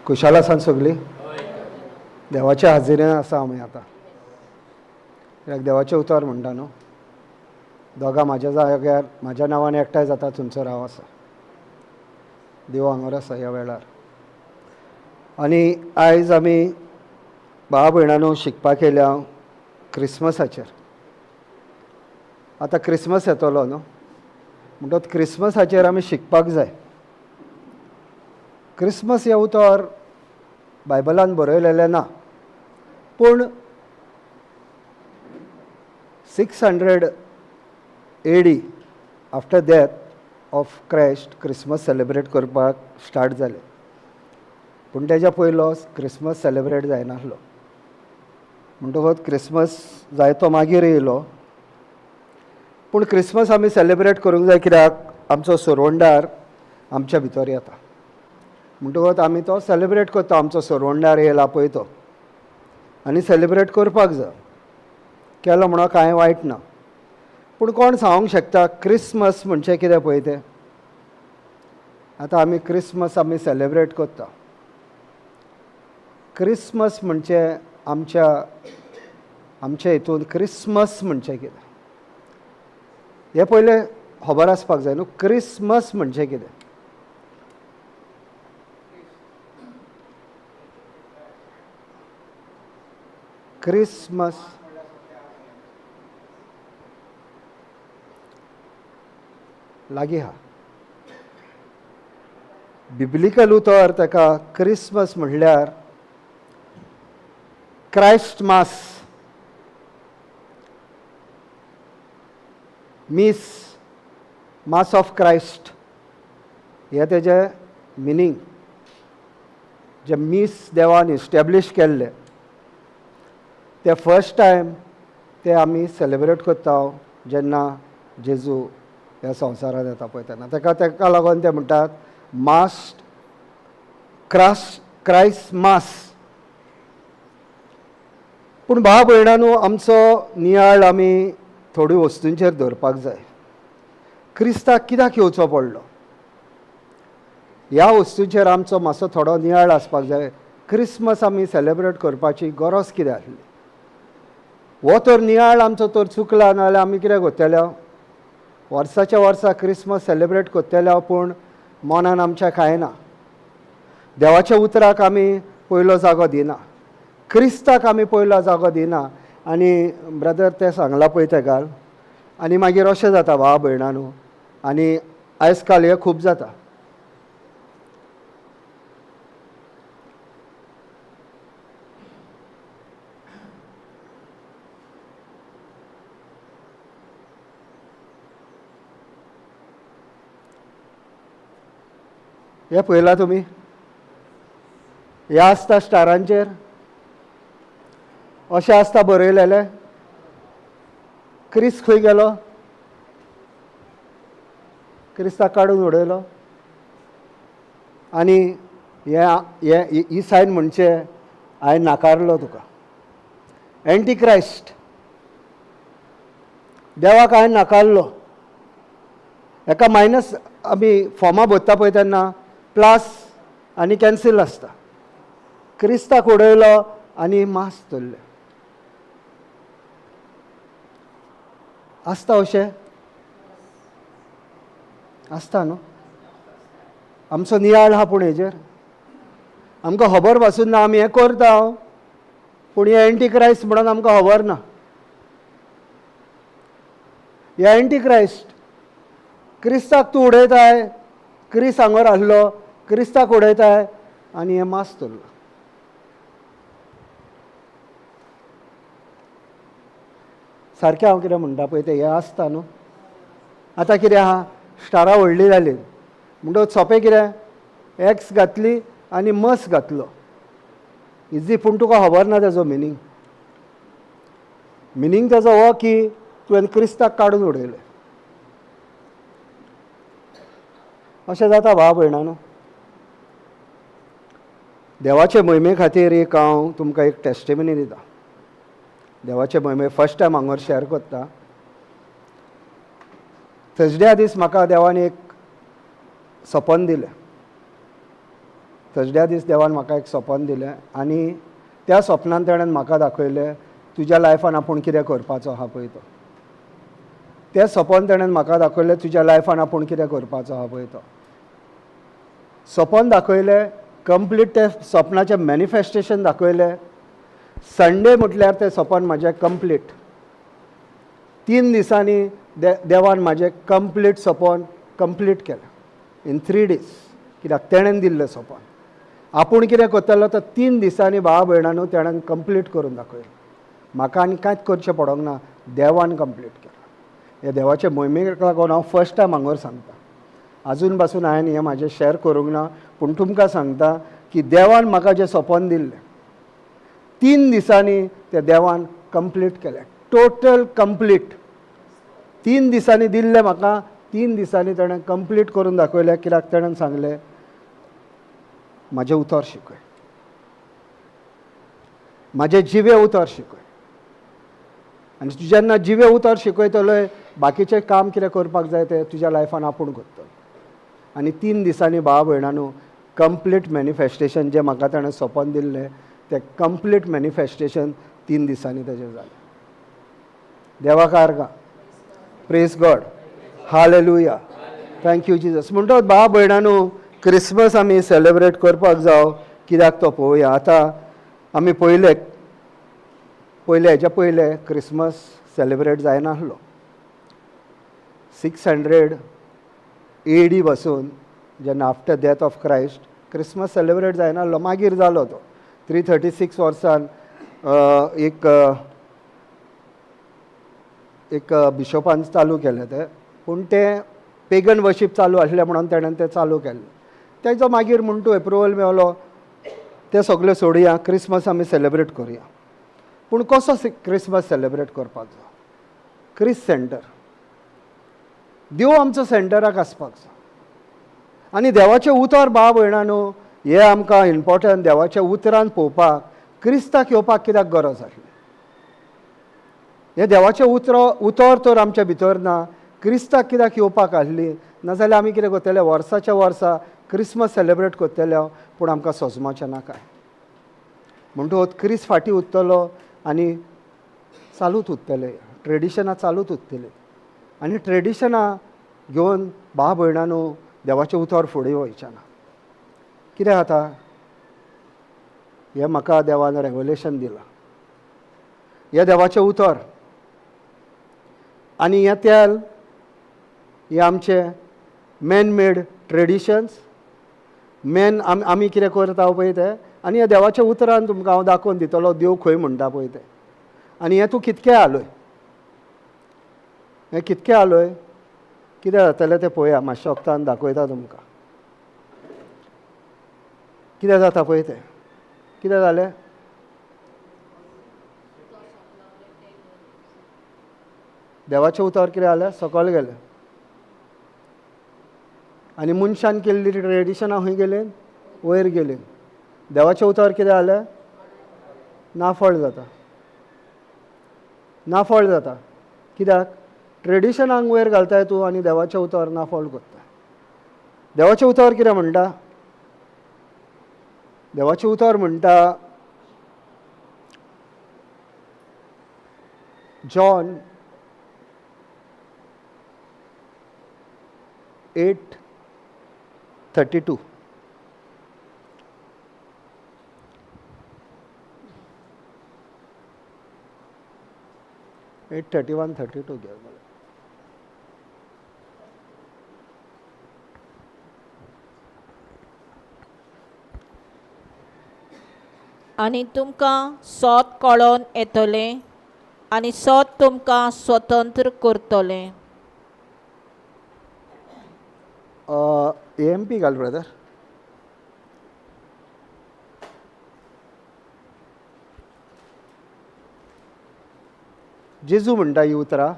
खुशाल आसा सगळीं? देवाच्या हाजिरेन आसा आमी आतां. कित्याक देवाचें उतर म्हणटा न्हू, दोगां म्हाज्या जाग्यार म्हाज्या नांवान एकठांय जाता थंयसर हांव आसा. देव हांगर आसा ह्या वेळार. आनी आयज आमी भाव भयणांनो शिकपाक येयल्या क्रिसमसाचेर. आतां क्रिसमस येतलो न्हू, म्हणटकच क्रिसमसाचेर आमी शिकपाक जाय. क्रिसमस हें उतर बायबलान बरयलेलें ना, पूण 600 AD after death of Christ Christmas celebrate करपाक स्टार्ट जालें. पूण तेज्या पयलो क्रिसमस सेलेब्रेट जायनासलो. म्हणटकच क्रिसमस जायतो मागीर येयलो. पूण क्रिसमस आमी सेलेब्रेट करूंक जाय, कित्याक आमचो सोरवंडार आमच्या भितर येता. म्हणटकच आमी तो सेलेब्रेट करता. आमचो सोरवंडार येयला पळय तो, आनी सेलेब्रेट करपाक जाय. केलो म्हणून कांय वायट ना. पूण कोण सांगूंक शकता क्रिसमस म्हणजे कितें पळय तें? आतां आमी क्रिसमस आमी सेलेब्रेट करता. क्रिसमस म्हणजे आमच्या आमच्या हितून क्रिसमस म्हणजे कितें हें पयलें खबर आसपाक जाय न्हू. क्रिसमस म्हणजे कितें? क्रिसमस लागीं आहा. बिब्लिकल उतर ताका क्रिसमस म्हणल्यार क्रायस्ट मास, मीस, मास ऑफ क्रायस्ट हें तेजें मिनींग. जें मीस देवान इस्टॅब्लीश केल्लें तें फर्स्ट टायम तें आमी सेलेब्रेट करता जेन्ना जेजू ह्या संवसारांत येता पळय तेन्ना. ताका ताका लागून ते म्हणटात मास क्रास क्रायस्ट मास. पूण भाव भयणांनो, आमचो नियाळ आमी थोड्यो वस्तूंचेर दवरपाक जाय. क्रिस्ताक कित्याक येवचो पडलो ह्या वस्तूंचेर आमचो मातसो थोडो नियाळ आसपाक जाय. क्रिसमस आमी सेलेब्रेट करपाची गरज कितें आसली? हो तर नियाळ आमचो तर चुकला, नाजाल्यार आमी कितें करतले? वर्साच्या वर्सा क्रिसमस सेलेब्रेट करतले, पूण मनान आमच्या कांय ना. देवाच्या उतराक आमी पयलो जागो दिना, क्रिस्ताक आमी पयलो जागो दिना. आनी ब्रदर तें सांगलां पळय तेका. आनी मागीर अशें जाता भाव भयणांनो, आनी आयज काल हें खूब जाता. हें पळयलां तुमी? हें आसता स्टारांचेर अशें आसता बरयलेलें. क्रिस्त खंय गेलो? क्रिस्ताक काडून उडयलो. आनी हें ही सायन म्हणचे हांवें नाकारलो तुका, एंटी क्रायस्ट. देवाक हांवें नाकारलो. एका मायनस आमी फॉर्मां भरता पळय तेन्ना प्लस आनी कॅन्सील आसता. क्रिस्ताक उडयलो आनी मास धरलें. आसता अशें आसता न्हू. आमचो नियाळ आहा, पूण हेजेर आमकां खबर पासून ना. आमी हें करता, पूण हें एंटी क्रायस्ट म्हणून आमकां खबर ना. हे एंटी क्रायस्ट. क्रिस्ताक तूं उडयताय, क्रिस्त हांगर आसलो, क्रिस्ताक उडयताय आनी हें मास धरलां. सारकें हांव कितें म्हणटा पळय तें हें आसता न्हू. आतां कितें आहा, स्टारां व्हडलीं जालीं म्हणटकच सोंपें कितें, एक्स घातली आनी मस घातलो, इजी. पूण तुका खबर ना तेजो मिनींग. मिनींग तेजो हो की तुवें क्रिस्ताक काडून उडयलें. अशें जाता भाव भयणांनो. देवाचे मोहिमे खातीर एक हांव तुमकां एक टेस्टिमनी दिता. देवाचे मोहिमे फर्स्ट टायम हांगर शेअर करता. थर्सड्या दीस म्हाका देवान एक सपन दिलें. थर्सड्या दीस देवान म्हाका एक सपन दिलें आनी त्या सपनान तेणेन म्हाका दाखयलें तुज्या लायफान आपूण कितें करपाचो आहा पळय तो. तें सपन तेणेन म्हाका दाखयलें तुज्या लायफान आपूण कितें करपाचो आहा पळय तो. सपन दाखयलें कंप्लीट, तें सपनाचें मॅनिफेस्टेशन दाखयलें. संडे म्हटल्यार तें सपन म्हाजें कंप्लीट. 3 दिसांनी देवान म्हाजें कंप्लीट सपन कंप्लीट केलें इन 3 डेज. कित्याक तेणेन दिल्लें सपन आपूण कितें करतलो तो 3 दिसांनी भाव भयणांनो तेणेन कंप्लीट करून दाखयलें. म्हाका आनी कांयच करचें पडोंक ना, देवान कंप्लीट केलें. हे देवाचे मोहिमेक लागून हांव फर्स्ट टायम हांगर सांगता, आजून पासून हांवें हें म्हाजें शॅर करूंक ना, पूण तुमकां सांगता की देवान म्हाका जें सपन दिल्लें 3 दिसांनी तें देवान कंप्लीट केलें, टोटल कंप्लीट. 3 दिसांनी दिल्लें म्हाका, 3 दिसांनी तेणें कंप्लीट करून दाखयलें. कित्याक तेणें सांगलें म्हाजें उतर शिकय, म्हाजें जिवें उतर शिकय. आनी तूं जेन्ना जिवें उतर शिकयतलोय बाकीचें काम कितें करपाक जाय तें तुज्या लायफान आपूण करतलो. आनी 3 दिसांनी भाव भयणांनो कंप्लीट मॅनिफेस्टेशन जें म्हाका ताणें सपन दिल्लें तें कंप्लीट मॅनिफेस्टेशन 3 दिसांनी ताजें जालें. देवाक आर्गां. Praise God, hallelujah, thank you Jesus. म्हणटच भाव भयणांनो क्रिसमस आमी सेलेब्रेट करपाक जावं कित्याक तो पळोवया. आतां आमी पयले पयले हेच्या पयले क्रिसमस सेलेब्रेट जायनासलो. 600 AD बसून जेन्ना after death of Christ Christmas celebrate जायनासलो, मागीर जालो तो 336 वर्सान एक एक बिशोपान चालू केलें तें, पूण तें पेगन वर्शीप चालू आसलें म्हणून तेणेन तें चालू केलें. तेजो मागीर म्हूण तूं एप्रुवल मेवलो, तें सगळें सोडया, क्रिसमस आमी सेलेब्रेट करुया. पूण कसो क्रिसमस सेलेब्रेट करपाक जाय? क्रिस सेंटर, देव आमचो सेंटराक आसपाक जाय. आनी देवाचें उतर भाव भयणांनो हें आमकां इम्पोर्टंट. देवाच्या उतरान पळोवपाक क्रिस्ताक येवपाक कित्याक गरज आसली? हें देवाचें उतर तर आमच्या भितर ना, क्रिस्ताक कित्याक येवपाक आसली? नाजाल्यार आमी कितें करतले, वर्साच्या वर्सा क्रिसमस सेलेब्रेट करतले पूण आमकां सोजमाचें ना काय. म्हणटकच क्रिस्त फाटीं उरतलो आनी चालूच उरतले, ट्रेडिशनां चालूच उरतलीं. आनी ट्रेडिशनां घेवन भाव भयणांनो देवाचें उतर फुडें वयचें ना. कितें जाता, हें म्हाका देवान रेवलेशन दिलां, हें देवाचें उतर आनी हें तेल हें आमचें मॅन मेड ट्रेडिशन्स, मॅन आमी कितें करता पळय तें, आनी ह्या देवाच्या उतरान तुमकां हांव दाखोवन दितलो देव खंय म्हणटा पळय तें. आनी हें तूं कितकें आलोय, हें कितकें आलोय कितें जातलें तें पळोवया, मातशें वखदान दाखयता तुमकां कितें जाता पळय तें. कितें जालें? देवाचें उतर कितें जालें? सकयल गेलें. आनी मनशान केल्ली ट्रेडिशनां खंय गेलीं? वयर गेलीं. देवाचें उतर कितें जालें? नाफळ जाता, नाफळ जाता. कित्याक? ट्रेडिशनांक वयर घालताय तूं आनी देवाचें उतर नाफळ करता. देवाचें उतर कितें म्हणटा? देवाचें उतर म्हणटा John 8:32. 8:31 32 घे. आनी तुमकां सोत कळोन येतलें आनी सोत तुमकां स्वतंत्र करतलें. AMP घाल ब्रदर. जेजू म्हणटा ही उतरां.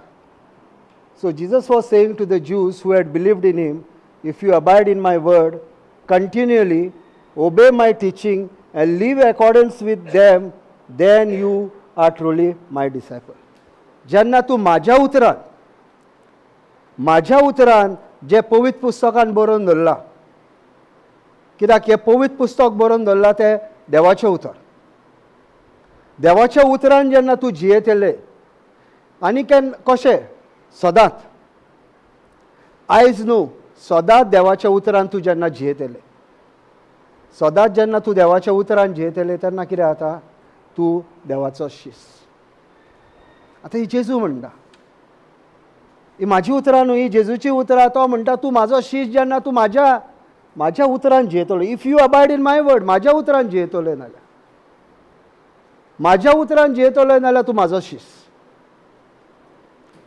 So Jesus was saying to the Jews who had believed in him, if you abide in my word continually, obey my teaching and live accordance with them, then you are truly my disciple. जेन्ना तूं म्हाज्या उतरान जें पवित्र पुस्तकान बरोवन दवरलां कित्याक हें पवित्र पुस्तक बरोवन दवरलां तें देवाचें उतर. देवाच्या उतरान जेन्ना तूं जियेतलें आनी केन्ना कशें सदांच, आयज न्हू, सदांच देवाच्या उतरान तूं जेन्ना जियेतलें, सदांच जेन्ना तूं देवाच्या उतरान जियेतलें तेन्ना कितें जाता, तूं देवाचो शीस. आतां ही जेजू म्हणटा, ही म्हाजी उतरां न्हू, ही जेजूची उतरां. तो म्हणटा तूं म्हाजो शीस जेन्ना तूं म्हाज्या म्हाज्या उतरान जियेतलो, if you abide in my word, म्हाज्या उतरान जियेतलो नाल्यार, म्हाज्या उतरान जियेतलो नाल्यार तूं म्हाजो शीस.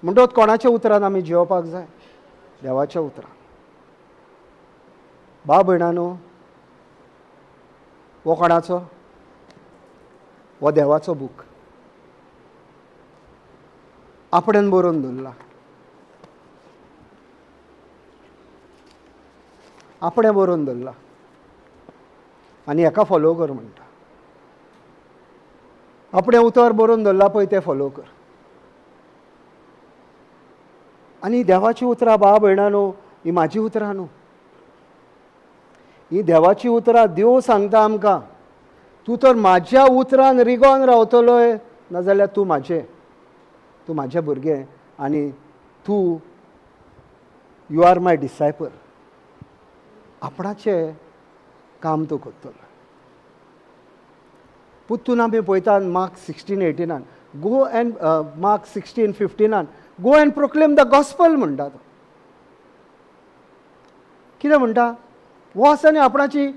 म्हणटकच कोणाच्या उतरान आमी जियोवपाक जाय? देवाच्या उतरान. भाव भयणानो, हो कोणाचो? हो देवाचो बूक, आपणेन बरोवन दवरला, आपणें बरोवन दवरला आनी हेका फॉलो कर म्हणटा. आपणें उतर बरोवन दवरला पळय तें फॉलो कर. आनी देवाची उतरां भाव भयणानो, ही म्हाजी उतरां न्हू, ही देवाची उतरां. देव सांगता आमकां, तूं तर म्हाज्या उतरान रिगोन रावतलोय, नाजाल्यार तूं म्हाजें, तूं म्हाजें भुरगें आनी तूं you are my disciple. आपणाचें काम तूं करतलो. पुत्तून आमी पळयता mark 16:18, go and mark 16:15, go and proclaim the gospel म्हणटा तो. कितें म्हणटा? वच आनी आपणाची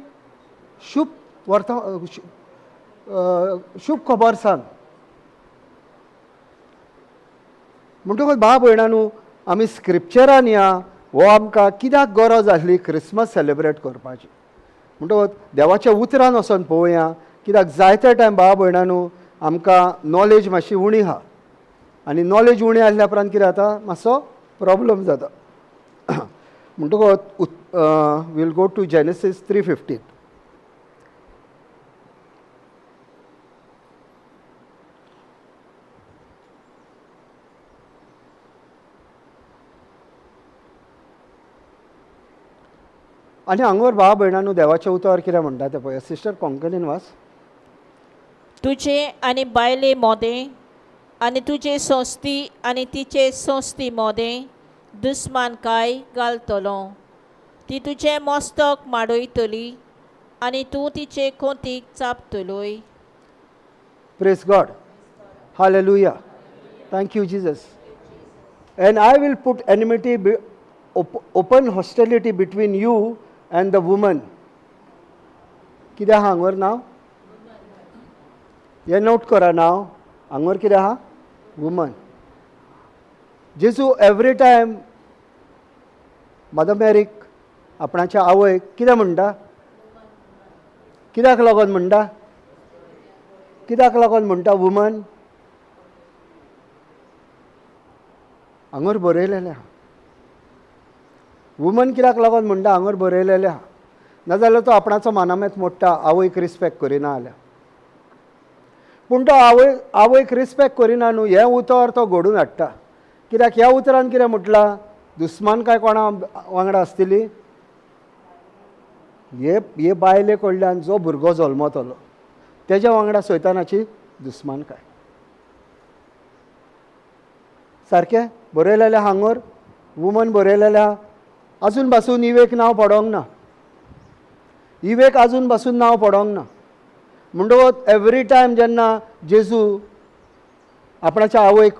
शुभ वर्ता, शुभ खबर सांग. म्हणटकच भाव भयणानू, आमी स्क्रिप्चरान या, हो आमकां कित्याक गरज आसली क्रिसमस सेलेब्रेट करपाची? म्हणटकच देवाच्या उतरान वचोन पळोवया, कित्याक जायते टायम भाव भयणानू आमकां नॉलेज मातशी उणी आहा, आनी नॉलेज उणी आसल्या उपरांत कितें जाता, मातसो प्रॉब्लम जाता. म्हणटकच we'll go to Genesis 3:15. आनी हांगार भाव भयणानू देवाचें उतर कितें म्हणटा तें पळय. सिस्टर कोंकणीन वाच. तुजे आनी बायले मोदें आनी तुजे संस्थी आनी तिचे संस्थी मोदें दुस्मानकाय घालतलो. ती तुजें मस्तक माडयतली आनी तूं तिचे कोंतीक चापतलोय. Praise God. Hallelujah. Thank you, Jesus. And I will put enmity, open hostility between you and the woman. कितें आहा हांगर नांव? हें नोट करा नांव. हांगर कितें आहा? वुमन. जेजू एवरी टायम मदर मॅरीक, आपणाच्या आवयक कितें म्हणटा? कित्याक लागून म्हणटा? कित्याक लागून म्हणटा वुमन? हांगर बरयलेलें आहा. वुमन कित्याक लागून म्हणटा? हांगर बरयलेलें आहा. नाजाल्यार तो आपणाचो मानामेत मोडटा, आवयक रिस्पेक्ट करिना जाल्यार. पूण तो आवयक रिस्पेक्ट करिना न्हू, हें उतर तो घडून हाडटा. कित्याक ह्या उतरान कितें म्हटलां? दुस्मानकाय कोणा वांगडा आसतली? हे बायले कडल्यान जो भुरगो जल्मतलो तेज्या वांगडा सैतानाची दुस्मानकाय. सारकें बरयलेलें हांगर वुमन बरयलेलें आहा. आजून पासून इवेक नांव पडोंक ना, इवेक आजून पासून नांव पडोंक ना. म्हणटकच एवरी टायम जेन्ना जेजू आपणाच्या आवयक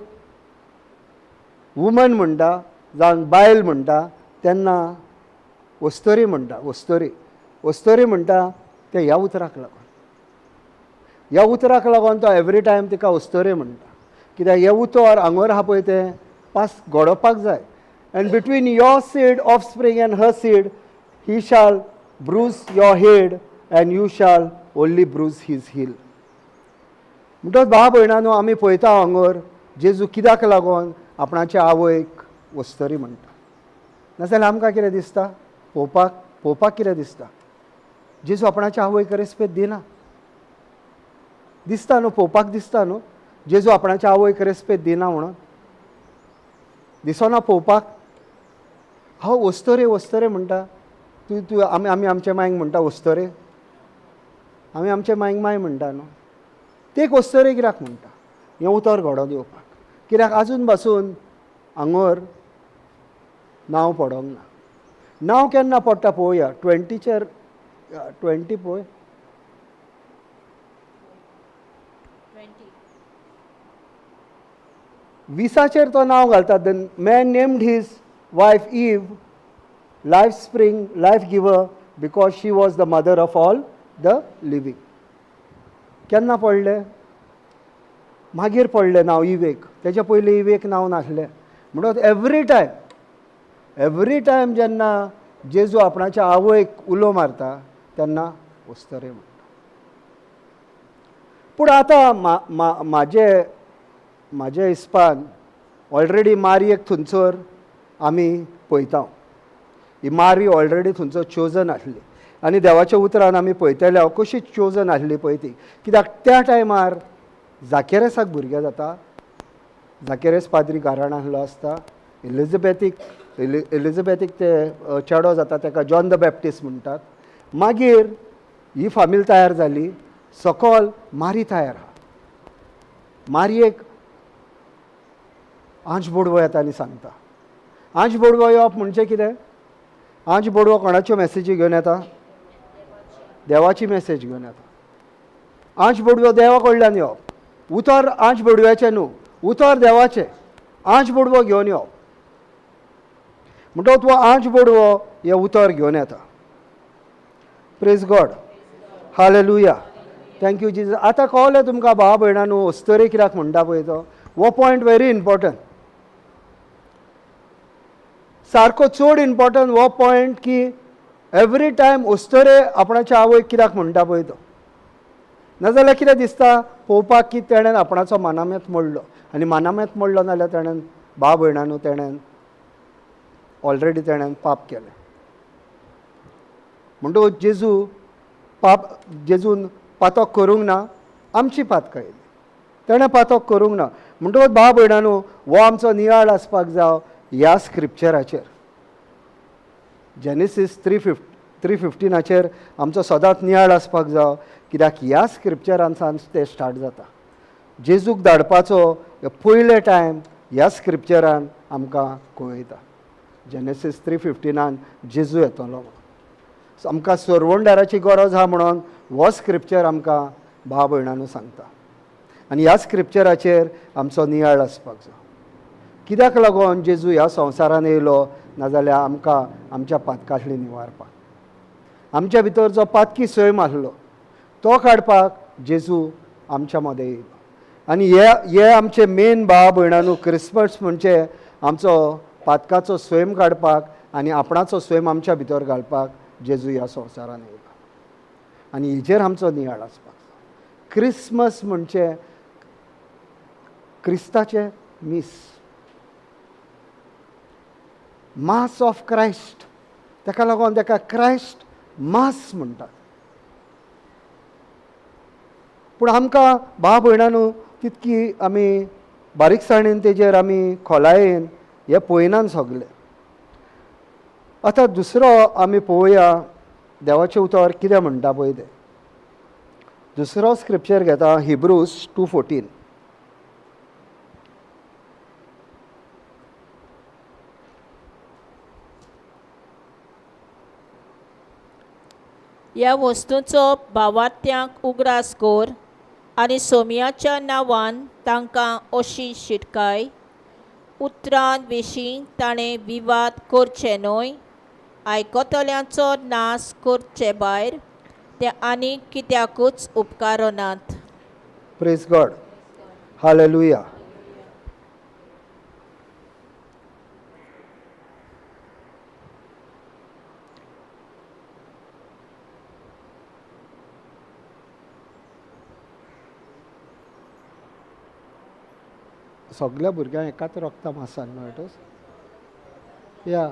वुमन म्हणटा, जावं बायल म्हणटा, तेन्ना वस्तोरी म्हणटा. वस्तोरी वस्तोरी म्हणटा ते ह्या उतराक लागून, ह्या उतराक लागून तो एवरी टायम तिका वस्तोरी म्हणटा. कित्याक हें उतर हांगर आहा पळय तें पास घडोवपाक जाय. And between your seed offspring and her seed, he shall bruise your head and you shall only bruise his heel. म्हणटकच भाव भयणानो, आमी पळयता हांगर जेजू कित्याक लागून आपणाच्या आवयक वस्तरी म्हणटा. नाजाल्यार आमकां कितें दिसता? पळोवपाक कितें दिसता? जेजू आपणाच्या आवयक रेस्पेद दिना दिसता न्हू, पळोवपाक दिसता न्हू जेजू आपणाच्या आवयक रेस्पेद दिना म्हणून दिसना पळोवपाक. हांव वस्तरे वस्तरे म्हणटा. तूं तूं आमी आमी आमच्या मांयक म्हणटा वस्तोरे, आमी आमच्या मांयक माय म्हणटा न्हू, ते वस्तोरे कित्याक म्हणटा? हें उतर घडोवन येवपाक कित्याक आजून पासून हांगर नांव पडोंक ना. नांव केन्ना पडटा पळोवया, 20चेर 20 पळय, 20चेर तो नांव घालता. The man named his wife Eve life spring, life giver, because she was the mother of all the living. केन्ना पडलें? मागीर पडलें नांव इवेक, तेच्या पयलीं इवेक नांव नासलें. म्हणून एवरी टायम जेन्ना जेजू आपणाच्या आवयक उलो मारता तेन्ना वस्तरे म्हणटा. पूण आतां म्हाजे म्हाज्या हिसपान ऑलरेडी मारयेक थंयसर आमी पळयता, ही मारी ऑलरेडी थंयसर चोजन आसली आनी देवाच्या उतरान आमी पळयतले हांव कशी चोजन आसली पळय ती. कित्याक त्या टायमार जाकेरेसाक भुरगें जाता, जाकेरेस पाद्री घरान आसलो आसता, एलिझाबेथीक ते चेडो जाता ताका जॉन the Baptist म्हणटात. मागीर ही फामील तयार जाली, सकल मारी तयार आहा. मारयेक आंज बोडवो येता आनी सांगता. आंज बोडवो येवप म्हणजे कितें? आंज बोडवो कोणाच्यो मॅसेजी घेवन येता? देवाची मॅसेज घेवन येता. आंज बोडवो देवा कडल्यान येवप, उतर आंज बोडव्याचें न्हू, उतर देवाचें. आंज बोडवो घेवन येवप म्हणटकच तो आंज बोडवो हें उतर घेवन येता. Praise God, hallelujah, thank you Jesus. आतां कळ्ळें तुमकां भावा भयणांनो अस्तोरे कित्याक म्हणटा पळय तो, हो पॉयंट व्हेरी इम्पॉर्टंट, सारको चड इम्पॉर्टंट हो पॉयंट की एवरी टायम अस्तोरे आपणाच्या आवयक कित्याक म्हणटा पळय तो. नाजाल्यार कितें दिसता पळोवपाक की तेणेन आपणाचो मानामेत मोडलो, आनी मानामेत मोडलो नाजाल्यार तेणेन भाव भयणांनो तेणेन ऑलरेडी तेणेन पाप केलें. म्हणटकूच जेजू पाप, जेजून पातक करूंक ना, आमची पातकां येयली, तेणें पातक करूंक ना. म्हणटकूच भाव भयणांनो हो आमचो नियाळ आसपाक जाव ह्या स्क्रिप्चराचेर. जेनेसीस 3:15 आमचो सदांच नियाळ आसपाक जाव, कित्याक ह्या स्क्रिप्चरांसान ते स्टार्ट जाता. जेजूक धाडपाचो पयले टायम ह्या स्क्रिप्चरान आमकां कळयता. जेनेसीस 3:15 जेजू येतलो म्हणून आमकां सरवणदाराची गरज आहा म्हणून हो स्क्रिप्चर आमकां भाव भयणांनो सांगता. आनी ह्या स्क्रिप्चराचेर आमचो नियाळ आसपाक जाय. कित्याक लागून जेजू ह्या संवसारान येयलो? नाजाल्यार आमकां आमच्या पातकांतली निवारपाक, आमच्या भितर जो पातकी सैम आसलो तो काडपाक जेजू आमच्या मदें येयलो. आनी हे आमचे मेन भाव भयणांनो क्रिसमस म्हणजे आमचो पातकाचो सैम काडपाक आनी आपणाचो सैम आमच्या भितर घालपाक जेजू ह्या संवसारान येयलो. आनी हेजेर आमचो नियाळ आसपाक जाय. क्रिसमस म्हणजे क्रिस्ताचें मीस, मास ऑफ क्रायस्ट, ताका लागून ताका क्रायस्ट मास म्हणटात. पूण आमकां भाव भयणांनो तितकी आमी बारीकसाणेन तेजेर आमी खोलायेन हें पळयनात सगलें. आतां दुसरो आमी पळोवया देवाचें उतर कितें म्हणटा पळय तें. दुसरो स्क्रिप्चर घेता हिब्रूज 2:14. ह्या वस्तूंचो भावात्यांक उगडास कर आनी सोम्याच्या नांवान तांकां अशी शिटकाय, उतरां विशीं ताणें विवाद करचे न्हय, आयकतल्यांचो नाश करचे भायर ते आनी कित्याकूच उपकारनात. Praise God, hallelujah. सगल्या भुरग्यांक एकाच रक्ता मासान मेळटच या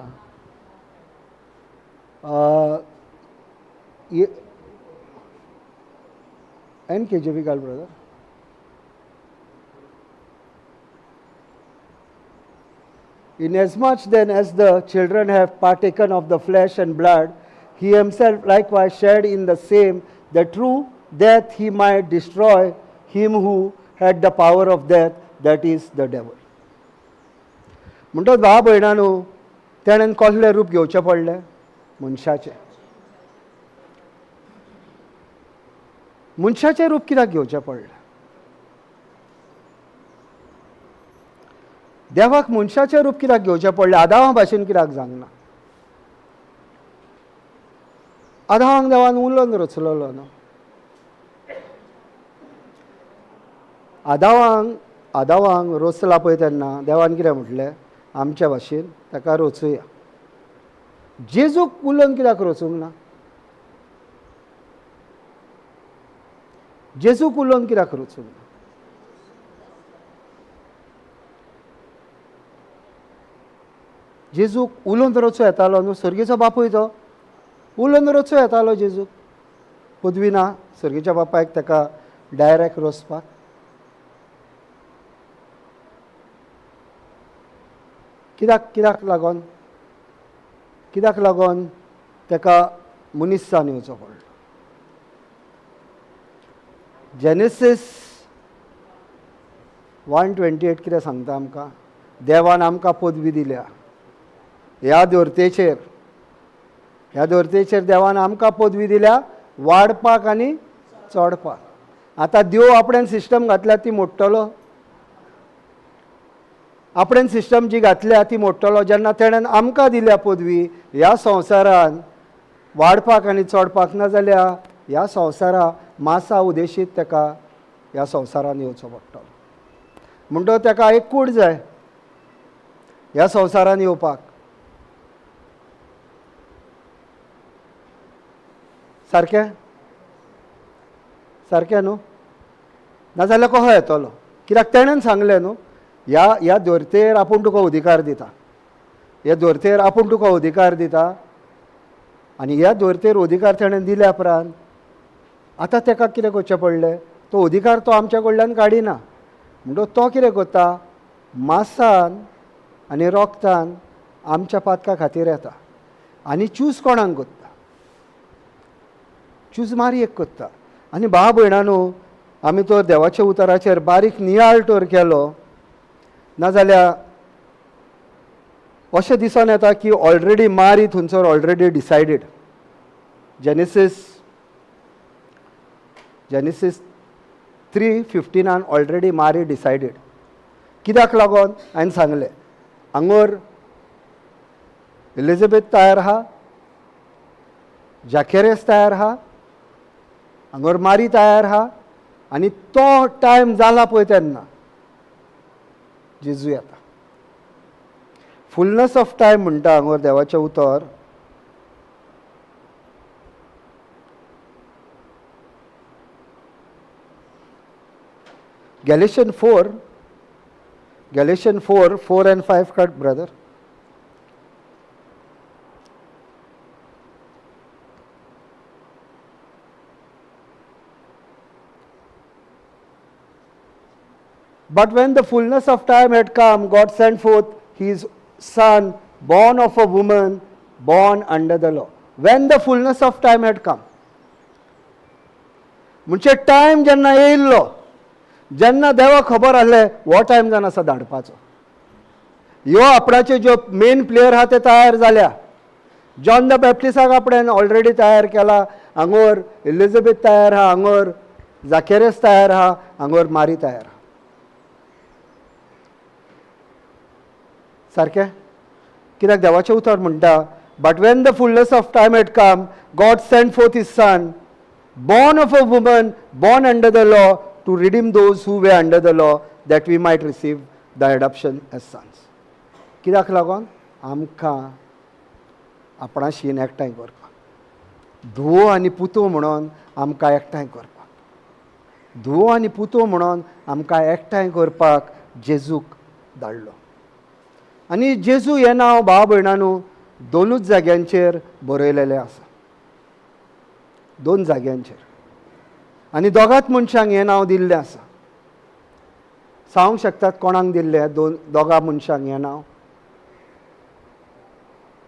एन के जे बी घाल brother. Inasmuch then as the children have partaken of the flesh and blood, He himself likewise shared in the same, that through death he might destroy him who had the power of death, that is the devil. म्हणटच भाव भयणांनो, तेणेन कसलें रूप घेवचें पडलें? मनशाचें. मनशाचें रूप कित्याक घेवचें पडलें? देवाक मनशाचें रूप कित्याक घेवचें पडलें? आदावा भाशेन कित्याक जावंक ना? आदावांक देवान उलोवन रचलेलो न्हू. आदावांक रचला पळय तेन्ना देवान कितें म्हटलें? आमच्या भाशेन ताका रचुया. जेजूक उलोवन कित्याक रचूंक ना? जेजूक उलोवन कित्याक रचूंक ना? जेजूक उलोवन रचूं येतालो न्हू? सर्गेचो बापूय तो, उलोवन रचूं येतालो जेजूक. पदवी ना सर्गेच्या बापायक ताका डायरेक्ट रचपाक. कित्याक लागोन, कित्याक लागोन ताका मनीस जावन येवचो पडलो? जेनेसीस 1:28 कितें सांगता आमकां? देवान आमकां पदवी दिल्या ह्या धर्तेचेर. ह्या धर्तेचेर देवान आमकां पदवी दिल्या वाडपाक आनी चडपाक. आतां देव आपणें सिस्टम घातल्या ती मोडटलो. आपणें सिस्टम जी घातल्या ती मोडटलो. जेन्ना तेणें आमकां दिल्या पदवी ह्या संवसारान वाडपाक आनी चडपाक, ना जाल्यार ह्या संवसारा मासा उदेशीत ताका ह्या संवसारान येवचो पडटलो. म्हणटकच ताका एक कूड जाय ह्या संवसारान येवपाक. सारकें सारकें न्हू? नाजाल्यार कसो येतलो? कित्याक तेणेन सांगलें न्हू, ह्या ह्या धर्तेर आपूण तुका अधिकार दिता, ह्या धर्तेर आपूण तुका अधिकार दिता. आनी ह्या धर्तेर अधिकार तेणें दिल्या उपरांत आतां ताका कितें करचें पडलें? तो अधिकार तो आमच्या कडल्यान काडिना. म्हणटकच तो कितें करता? मासान आनी रोगतान आमच्या पातका खातीर येता आनी चूज कोणाक करता? चूज मारयेक करता. आनी भाव भयणांनो, आमी तर देवाच्या उतराचेर बारीक नियाळ तर केलो नाजाल्यार अशें दिसून येता की ऑलरेडी मारी थंयसर ऑलरेडी डिसायडीड. जेनेसीस 3:15 ऑलरेडी मारी डिसायडीड. कित्याक लागून? हांवें सांगलें, हांगर एलिझाबेथ तयार आहा, जाकेरियस तयार आहा, हांगर मारी तयार आहा. आनी तो टायम जाला पळय तेन्ना जेजू येता. फुलनस ऑफ टायम म्हणटा हांगर देवाचें उतर. Galatian 4, 4 and 5 cut, brother. But when the fullness of time had come, God sent forth his Son, born of a woman, born under the law. When the fullness of time had come. म्हणजे time जेन्ना येयल्लो, जेन्ना देवाक खबर आहलें हो time जावन आसा धाडपाचो, ह्यो आपणाच्यो ज्यो मेन प्लेयर आहा ते तयार जाल्या. जॉन the बॅप्टिसाक आपणें ऑलरेडी तयार केला, हांगोर एलिझाबेथ तयार आहा, हांगोर जाकेरियस तयार आहा, हांगोर मारी तयार आहा. सारकें? कित्याक देवाचें उतर म्हणटा, but when the fullness of time had come, God sent forth his Son, born of a woman, born under the law, to redeem those who were under the law, that we might receive the adoption as sons. कित्याक लागून? आमकां आपणाशीन एकठांय करपाक, धुवो आनी पुतो म्हणून आमकां एकठांय करपाक, धुवो आनी पुतो म्हणून आमकां एकठांय करपाक जेजूक धाडलो. आनी जेजू हें नांव भाव भयणांनो दोनूच जाग्यांचेर बरयलेलें आसा, दोन जाग्यांचेर. आनी दोगांच मनशांक हें नांव दिल्लें आसा. सांगूंक शकतात कोणाक दिल्लें दोगां मनशांक हें नांव?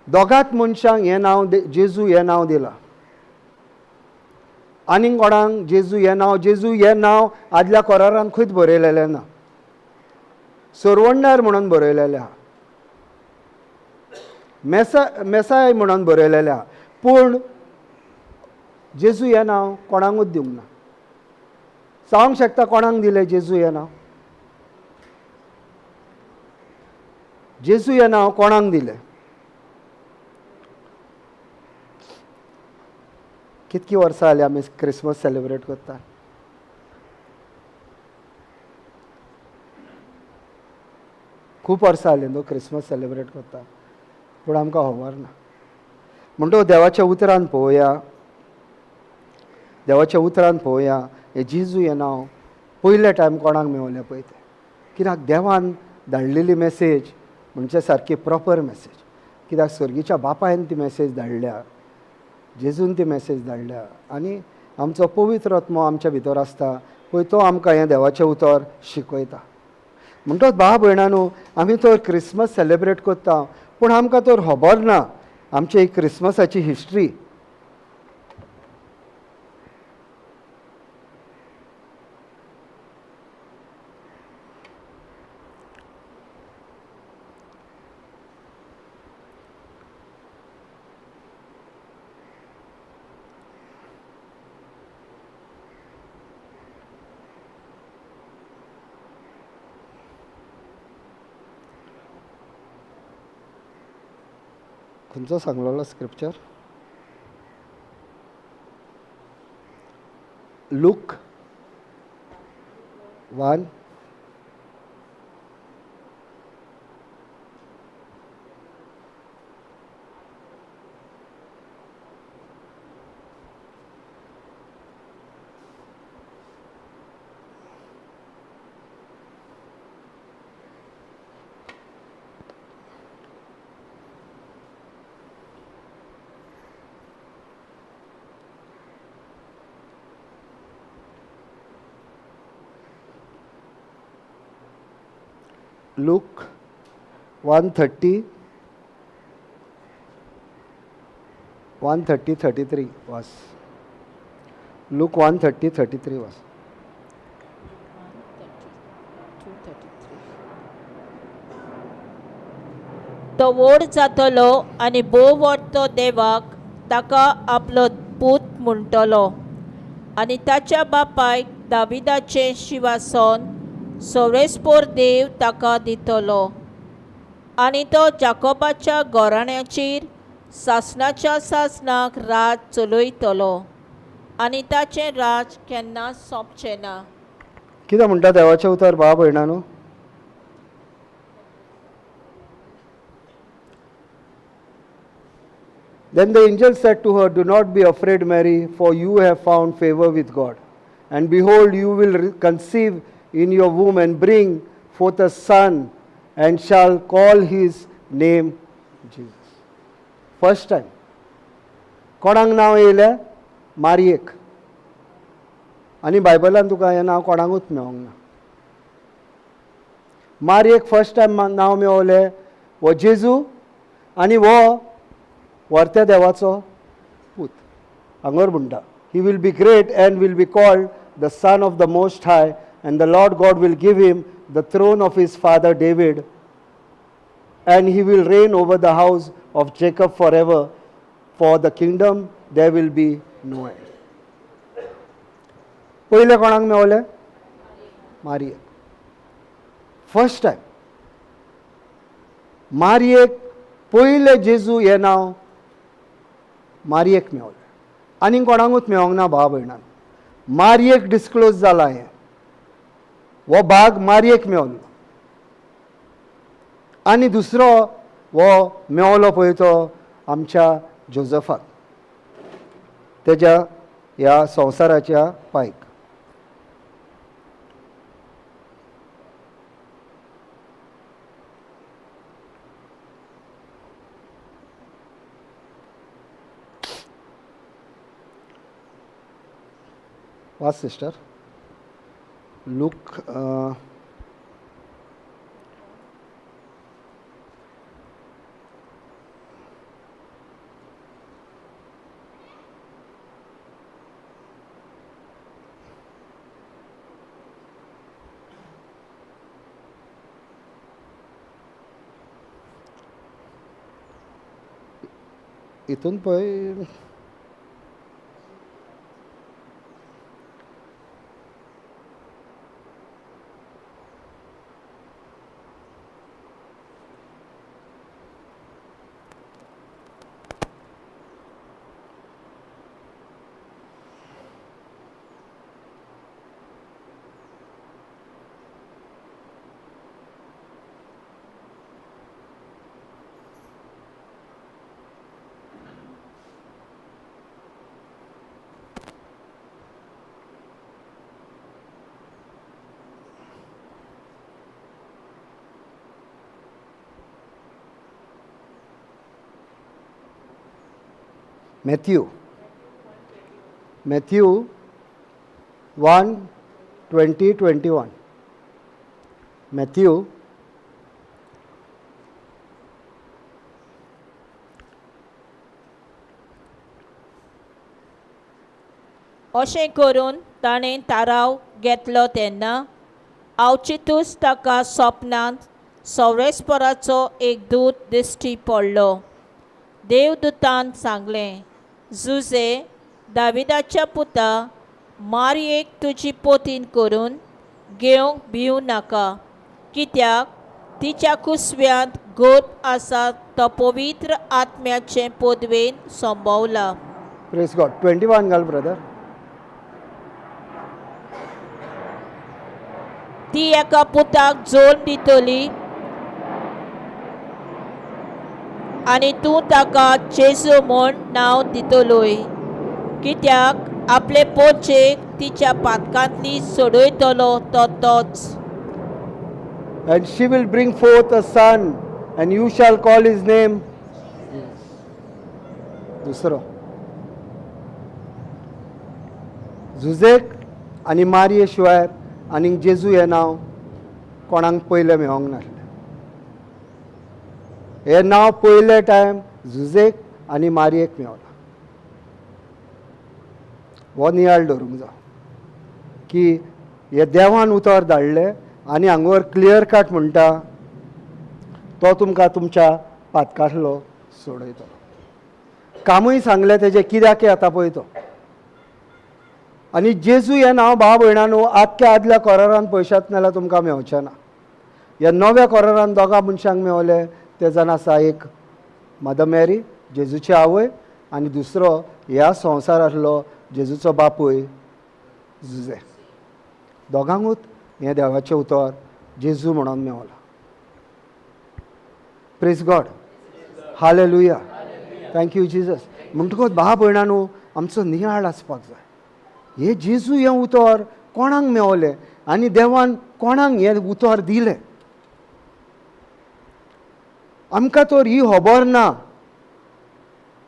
दोगांत मनशांक हें नांव जेजू हें नांव दिलां. आनीक कोणाक जेजू हें नांव, जेजू हें नांव आदल्या कोरारान खंयच बरयलेलें ना, सरवणदार म्हणून बरयलेलें आहा, मेसाय म्हणून बरयलेलें आहा, पूण जेजू हें नांव कोणाकूच दिवंक ना. जावंक शकता कोणाक दिलें जेजू हें नांव? जेजू हें नांव कोणाक दिलें? कितकी वर्सां जालीं आमी क्रिसमस सेलेब्रेट करता? खूब वर्सां जालीं न्हू क्रिसमस सेलेब्रेट करता, पूण आमकां खबर ना. म्हणटकच देवाच्या उतरान पळोवया, देवाच्या उतरान पळोवया हें जेजू हें नांव पयले टायम कोणाक मेवलें पळय तें. कित्याक देवान धाडलेली मॅसेज म्हणजे सारकी प्रॉपर मॅसेज, कित्याक सर्गीच्या बापायन ती मॅसेज धाडल्या, जेजून ती मॅसेज धाडल्या, आनी आमचो पवित्र आत्मो आमच्या भितर आसता पळय, तो आमकां हें देवाचें उतर शिकयता. म्हणटकच भाव भयणांनो, आमी तर क्रिसमस सेलेब्रेट करता, पूण आमकां तर खबर ना आमची ही क्रिसमसाची हिस्ट्री. खंयचो सांगलेलो scripture? Luke 1 Luke 1:30, 1:30-33 was. Luke 1:30-33 was. तो व्हड जातलो आनी भोव व्हडतो देवाक ताका आपलो पूत म्हणटलो, आनी ताच्या बापायक दाविदाचें शिवासन सोरेस्पोर देव ताका दितलो, आनी तो जाकोबाच्या घराण्याचेर सासणाच्या सासणाक राज चलयतलो, आनी ताचें राज केन्ना सोंपचें ना. कितें म्हणटा देवाचें उतर भाव भयणांनो? Then the angel said to her, Do not be afraid, Mary, for you have found favor with God. And behold, you will conceive in your womb and bring forth a son, and shall call his name Jesus. First time. कोणाक नांव येयलें? मारयेक. आनी बायबलान तुका हें नांव कोणाकूच मेळोंक ना. मारयेक फर्स्ट टायम नांव मेवलें हो जेजू, आनी हो व्हरत्या देवाचो पूत. हांगर म्हणटा, He will be great and will be called the Son of the Most High, and the Lord God will give him the throne of his father David, and he will reign over the house of Jacob forever. For the kingdom there will be no end. पयलें कोणाक मेवलें? मारयेक. First time मारयेक पयलें जेजू हें नांव मारयेक मेवलें, आनी कोणाकूच मेवोंक ना भाव भयणान. मारयेक डिस्क्लोज जाला हें, हो भाग मारयेक मेवलो, आनी दुसरो हो मेवलो पळय तो आमच्या जोजफाक, तेज्या ह्या संवसाराच्या पायक. वाच सिस्टर, लूक हितून पळय Matthew Matthew 1:20-21. Matthew अशें करून ताणें थाराव घेतलो तेन्ना आवचितूच ताका सपनांत सवरेस्पराचो एक दूत दिश्टी पडलो. देवदूतान सांगलें, जुजे दाविदाच्या पुता, मारयेक तुजी पोतीन करून घेवंक भिवं नाका, कित्याक तिच्या कुसव्यांत गर्भ आसा तो पवित्र आत्म्याचे पदवेन संभवला. प्रेज गॉड. 21 घाल ब्रदर. ती एका पुताक जल्म दितली आनी तूं ताका जेजू म्हूण नांव दितलोय, कित्याक आपले पोचेक तिच्या पातकांतली सोडयतलो तो तोच. And she will bring forth a son, and you shall call his name. दुसरो जुजेक आनी मारये शिवाय आनीक जेजू हें नांव कोणाक पयलें मेळोंक नासलें. हें नांव पयले टायम जुजेक आनी मारयेक मेवलां. हो नियाळ दवरूंक जाय की हे देवान उतर धाडलें आनी हांगावर क्लियर कट म्हणटा तो तुमकां तुमच्या पातकांतलो सोडयतलो. कामूय सांगलें तेजें कित्याक येता पळय तो. आनी जेजू हें नांव भाव भयणांनो आख्ख्या आदल्या कोरारान पयशांत नाल्यार तुमकां मेवचें ना. ह्या नव्या कोरारान दोगां मनशांक मेवले ते जाण आसा, एक मदर मॅरी जेजूची आवय आनी दुसरो ह्या संवसारांतलो जेजूचो बापूय जुजे. दोगांकूच हें देवाचें उतर जेजू म्हणून मेवलां. Praise God, hallelujah, thank you Jesus. म्हणटकूच भाव भयणांनो आमचो नियाळ आसपाक जाय. हे जेजू हें उतर कोणाक मेवलें आनी देवान कोणाक हें उतर दिलें? आमकां तर ही खबर ना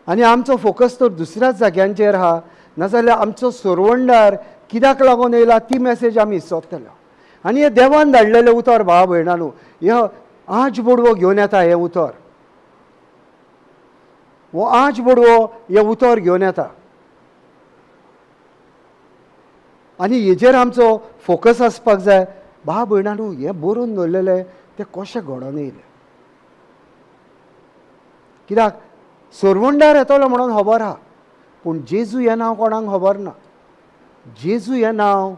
आनी आमचो फोकस तर दुसऱ्याच जाग्यांचेर आहा. नाजाल्यार आमचो सोरवंडार कित्याक लागून येयला ती मॅसेज आमी सोदतले. आनी हें देवान धाडलेलें उतर भाव भयणांनो, हे आज बोडवो घेवन येता. हें उतर हो आज बोडवो हें उतर घेवन येता आनी हेजेर आमचो फोकस आसपाक जाय. भाव भयणांनो हें बरोवन दवरलेलें तें कशें घडोवन येयलें? कित्याक सोरवंडार येतलो म्हणून खबर आहा, पूण जेजू हें नांव कोणाक खबर ना. जेजू हें नांव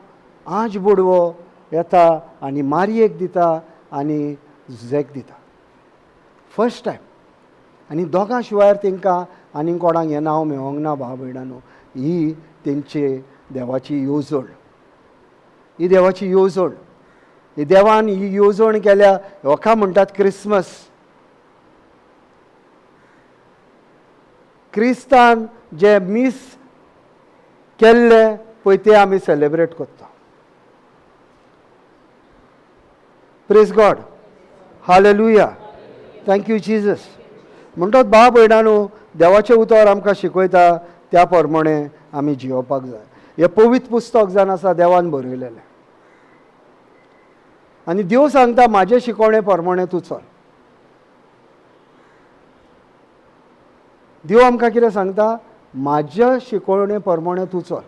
आज बोडवो येता आनी मारयेक दिता आनी झेक दिता फर्स्ट टायम. आनी दोगां शिवाय तांकां आनी कोणाक हें नांव मेळोंक ना. भाव भयणांनो ही तेंचे देवाची येवजण, ही देवाची येवजण. ही देवान ही येवजण केल्या. लोकां म्हणटात क्रिसमस. क्रिस्तान जे मीस केल्लें पळय तें आमी सेलेब्रेट करता. Praise God, hallelujah, thank you Jesus. म्हणटात भाव भयणांनो देवाचें उतर आमकां शिकयता त्या प्रमाणे आमी जियोवपाक जाय. हें पवित्र पुस्तक जावन आसा देवान बरयलेलें आनी देव सांगता म्हाजे शिकवणे प्रमाणे तूं चल. देव आमकां कितें सांगता? म्हाज्या शिकवणे प्रमाणे तूं चल.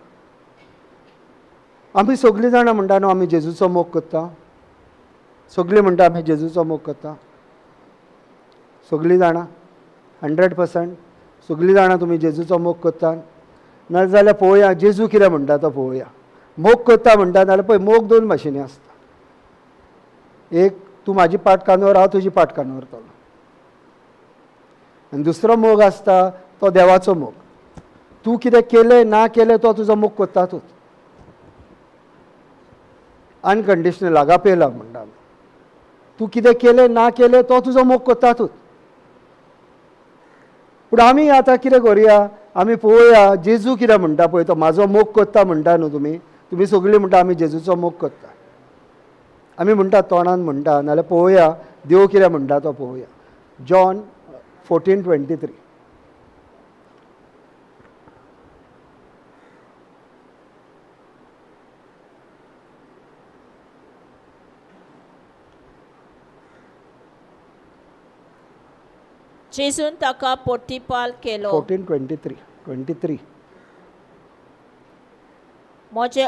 आमी सगळीं जाणां म्हणटा न्हू आमी जेजूचो मोग करता. सगळीं म्हणटा आमी जेजूचो मोग करता. सगळीं जाणां 100%. सगळीं जाणां तुमी जेजूचो मोग करता नाजाल्यार पळोवया जेजू कितें म्हणटा तो पळोवया. मोग करता म्हणटा जाल्यार पळय, मोग दोन भाशेनी आसता. एक, तूं म्हाजी पाट कानवर, हांव तुजी पाट कानवरतलो. आनी दुसरो मोग आसता तो देवाचो मोग. तूं कितें केलें ना केलें तो तुजो मोग करतातूच. अनकंडिशनल आगापे लव म्हणटा आमी. तूं कितें केलें ना केलें तो तुजो मोग करतातूच. पूण आमी आतां कितें करुया, आमी पळोवया जेजू कितें म्हणटा पळय. तो म्हाजो मोग करता म्हणटा न्हू तुमी, तुमी सगळीं म्हणटा आमी जेजूचो मोग करता. आमी म्हणटा तोंडान म्हणटा, नाजाल्यार पळोवया देव कितें म्हणटा तो पळोवया. जॉन 14:23. जेजून ताका पोटीपाल केलो. 14:23, 23. म्हजें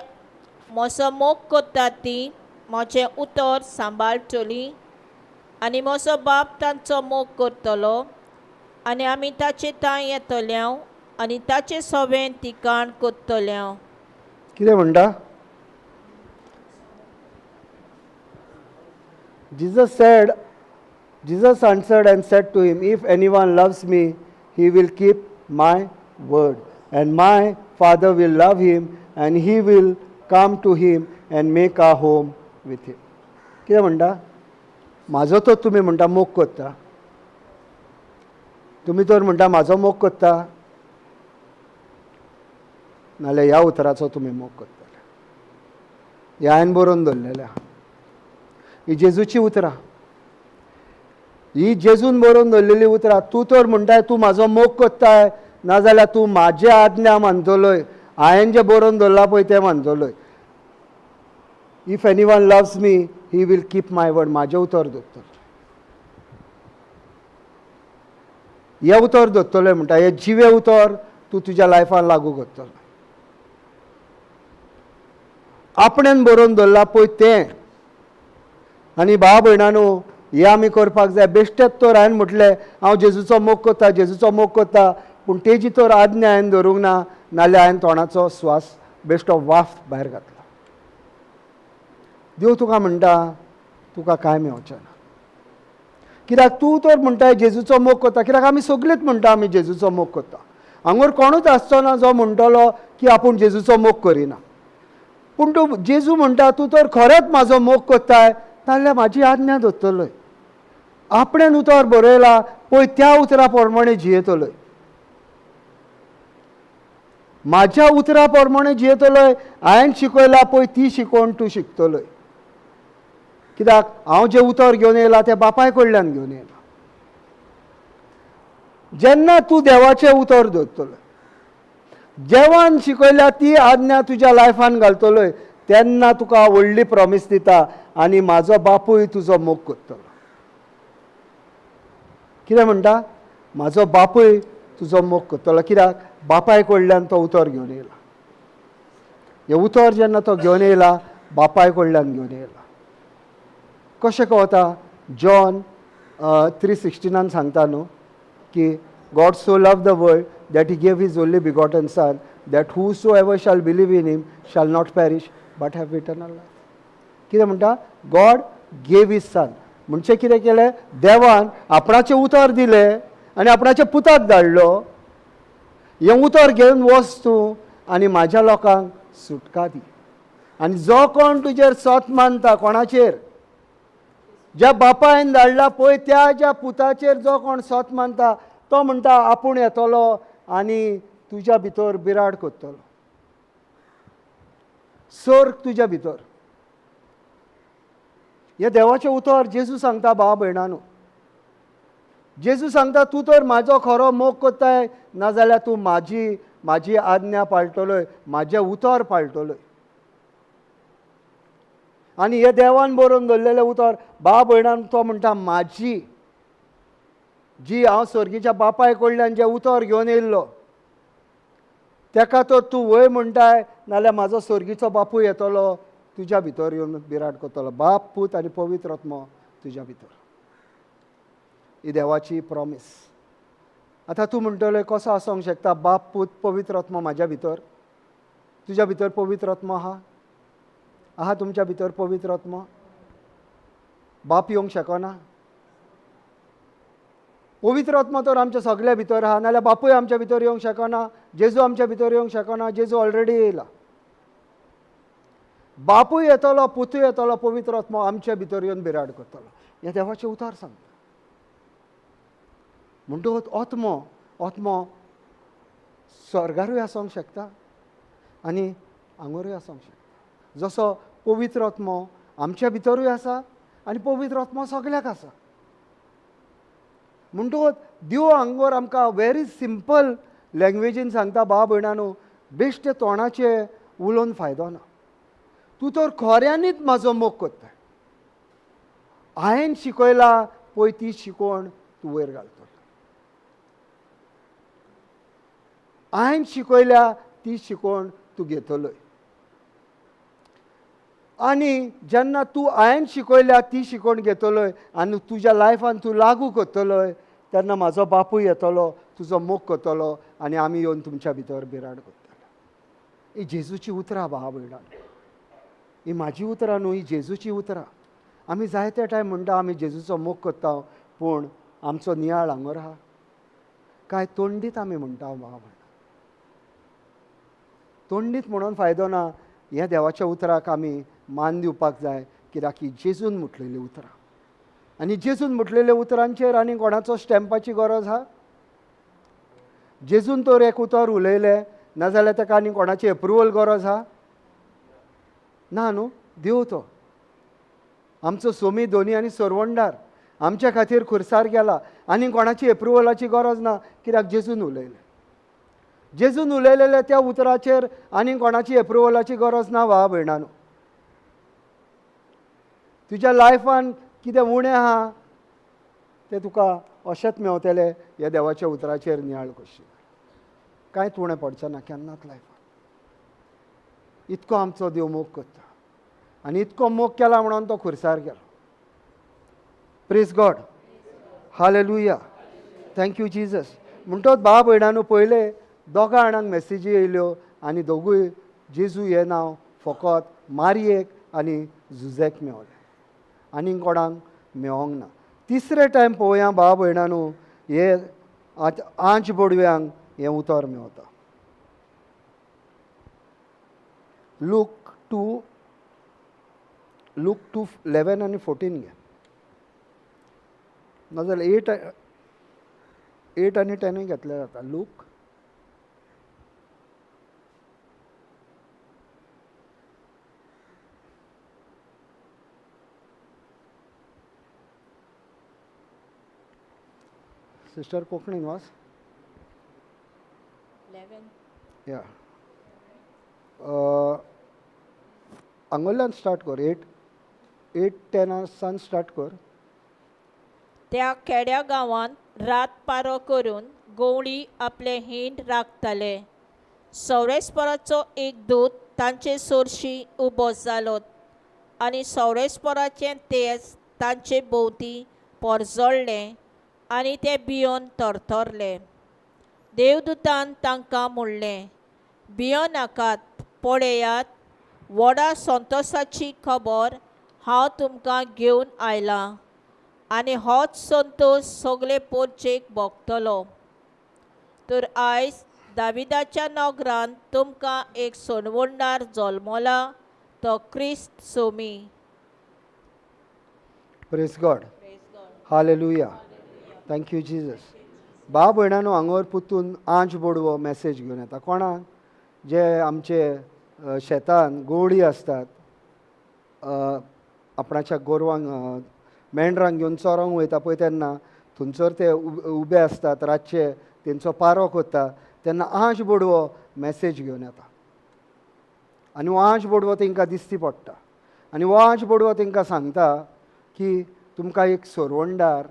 म्हजो मोग करता ती म्हजें उतर सांबाळटली आनी म्हजो बाप तांचो मोग करतलो आनी आमी ताचे थांय येतले आनी ताचे सवें ठिकाण करतले. कितें म्हणटा? Jesus said, Jesus answered and said to him, If anyone loves me, he will keep my word, and my Father will love him, and he will come to him and make a home with him. कितें म्हणटा? म्हाजो तर तुमी म्हणटा मोग करता, तुमी तर म्हणटा म्हाजो मोग करता, नाल्यार ह्या उतराचो तुमी मोग करतले. हें हांवें बरोवन दवरलेलें आहा. ही जेजूची उतरां, ही जेजून बरोवन दवरलेली उतरां. तूं तर म्हणटाय तूं म्हाजो मोग करताय, नाजाल्यार तूं म्हाजे आज्ञा मानतलोय, हांवें जें बरोवन दवरलां पळय तें मानतलोय. If anyone loves me he will keep my word. म्हाजें उतर दवरतलो, हें उतर दवरतलोय म्हणटा. हें जिवें उतर तूं तुज्या लायफान लागू करतलो. आपणेन बरोवन दवरलां पळय तें. आनी भाव भयणांनो, हें आमी करपाक जाय. बेश्टेच तर हांवें म्हटलें हांव जेजूचो मोग करता, जेजूचो मोग करता, पूण तेजी तर आज्ञा हांवें धरूंक ना, नाल्यार हांवें तोंडाचो स्वास बेश्टो वाफ भायर घातला. देव तुका म्हणटा तुका कांय मेवचें ना. कित्याक तूं तर म्हणटा जेजूचो मोग करता. कित्याक आमी सगळींच म्हणटा आमी जेजूचो मोग करता. हांगर कोणूच आसचो ना जो म्हणटलो की आपूण जेजूचो मोग करिना. पूण तूं जेजू म्हणटा तूं तर खरेंच म्हाजो मोग करताय जाल्यार म्हाजी आज्ञा दवरतलोय. आपणेन उतर बरयलां पळय त्या उतरा प्रमाणे जियेतलोय. म्हाज्या उतरा प्रमाणे जियेतलोय. हांवें शिकयलां पळय ती शिकोवन तूं शिकतलोय. कित्याक हांव जें उतर घेवन येयलां तें बापाय कडल्यान घेवन येयलां. जेन्ना तूं देवाचें उतर दवरतलो, देवान शिकयल्या ती आज्ञा तुज्या लायफान घालतलोय, तेन्ना तुका व्हडली प्रॉमीस दिता आनी म्हाजो बापूय तुजो मोग करतलो. कितें म्हणटा? म्हाजो बापूय तुजो मोग करतलो. कित्याक बापाय कडल्यान तो उतर घेवन येयला. हें उतर जेन्ना तो घेवन येयला बापाय कडल्यान घेवन येयला. कशें कळता? जॉन 3:16 सांगता न्हू की God so love the world that he gave his only begotten son, that whosoever shall believe in him shall not perish but have eternal life. कितें म्हणटा? गॉड गेव his सन. म्हणजे कितें केलें? देवान आपणाचें उतर दिलें आनी आपणाच्या पुताक धाडलो. हें उतर घेवन वच तूं आनी म्हाज्या लोकांक सुटका दी. आनी जो कोण तुजेर सत मानता, कोणाचेर? ज्या बापायन धाडला पळय त्या ज्या पुताचेर जो कोण सत मानता तो म्हणटा आपूण येतलो आनी तुज्या भितर बिराड करतलो. सर्ग तुज्या भितर. हें देवाचें उतर जेजू सांगता भाव भयणांनो. जेजू सांगता तूं तर म्हाजो खरो मोग करताय, नाजाल्यार तूं म्हाजी म्हाजी आज्ञा पाळटलोय, म्हाजें उतर पाळटलोय. आनी हें देवान बरोवन दवरलेलें उतर भाव भयणान तो म्हणटा म्हाजी जी हांव सर्गीच्या बापाय कडल्यान जें उतर घेवन येयल्लो तेका तर तूं वय म्हणटाय, नाल्यार म्हाजो सर्गीचो बापूय येतलो तुज्या भितर येवन बिराड करतलो. बाप, पूत आनी पवित्र आत्मो तुज्या भितर. ही देवाची प्रॉमीस. आतां तूं म्हणटलो कसो आसूंक शकता बाप पूत पवित्र आत्मो म्हाज्या भितर? तुज्या भितर पवित्र आत्मो आहा? आहा तुमच्या भितर पवित्र आत्मो? बाप येवंक शकना? पवित्र आत्मो तर आमच्या सगल्या भितर आहा, नाल्यार बापूय आमच्या भितर येवंक शकना, जेजू आमच्या भितर येवंक शकना. जेजू ऑलरेडी येयला. बापूय येतलो, पुतूय येतलो, पवित्र आत्मो आमच्या भितर येवन बिराड करतलो. हें देवाचें उतार सांगता. म्हणटकच आत्मो आत्मो स्वर्गारूय आसूंक शकता आनी हांगारूय आसूंक शकता. जसो पवित्र आत्मो आमच्या भितरूय आसा आनी पवित्र आत्मो सगल्याक आसा. म्हणटकच देव हांगर आमकां व्हेरी सिंपल लँग्वेजीन सांगता, भाव भयणानो, बेश्टे तोंडाचे उलोवन फायदो ना. तूं तर खऱ्यांनीच म्हाजो मोग करता. हांवें शिकयला पळय ती शिकवण तूं वयर घालतलो. हांवें शिकयल्या ती शिकवण तूं घेतलोय. आनी जेन्ना तूं हांवें शिकयल्या ती शिकवण घेतलोय आनी तुज्या लायफान तूं लागू करतलोय तेन्ना म्हाजो बापूय येतलो, तुजो मोग करतलो आनी आमी येवन तुमच्या भितर बिराड करतले. ही जेजूची उतरां भाव भयणां, ही म्हाजी उतरां न्हू, ही जेजूची उतरां. आमी जायते टायम म्हणटा आमी जेजूचो मोग करता, पूण आमचो नियाळ हांगर आहा काय तोंडीत आमी म्हणटा भाव भयणां? तोंडीत म्हणून फायदो ना. ह्या देवाच्या उतराक आमी मान दिवपाक जाय, कित्याक ही जेजून म्हटलेली उतरां. आनी जेजून म्हटलेल्या उतरांचेर आनी कोणाचो स्टॅम्पाची गरज आहा? जेजून तर एक उतर उलयलें नाजाल्यार ताका आनी कोणाची एप्रुवल गरज आहा? ना न्हू. देव तो आमचो सोमी दोनी आनी सरवणदार, आमच्या खातीर खुर्सार गेला, आनी कोणाची एप्रुवलाची गरज ना, कित्याक जेजून उलयलें. जेजून उलयलेल्या त्या उतराचेर आनी कोणाची एप्रुवलाची गरज ना. वा भयणानो, तुज्या लायफान कितें उणें आहा तें तुका अशेंच मेवतलें ह्या देवाच्या उतराचेर नियाळ करशी. कांयच उणें पडचें ना केन्नाच लायफान. इतको आमचो देव मोग करता आनी इतको मोग केला म्हणून तो खुर्सार गेलो. Praise God, hallelujah, thank you Jesus. म्हणटोच भाव भयणानो, पयले दोगां जाणांक मॅसेजी येयल्यो आनी दोगूय जेजू हें नांव फकत मारयेक आनी जुजेक मेवलें, आनी कोणाक मेवोंक ना. तिसरे टायम पळोवया भाव भयणानो, हे आंच बोडव्यांक हें उतर मेवता. लूक 2:11 आनी 14 घे, नाजाल्यार 8 आनी 10 घेतले जाता. लूक सिस्टर कोंकणीन वाच. 11 या हांगोल्यान स्टार्ट कर, 8 10 सान स्टार्ट कर. त्या खेड्या गांवांत रात पारो करून गवळी आपले हिंड राखताले. सौरेस्पराचो एक दूत तांचे सोरशी उबो जालो आनी सौरेस्पराचें तेज तांचे भोंवती पोरजळ्ळें आनी ते भियोन थरथरले. देवदूतान तांकां म्हणलें, भियो नाकात, पळयात व्हडा संतोसाची खबर हांव तुमकां घेवन आयलां आनी होच संतोश सगळे पोरचेक भोगतलो. तर आयज दाविदाच्या नगरांत तुमकां एक सोडवणदार जल्मला, तो क्रिस्त Somi. Praise God, hallelujah, thank you Jesus. भाव भयणानो, हांगर पुतून आंच बोडवो मॅसेज घेवन येता. कोणाक? जे आमचे शेतान गोवळी आसतात, आपणाच्या गोरवांक मेंढरांक घेवन चोरोंक वयता पळय, तेन्ना थंयसर ते उबे आसतात रातचे, तेंचो पारो करता, तेन्ना आंच बोडवो मॅसेज घेवन येता आनी हो आंच बोडवो तेंकां दिसती पडटा आनी हो आंच बोडवो तेंकां सांगता की तुमकां एक सरवणदार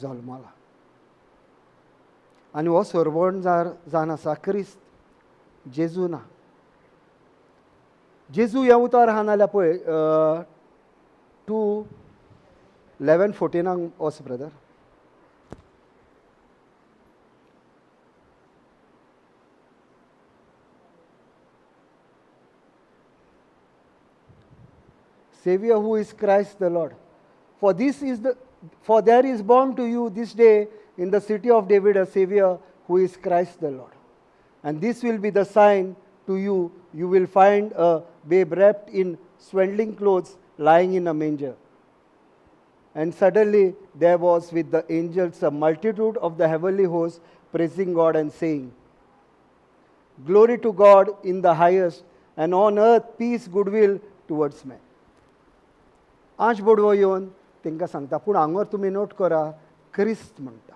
जल्मला आनी हो सरवणदार जावन आसा क्रिस्त, जेजू ना. जेजू हें उतर आहा नाल्यार पळय 2:11-14 वच brother. Saviour who is Christ the Lord. For this is the for there is born to you this day in the city of David a Saviour who is Christ the Lord. And this will be the sign to you: you will find a babe wrapped in swaddling clothes lying in a manger. And suddenly there was with the angels a multitude of the heavenly hosts praising God and saying, Glory to God in the highest, and on earth peace, goodwill towards men. आंज बोडवो येवन तांकां सांगता, पूण हांगर तुमी note करा, क्रिस्त म्हणटा.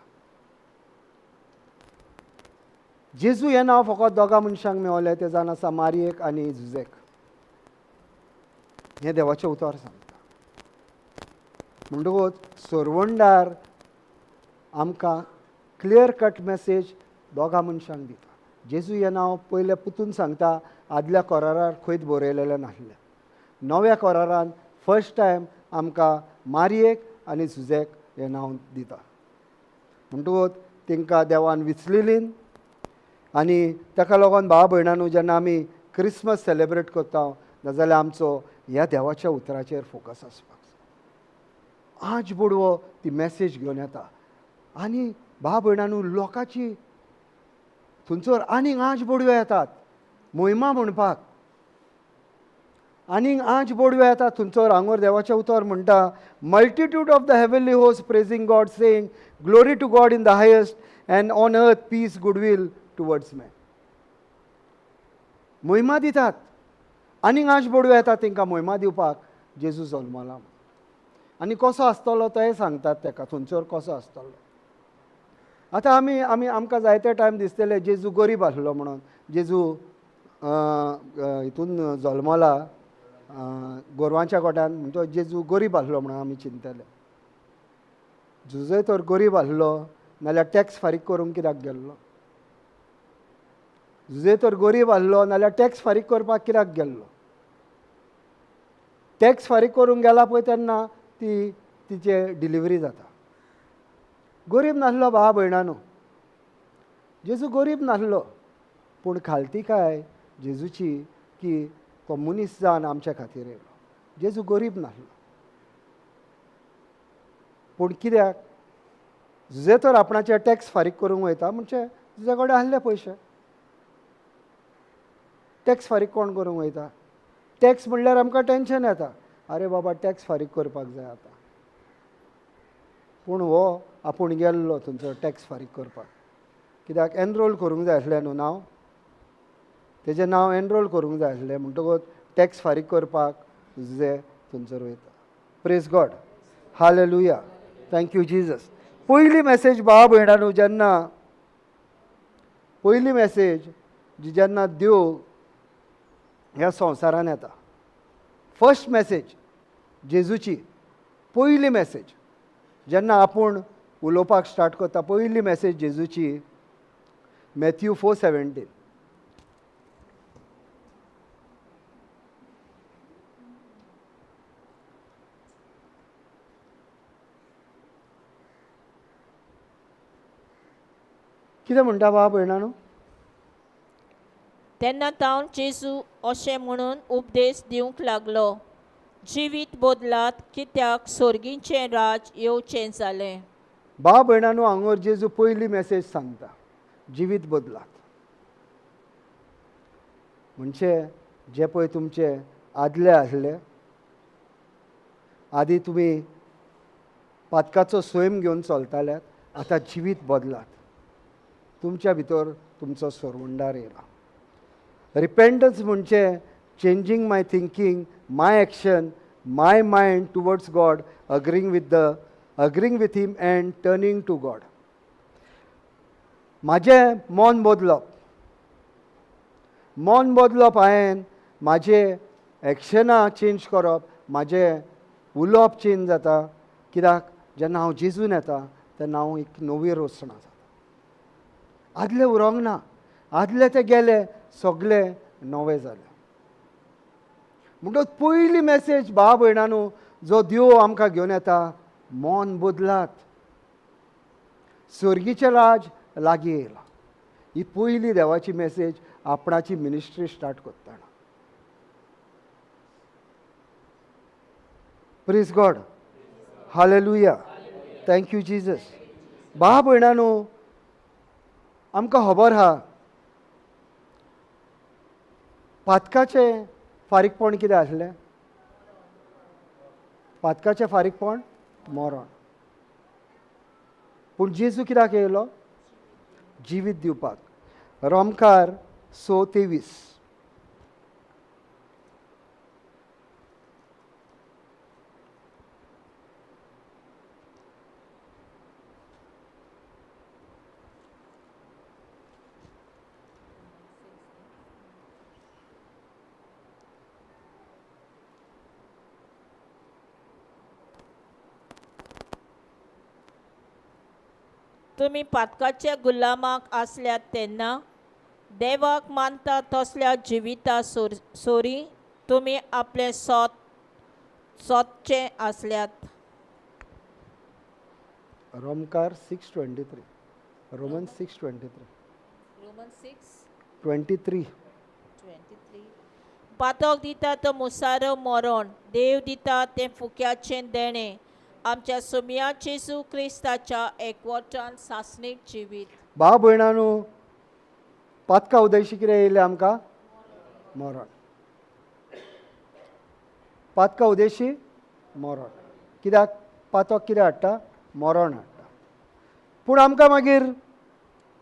जेजू हें नांव फकत दोगां मनशांक मेवलें, तें जावन आसा मारयेक आनी जुजेक. हें देवाचें उतर सांगता. म्हणटकूच सरवंडार आमकां क्लियर कट मॅसेज दोगां मनशांक दिता. जेजू हें नांव पयलें पुतून सांगता, आदल्या कोरारार खंयच बरयलेलें नासलें. नव्या कोरारान फर्स्ट टायम आमकां मारयेक आनी जुजेक हें नांव दिता. म्हणटकूच तांकां देवान विचलेलीं. आनी ताका लागून भाव भयणांनो, जेन्ना आमी क्रिसमस सेलेब्रेट करता, नाजाल्यार आमचो ह्या देवाच्या उतराचेर फोकस आसपाक जाय. आज बोडवो ती मॅसेज घेवन येता आनी भाव भयणांनो, लोकांची थंयसर आनीक आज बोडव्यो येतात मोहिमा म्हणपाक. आनीक आज बोडव्यो येतात थंयसर. हांगर देवाचें उतर म्हणटा, multitude of the heavenly host praising God, saying, Glory to God in the highest, and on earth peace, goodwill towards men. मोहिमा दितात. आनीक आज बोडव्यो येतात तांकां मोहिमा दिवपाक, जेजू जल्मला आनी कसो आसतलो तेंय सांगतात ताका, थंयसर कसो आसतलो. आतां आमी आमकां जायते टायम दिसतले जेजू गरीब आसलो म्हणून. जेजू हितून जल्मला गोरवांच्या गोट्यान, म्हणटो जेजू गरीब आसलो म्हणून आमी चिंतले. जुजय तर गरीब आसलो नाल्यार टॅक्स फारीक करूंक कित्याक गेल्लो? जुजे तर गरीब आसलो नाल्यार टॅक्स फारीक करपाक कित्याक गेल्लो? टॅक्स फारीक करूंक गेला पळय तेन्ना ती तिचे डिलिवरी जाता. गरीब नासलो भाव भयणानो, जेजू गरीब नासलो. पूण खालतीकाय जेजूची की तो मनीस जावन आमच्या खातीर येयलो. जेजू गरीब नासलो, पूण कित्याक जुजे तर आपणाचे टॅक्स फारीक करूंक वयता, म्हणजे तुजे कडेन आसले पयशे. टॅक्स फारीक कोण करूंक वयता? टॅक्स म्हणल्यार आमकां टेंशन येता, आरे बाबा टॅक्स फारीक करपाक जाय आतां. पूण हो आपूण गेल्लो थंयसर टॅक्स फारीक करपाक, कित्याक एनरोल करूंक जाय आसलें न्हू नांव, तेजें नांव एनरोल करूंक जाय आसलें. म्हणटकूच टॅक्स फारीक करपाक जे थंयसर वयता. Praise God, hallelujah, thank you Jesus. पयली मॅसेज भाव भयणांनो, जेन्ना पयली मॅसेज जी जेन्ना देव ह्या संवसारान येता, फर्स्ट मॅसेज जेजूची पयली मॅसेज जेन्ना आपूण उलोवपाक स्टार्ट करता, पयली मॅसेज जेजूची मॅथ्यू 4:17. कितें म्हणटा बाबा भयणानो? तेन्ना तावन जेजू अशें म्हणून उपदेश दिवंक लागलो, जिवीत बदलात, कित्याक सोर्गीचें राज येवचें जालें. बा भयणानो, हांगर जेजू पयली मॅसेज सांगता, जिवीत बदलात. म्हणजे जे पळय तुमचे आदले आसले, आदी तुमी पातकाचो स्वयं घेवन चलताल्यात, आतां जिवीत बदलात. तुमच्या भितर तुमचो सरवंडार येयला. रिपेंटन्स म्हणजे changing my thinking, my action, my mind towards God, agreeing with him and turning to God. म्हाजें मन बदलप, मन बदलप, हांवें म्हाजें एक्शनां चेंज करप, म्हाजें उलोवप चेंज जाता. कित्याक जेन्ना हांव जेजून येता तेन्ना हांव एक नवी रचणा जाता. आदलें उरोंक ना, आदले ते गेले, सगळे नवे जाले. म्हणटकच पयली मॅसेज भाव भयणांनो जो देव आमकां घेवन येता, मन बदलात, सर्गीचें राज लागीं येयलां. ही पयली देवाची मॅसेज आपणाची मिनिस्ट्री स्टार्ट करतना. Praise God, hallelujah, thank you Jesus. भाव भयणानो, आमकां खबर आहा पातकाचें फारीकपण कितें आसलें? पातकाचें फारीकपण मरण. पूण जेजू कित्याक येयलो? जिवीत दिवपाक. रोमकार 6:23. तुमी पातकाच्या गुलामाक आसल्यात तेन्ना देवाक मानता तसल्या जिविता सोरी तुमी आपले सोदचे आसल्यात. रोमकार 6:23. रोमन 6:23. रोमन 6 23. 23. पातक दिता तो मुसारो मरण, देव दिता तें फुक्याचें देणें, आमच्या सोम्या जेजू क्रिस्ताच्या एकवटान सासणीक जिवीत. भाव भयणानो, पातका उदयशी कितें येयलें आमकां? मरण. पातका उदेशी मरण. कित्याक? पातक कितें हाडटा? मरण हाडटा. पूण आमकां मागीर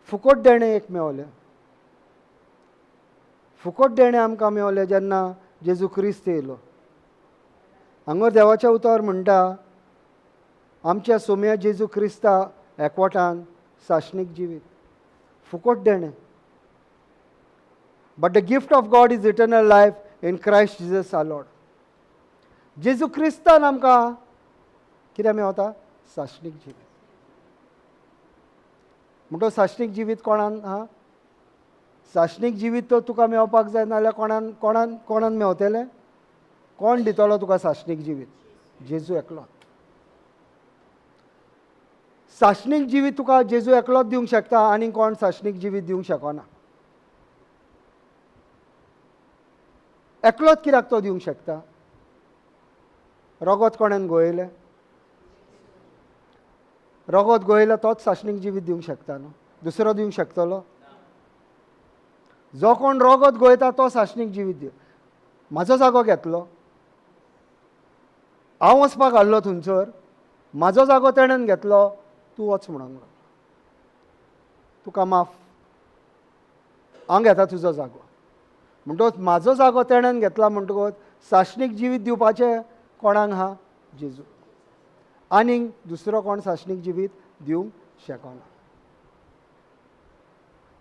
फुकट देणें एक मेवलें. फुकट देणें आमकां मेवलें जेन्ना जेजू क्रिस्त येयलो. हांगा देवाच्या उतर म्हणटा, आमच्या सोम्या जेजू क्रिस्ता एकवटान सासणीक जिवीत, फुकट देणें. But the gift of God is eternal life in Christ Jesus our Lord. जेजू क्रिस्तान आमकां कितें मेवता? सासणीक जिवीत. म्हणटो सासणीक जिवीत कोणान आहा? सासणीक जिवीत तर तुका मेवपाक जाय, नाजाल्यार कोणान कोणान कोणान मेवतलें? कोण दितलो तुका सासणीक जिवीत? जेजू एकलो. सासणीक जिवीत तुका जेजू एकलोच दिवंक शकता, आनी कोण सासणीक जिवीत दिवंक शकना. एकलोच कित्याक तो दिवंक शकता? रगत कोणेन गोयलें? रगत गोयलें तोच सासणीक जिवीत दिवंक शकता न्हू, दुसरो दिवंक शकतलो? जो कोण रगत गोयता तो सासणीक जिवीत दिव. म्हाजो जागो घेतलो, हांव वचपाक आहलो थंयसर, म्हाजो जागो तेणेन घेतलो, तूं वच म्हणूंक लागलो, तुका माफ, हांव घेता तुजो जागो. म्हणटकच म्हाजो जागो तेणेन घेतला म्हणटकच सासणीक जिवीत दिवपाचें कोणाक आहा? जेजू. आनीक दुसरो कोण सासणीक जिवीत दिवंक शकना.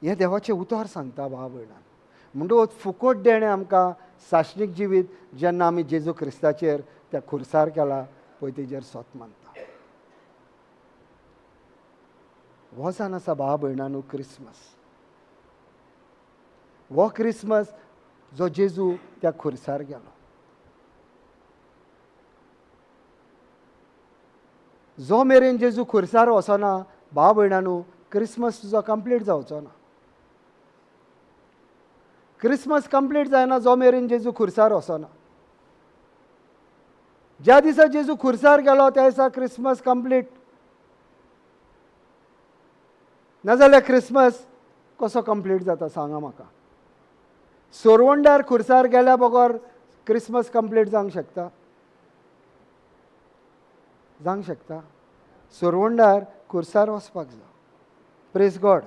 हें देवाचें उतर सांगता भाव भयणान. म्हणटकच फुकट देणें आमकां सासणीक जिवीत जेन्ना आमी जेजू क्रिस्ताचेर त्या खुर्सार केला पळय तेजेर सोत मानता. हो जावन आसा भाव भयणानू क्रिसमस. हो क्रिसमस जो जेजू त्या खुर्सार गेलो. जो मेरेन जेजू खुर्सार वचना भाव भयणानू क्रिसमस तुजो कंप्लीट जावचो ना. क्रिसमस कंप्लीट जायना जो मेरेन जेजू खुर्सार वचना. ज्या दिसा जेजू खुर्सार गेलो त्या दिसा क्रिसमस कंप्लीट. नाजाल्यार क्रिसमस कसो कंप्लीट जाता सांगा म्हाका? सोरवंडार खुर्सार गेल्या बगर क्रिसमस कंप्लीट जावंक शकता? जावंक शकता? सोरवंडार खुर्सार वचपाक जाय. Praise God,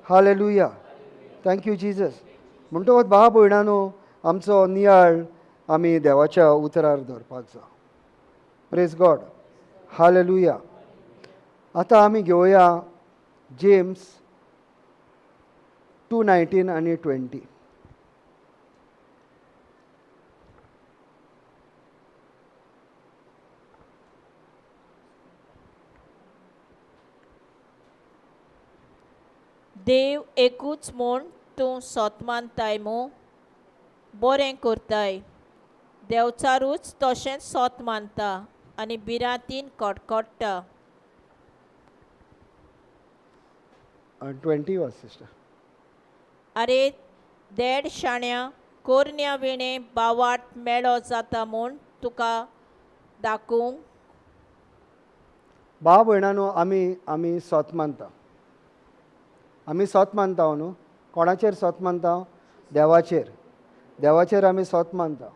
hallelujah, thank you Jesus. म्हणटकच भाव भयणानो, आमचो नियाळ आमी देवाच्या उतरार दवरपाक जाय. Praise God, hallelujah. आतां आमी घेवया जेम्स 2:19 आनी 20. देव एकूच म्हूण तूं सोत मानताय मू, बरें करताय. देवचारूच तशेंच सोत मानता आनी बिरातीन कडकडटा. 20 was sister. अरे देड शाण्या कोरन्या विणे बावाट मेळो जाता म्हूण तुका दाखोवंक. भाव भयणानो, आमी आमी सोत मानता, आमी सोत मानता न्हू. कोणाचेर सोत मानता? देवाचेर. देवाचेर आमी सोत मानता.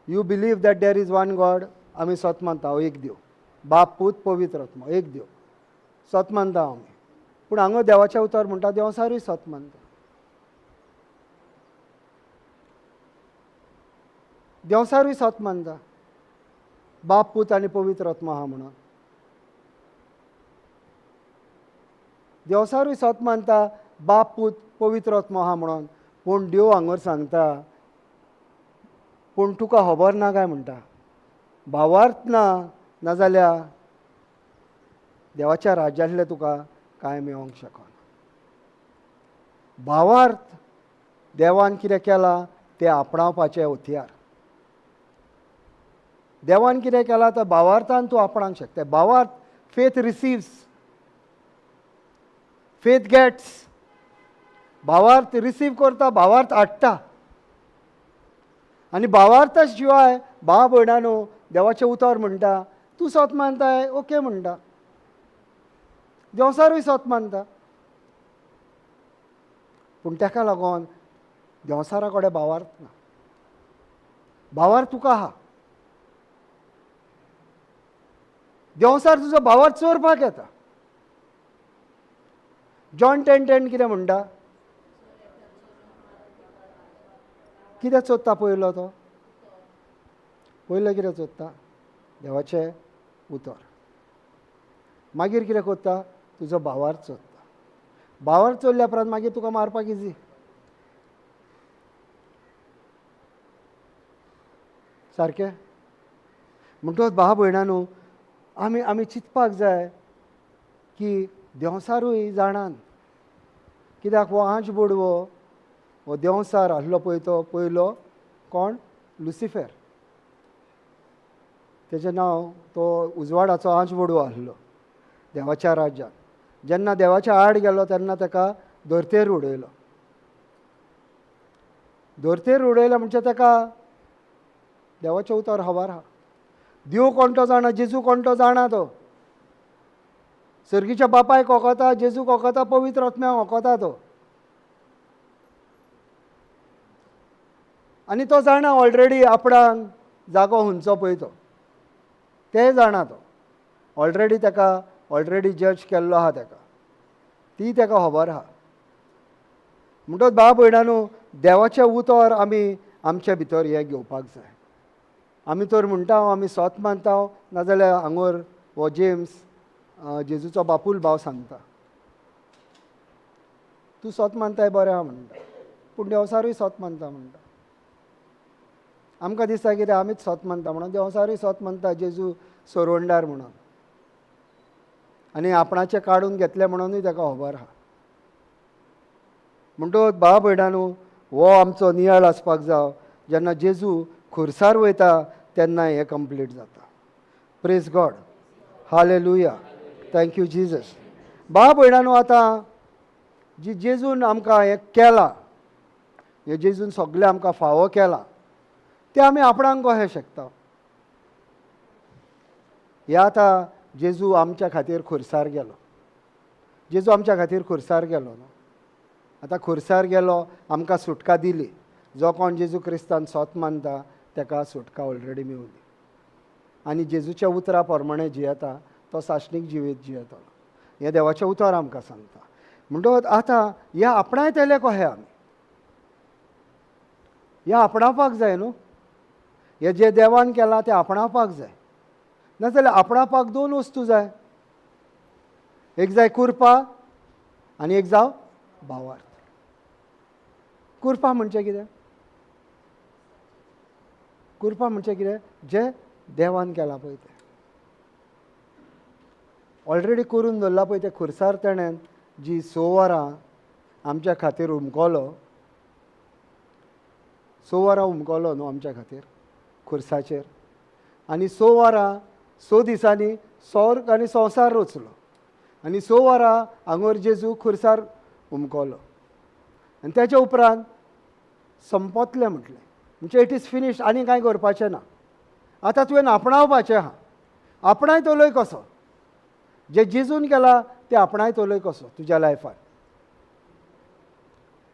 You believe that there is one God. आमी सोत मानता एक देव, बाप, पूत, पवित्र आत्मा, एक देव सोत मानता आमी. पूण हांगा देवाचें उतर म्हणटा देंवचारूय सोत मानता. देंवचारूय सोत मानता बाप, पूत आनी पवित्र आत्मा आहा म्हणून. देंवचारूय सोत मानता बाप, पूत, पवित्र आत्मा आहा म्हणून. पूण देव हांगर सांगता, पूण तुका खबर ना काय म्हणटा, भावार्थ ना, नाजाल्यार देवाच्या राज्यांतलें तुका कांय मेळोंक शकना. भावार्थ देवान कितें केलां तें आपणावपाचें हत्यार. देवान कितें केलां तर भावार्थान तूं आपणावंक शकता. भावार्थ, फेथ रिसिव्स, फेथ गॅट्स. भावार्थ रिसीव करता, भावार्थ हाडटा. आनी भावार्था शिवाय भाव भयणानो देवाचें उतर म्हणटा तूं सोत मानताय, ओके म्हणटा, देंवचारूय सोत मानता. पूण ताका लागून देंवचारा कडेन भावार्थ ना. भावार्थ तुका आहा. देंवचार तुजो भावार्थ चोरपाक येता. जॉन 10:10 कितें म्हणटा? कितें चोरता पयलो तो? पयलो कितें चोरता? देवाचें उतर. मागीर कितें करता? तुजो भावार्थ चोरता. भावार्थ चोरल्या उपरांत मागीर तुका मारपाक इजी. सारकें. म्हणटकच भाव भयणानो आमी आमी चिंतपाक जाय की देंवचारूय जाणान. कित्याक हो आंज बोडवो हो देंवचार आहलो पळय तो पयलो कोण? लुसिफेर. तेजें नांव तो उजवाडाचो आंज बोडवो आहलो देवाच्या राज्यांत. जेन्ना देवाच्या आड गेलो तेन्ना ताका धर्तेर उडयलो. धर्तेर उडयलो म्हणजे ताका देवाचें उतर खबर आहा. देव कोण तो जाणा, जेजू कोण तो जाणा. तो सर्गीच्या बापायक वखता, जेजूक वखता, पवित्र आत्म्याक वखता तो. आनी तो जाणा ऑलरेडी आपणाक जागो हुंचो पळय तो, तें जाणा तो ऑलरेडी. ताका ऑलरेडी जज केल्लो आहा ताका, ती ताका खबर आहा. म्हणटकच भाव भयणानो देवाचें उतर आमी आमचे भितर हें घेवपाक जाय. आमी तर म्हणटा आमी सोत मानता, नाजाल्यार हांगर हो जेम्स जेजूचो बापूल भाव सांगता तूं सोत मानताय बरें आहा म्हणटा, पूण देंवचारूय सोत मानता म्हणटा. आमकां दिसता कितें आमीच सोत मानता म्हणून, देंवचारूय सोत मानता जेजू सोरवंडार म्हणून, आनी आपणाचें काडून घेतलें म्हणूनय ताका खबर आहा. म्हणटकच भाव भयणानो हो आमचो नियाळ आसपाक जाव. जेन्ना जेजू खुर्सार वयता तेन्ना हें कंप्लीट जाता. Praise God, hallelujah, thank you Jesus. भाव भयणानो आतां जी जेजून आमकां हें केलां, हें जेजून सगळें आमकां फावो केलां, तें आमी आपणाक कशें शकता? हें आतां जेजू आमच्या खातीर खुर्सार गेलो. जेजू आमच्या खातीर खुर्सार गेलो न्हू. आतां खुर्सार गेलो, आमकां सुटका दिली. जो कोण जेजू क्रिस्तान सोत मानता ताका सुटका ऑलरेडी मेवली. आनी जेजूच्या उतरा प्रमाणे जियेता तो सासणीक जिवीत जियेतलो. हें देवाचें उतर आमकां सांगता. म्हणटकच आतां हें आपणायतले कशें आमी? हें आपणावपाक जाय न्हू. हें जें देवान केलां तें आपणावपाक जाय. नाजाल्यार आपणावपाक दोन वस्तू जाय, एक जाय कुरपा आनी एक जावं भावार्थ. कुरपा म्हणजे कितें? कुरपा म्हणजे कितें? जें देवान केलां पळय तें ऑलरेडी करून दवरलां पळय तें खुर्सार तेणें जी 6 वरां आमच्या खातीर उमकलो, 6 वरां उमकलो न्हू आमच्या खातीर खुर्साचेर. आनी 6 वरां 6 दिसांनी स्वर्ग आनी संवसार रचलो. आनी 6 वरां हांगर जेजू खुर्सार उमकलो. आनी तेच्या उपरांत संपतलें म्हटलें, म्हणजे it is finished, आनी कांय करपाचें ना. आतां तुवें आपणावपाचें आहा. आपणायतलोय कसो? जें जेजून केलां तें आपणायतलोय कसो तुज्या लायफान?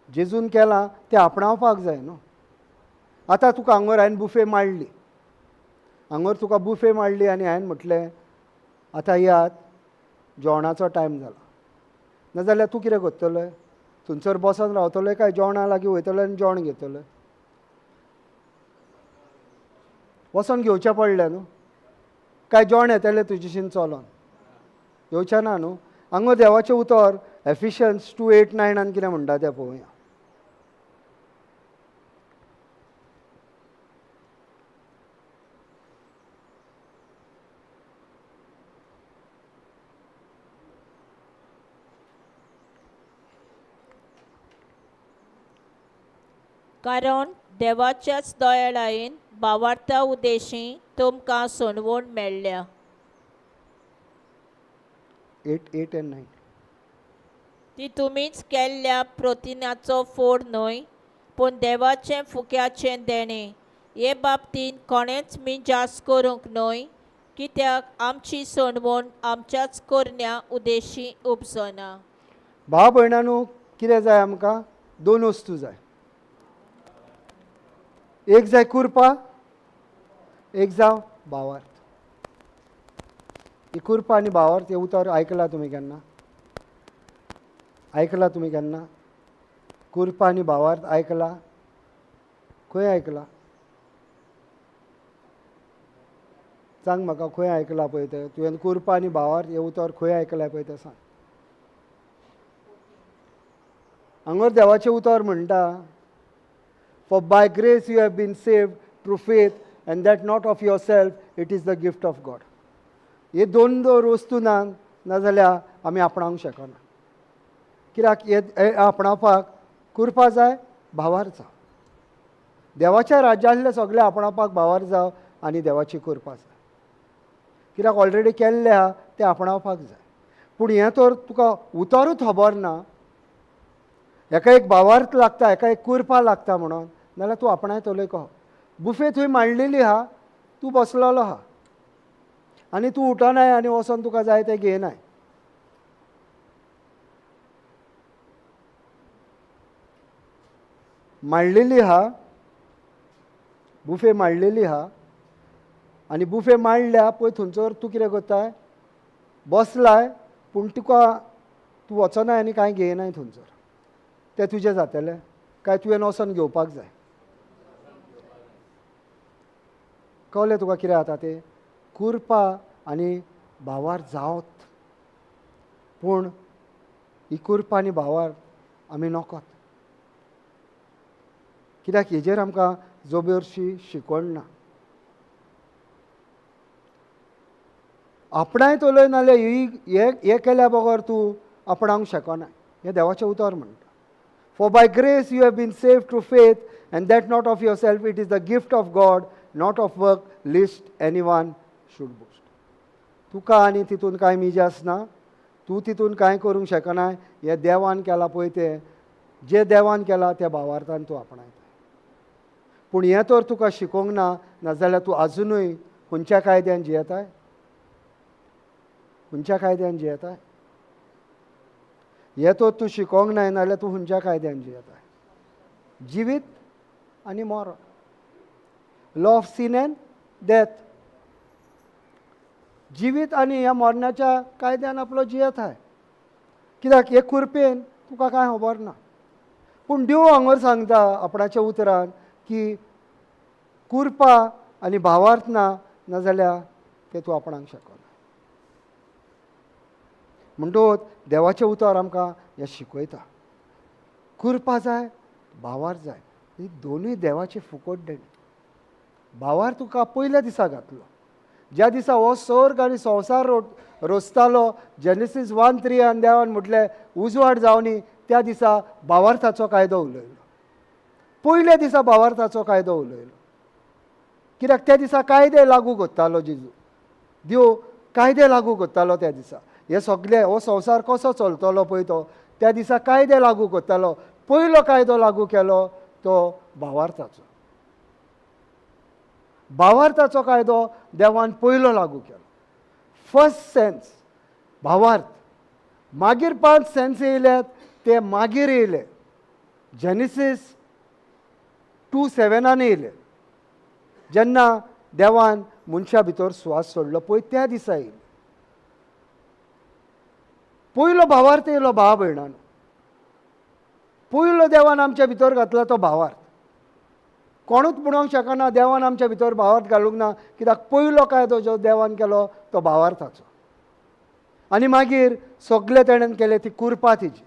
जेजून केलां तें आपणावपाक जाय न्हू. आतां तुका हांगर हांवें बुफे मांडली, हांगर तुका बुफे मांडली आनी हांवें म्हटलें आतां याद जेवणाचो टायम जाला, नाजाल्यार तूं कितें करतलोय? थंयसर बसोन रावतलोय काय जेवणा लागीं वयतलो आनी जेवण घेतलोय? वचोन घेवचें पडलें न्हू. काय जेवण येतलें तुजेशीन चलोन? येवचें ना न्हू. हांगा देवाचें उतर एफिशियन्स 2, 8, 9 कितें म्हणटा तें पळोवया. कारण देवाच्याच दयाळायेन भावार्था उद्देशी तुमकां सोडवण मेळ्ळ्या. 8, 8 आनी 9. ती तुमीच केल्ल्या प्रतिनाचो फोड न्हय, पूण देवाचें फुक्याचें देणें. हे बाबतींत कोणेंच मिजास करूंक न्हय, कित्याक आमची सोडवण आमच्याच करण्या उद्देशी उपजना. भाव भयणांनो, कितें जाय आमकां? दोन वस्तू जाय. एक जाय कुरपा, एक जावं भावार्थ. ही कुरपा आनी भावार्थ हें उतर आयकलां तुमी केन्ना? आयकलां तुमी केन्ना? कुरपा आनी भावार्थ आयकलां? खंय आयकलां? सांग म्हाका, खंय आयकलां पळय तें? तुवें कुरपा आनी भावार्थ हें उतर खंय आयकलां पळय तें सांग. हांगर देवाचें उतर म्हणटा, For by grace you have been saved through faith, and that not of yourself, it is the gift of God. हे दोन दोन वस्तू ना नाजाल्यार आमी आपणावंक शकना. कित्याक हे आपणावपाक कुरपा जाय, भावार जाव. देवाच्या राज्यांतले सगळे आपणावपाक भावार जाव आनी देवाची कुरपा जाय. कित्याक ऑलरेडी केल्लें आहा तें आपणावपाक जाय. पूण हें तर तुका उतरूच खबर ना. हेका एक भावार्थ लागता, हेका एक कुरपा लागता म्हणून, नाल्यार तूं आपणायतलोय कहो? बुफे थंय मांडलेली आहा, तूं बसलेलो आहा आनी तूं उठनाय आनी वचोन तुका जाय तें घेयनाय. मांडलेली आहा, बुफे मांडलेली आहा आनी बुफे मांडल्या पळय थंयसर तूं कितें करताय? बसलाय, पूण तुका तूं वचनाय आनी कांय घेयनाय थंयसर. तें तुजें जातलें काय तुवें वचोन घेवपाक जाय? कळ्ळें तुका कितें जाता तें? कुरपा आनी भावार जावत, पूण ही कुरपा आनी भावार आमी नकोत. कित्याक हेजेर आमकां जोबेरशी शिकवण ना. आपणायतलोय नाल्यार ही हें केल्या बगर तूं आपणावंक शकना. हें देवाचें उतर म्हणटा. For by grace you have been saved through faith, and that not of yourself, it is the gift of God, not of work, lest anyone should boast. तुका आनी तितून कांय मिजास ना, तूं तितून कांय करूंक शकना. हें देवान केलां पळय तें, जें देवान केलां त्या भावार्थान तूं आपणायता. पूण हें तर तुका शिकोवंक ना, नाजाल्यार तूं आजुनूय खंयच्या कायद्यान जियेताय? खंयच्या कायद्यान जियेताय? हें तर तूं शिकोवंक नाय, नाजाल्यार तूं खंयच्या कायद्यान जियेताय? जिवीत आनी मरण, law of sin and death. जिवीत आनी ह्या मरणाच्या कायद्यान आपलो जियेताय. कित्याक हे कुरपेन तुका कांय खबर ना. पूण देव हांगर सांगता आपणाच्या उतरान की कुरपा आनी भावार्थ ना, नाजाल्यार तें तूं आपणाक शकना. म्हणटकच देवाचें उतर आमकां हें शिकयता. कुरपा जाय, भावार्थ जाय, ही दोनूय देवाची फुकट देणी. भावार्थ तुका पयल्या दिसा घातलो, ज्या दिसा हो स्वर्ग आनी संवसार रोसतालो, जेनेसीस 1:3 आनी देवान म्हटलें उजवाड जावनी, त्या दिसा भावार्थाचो कायदो उलयलो. पयल्या दिसा भावार्थाचो कायदो उलयलो. कित्याक त्या दिसा कायदे लागू करतालो जेजू, देव कायदे लागू करतालो त्या दिसा. हे सगळे हो संवसार कसो चलतलो पळय तो त्या दिसा कायदे लागू करतालो. पयलो कायदो लागू केलो तो भावार्थाचो. भावार्थाचो कायदो देवान पयलो लागू केलो. फर्स्ट सेन्स भावार्थ. मागीर 5 सेन्स येयल्यात ते मागीर येयले. जेनेसीस 2:7 येयले जेन्ना देवान मनशा भितर स्वास सोडलो पळय त्या दिसा येयले. पयलो भावार्थ येयलो भाव भयणानो. पयलो देवान आमच्या भितर घातला तो भावार्थ. कोणूच म्हणूंक शकना देवान आमच्या भितर भावार्थ घालूंक ना, कित्याक पयलो कायदो जो देवान केलो तो भावार्थाचो. आनी मागीर सगळें तेणेन केलें ती कुरपा तिजी,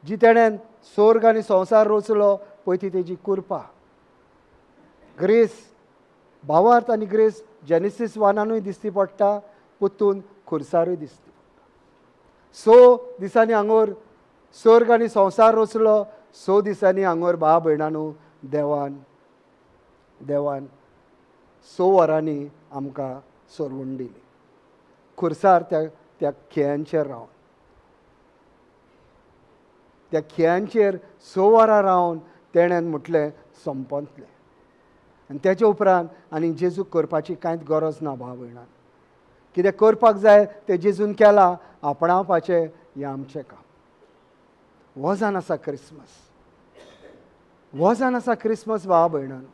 जी तेणेन स्वर्ग आनी संवसार रचलो पळय ती तेजी कुरपा. ग्रेस, भावार्थ आनी ग्रेस जेनेसीस 1 दिसती पडटा, पुतून खुर्सारूय दिसती पडटा. 6 दिसांनी हांगोर स्वर्ग आनी संवसार रचलो, 6 दिसांनी हांगोर भाव भयणानू देवान देवान 6 वरांनी आमकां सोडून दिली खुर्सार. त्या त्या खियांचेर रावन, त्या खियांचेर 6 वरां रावन तेणेन म्हटलें संपतलें. आनी तेच्या उपरांत आनी जेजूक करपाची कांयच गरज ना भाव भयणान. कितें करपाक जाय तें जेजून केलां, आपणावपाचें हें आमचें काम. हो जावन आसा क्रिसमस, हो जावन आसा क्रिसमस भाव भयणान.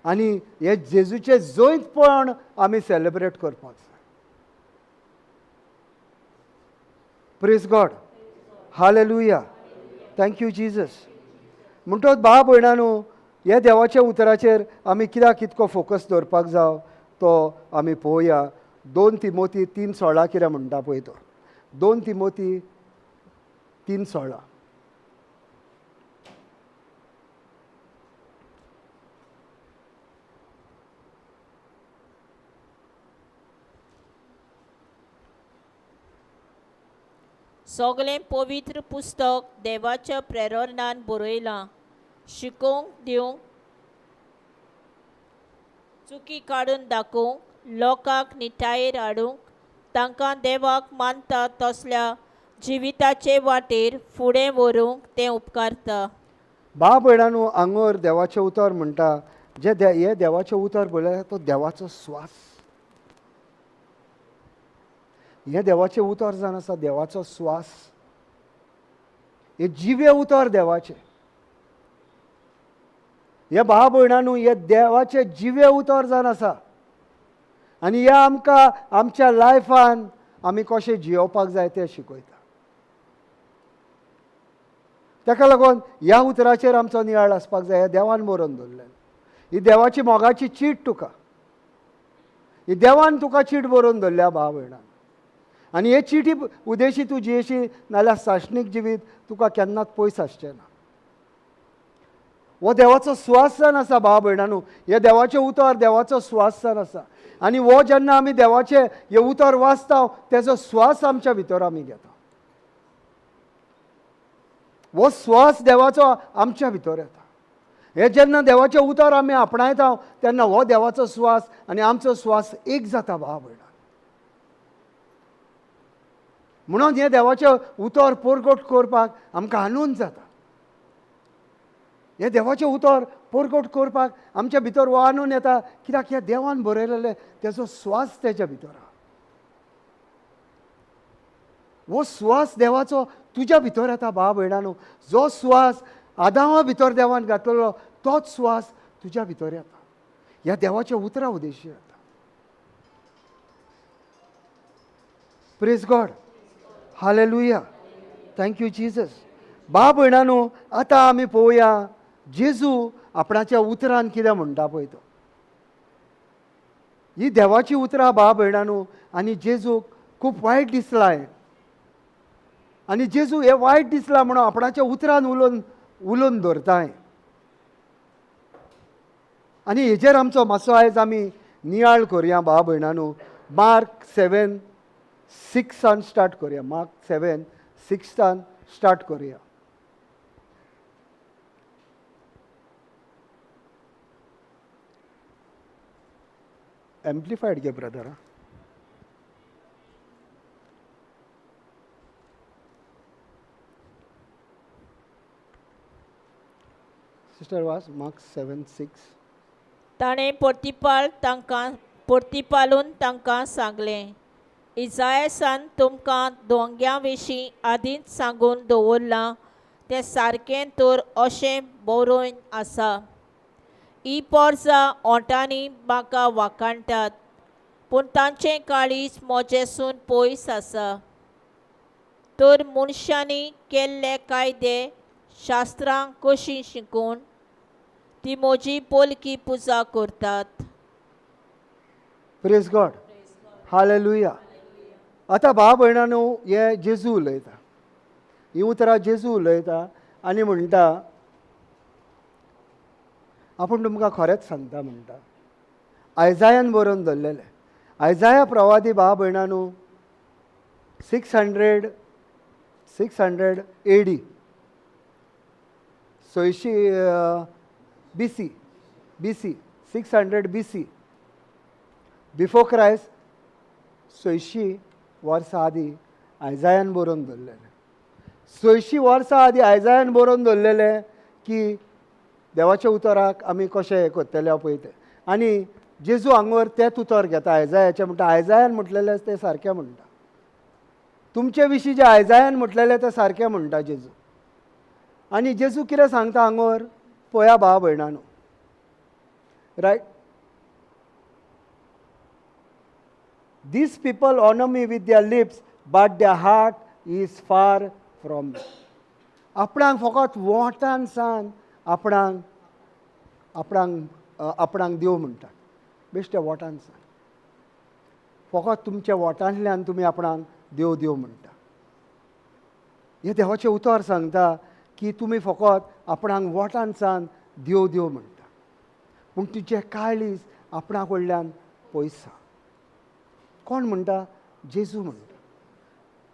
आनी हे जेजूचें जैतपण आमी सेलेब्रेट करपाक जाय. Praise God, hallelujah, thank you Jesus. म्हणटकच भाव भयणानू ह्या देवाच्या उतराचेर आमी कित्याक इतको फोकस दवरपाक जाव तो आमी पळोवया. 2 तिमोती 3:16 कितें म्हणटा पळय तो. 2 तिमोती 3:16. सगळें पवित्र पुस्तक देवाच्या प्रेरणान बरयलां, शिकोवंक दिवंक, चुकी काडून दाखोवंक, लोकांक निटायेर हाडूंक, तांकां देवाक मानता तसल्या जिविताचे वाटेर फुडें व्हरूंक तें उपकारता. भाव भयणानू आंगोर देवाचें उतर म्हणटा, जे हे देवाचें उतर बरयलां तो देवाचो स्वास. हें देवाचें उतर जावन आसा देवाचो स्वास. हें जिवें उतर देवाचें. हे भाव भयणानू हें देवाचें जिवें उतर जावन आसा. आनी हें आमकां आमच्या लायफान आमी कशें जियोवपाक जाय तें शिकयता. ताका लागून ह्या उतराचेर आमचो नियाळ आसपाक जाय. ह्या देवान बरोवन दवरलें, ही देवाची मोगाची चीट तुका, ही देवान तुका चीट बरोवन दवरल्या भाव भयणान. आनी हे चिटी उदेशी तूं जियेशी नाल्यार साशणीक जिवीत तुका केन्नाच पयस आसचें ना. हो देवाचो स्वास जावन आसा भाव भयणानू. हे देवाचें उतर देवाचो स्वास जावन आसा. आनी हो जेन्ना आमी देवाचें हें उतर वाचता तेजो स्वास आमच्या भितर आमी घेता. हो स्वास देवाचो आमच्या भितर येता. हे जेन्ना देवाचें उतर आमी आपणायता तेन्ना हो देवाचो स्वास आनी आमचो स्वास एक जाता भाव भयणान. म्हणून हें देवाचें उतर परगट करपाक आमकां आनंद जाता. हें देवाचें उतर परगट करपाक आमच्या भितर हो आनंद येता, कित्याक ह्या देवान बरयलेलें तेजो स्वास तेज्या भितर आहा. हो स्वास देवाचो तुज्या भितर येता भाव भयणानू. जो स्वास आदामा भितर देवान घातलेलो तोच स्वास तुज्या भितर येता. ह्या देवाच्या उतरा उद्देशी येता. Praise God, hallelujah, thank you Jesus. भाव भयणानू आतां आमी पळोवया जेजू आपणाच्या उतरान कितें म्हणटा पळय तो. ही देवाची उतरां भाव भयणानू. आनी जेजूक खूब वायट दिसलां हें. आनी जेजू हें वायट दिसलां म्हणून आपणाच्या उतरान उलोवन उलोवन दवरता हें. आनी हेजेर आमचो मातसो आयज आमी नियाळ करुया भाव भयणानू. मार्क 7:6 स्टार्ट करुया. मार्क 7:6 स्टार्ट करुया. एम्प्लिफायड घे ब्रदर. सिस्टर वास मार्क 7:6. ताणें परतिपालून तांकां सांगलें, इजायसान तुमकां दोंग्या विशीं आदींच सांगून दवरलां तें सारकें तर अशें बरोवन आसा, ही पोरसां ओंठांनी म्हाका वाखाणटात, पूण तांचें काळीज म्हजेसून पयस आसा. तर मनशांनी केल्ले कायदे शास्त्रां कशीं शिकून ती म्हजी पोलकी पुजा करतात. Praise God, hallelujah. आतां भाव भयणांनो, हे जेजू उलयता, हीं उतरां जेजू उलयता आनी म्हणटा, आपूण तुमकां खरेंच सांगता म्हणटा, आयजायान बरोवन दवरलेलें. आयजाया प्रवादी भाव भयणांनो 600 AD, 600 BC, BC 600 BC, before Christ, 600 वर्सां आदीं आयजायान बरोवन दवरलेलें. 600 वर्सां आदीं आयजायान बरोवन दवरलेलें की देवाच्या उतराक आमी कशें हें करतले पळय तें. आनी जेजू हांगर तेंच उतर घेता आयजायाचें, म्हणटा आयजायान म्हटलेलें तें सारकें म्हणटा, तुमचे विशीं जें आयजायान म्हटलेलें तें सारकें म्हणटा जेजू. आनी जेजू कितें सांगता हांगर पळया भाव भयणांनो, right. These people honour me with their lips, but their heart is far from me. आपणाक फकत वोंठान सान आपणाक आपणाक आपणाक देव म्हणटात, बेश्टे वोंठान सान, फकत तुमच्या वोंठांतल्यान तुमी आपणाक देव देव म्हणटा. हें देवाचें उतर सांगता की तुमी फकत आपणाक वोंठान सान देव देव म्हणटा, पूण तुजें काळीज आपणा कडल्यान पयस आसा. कोण म्हणटा? जेजू म्हणटा.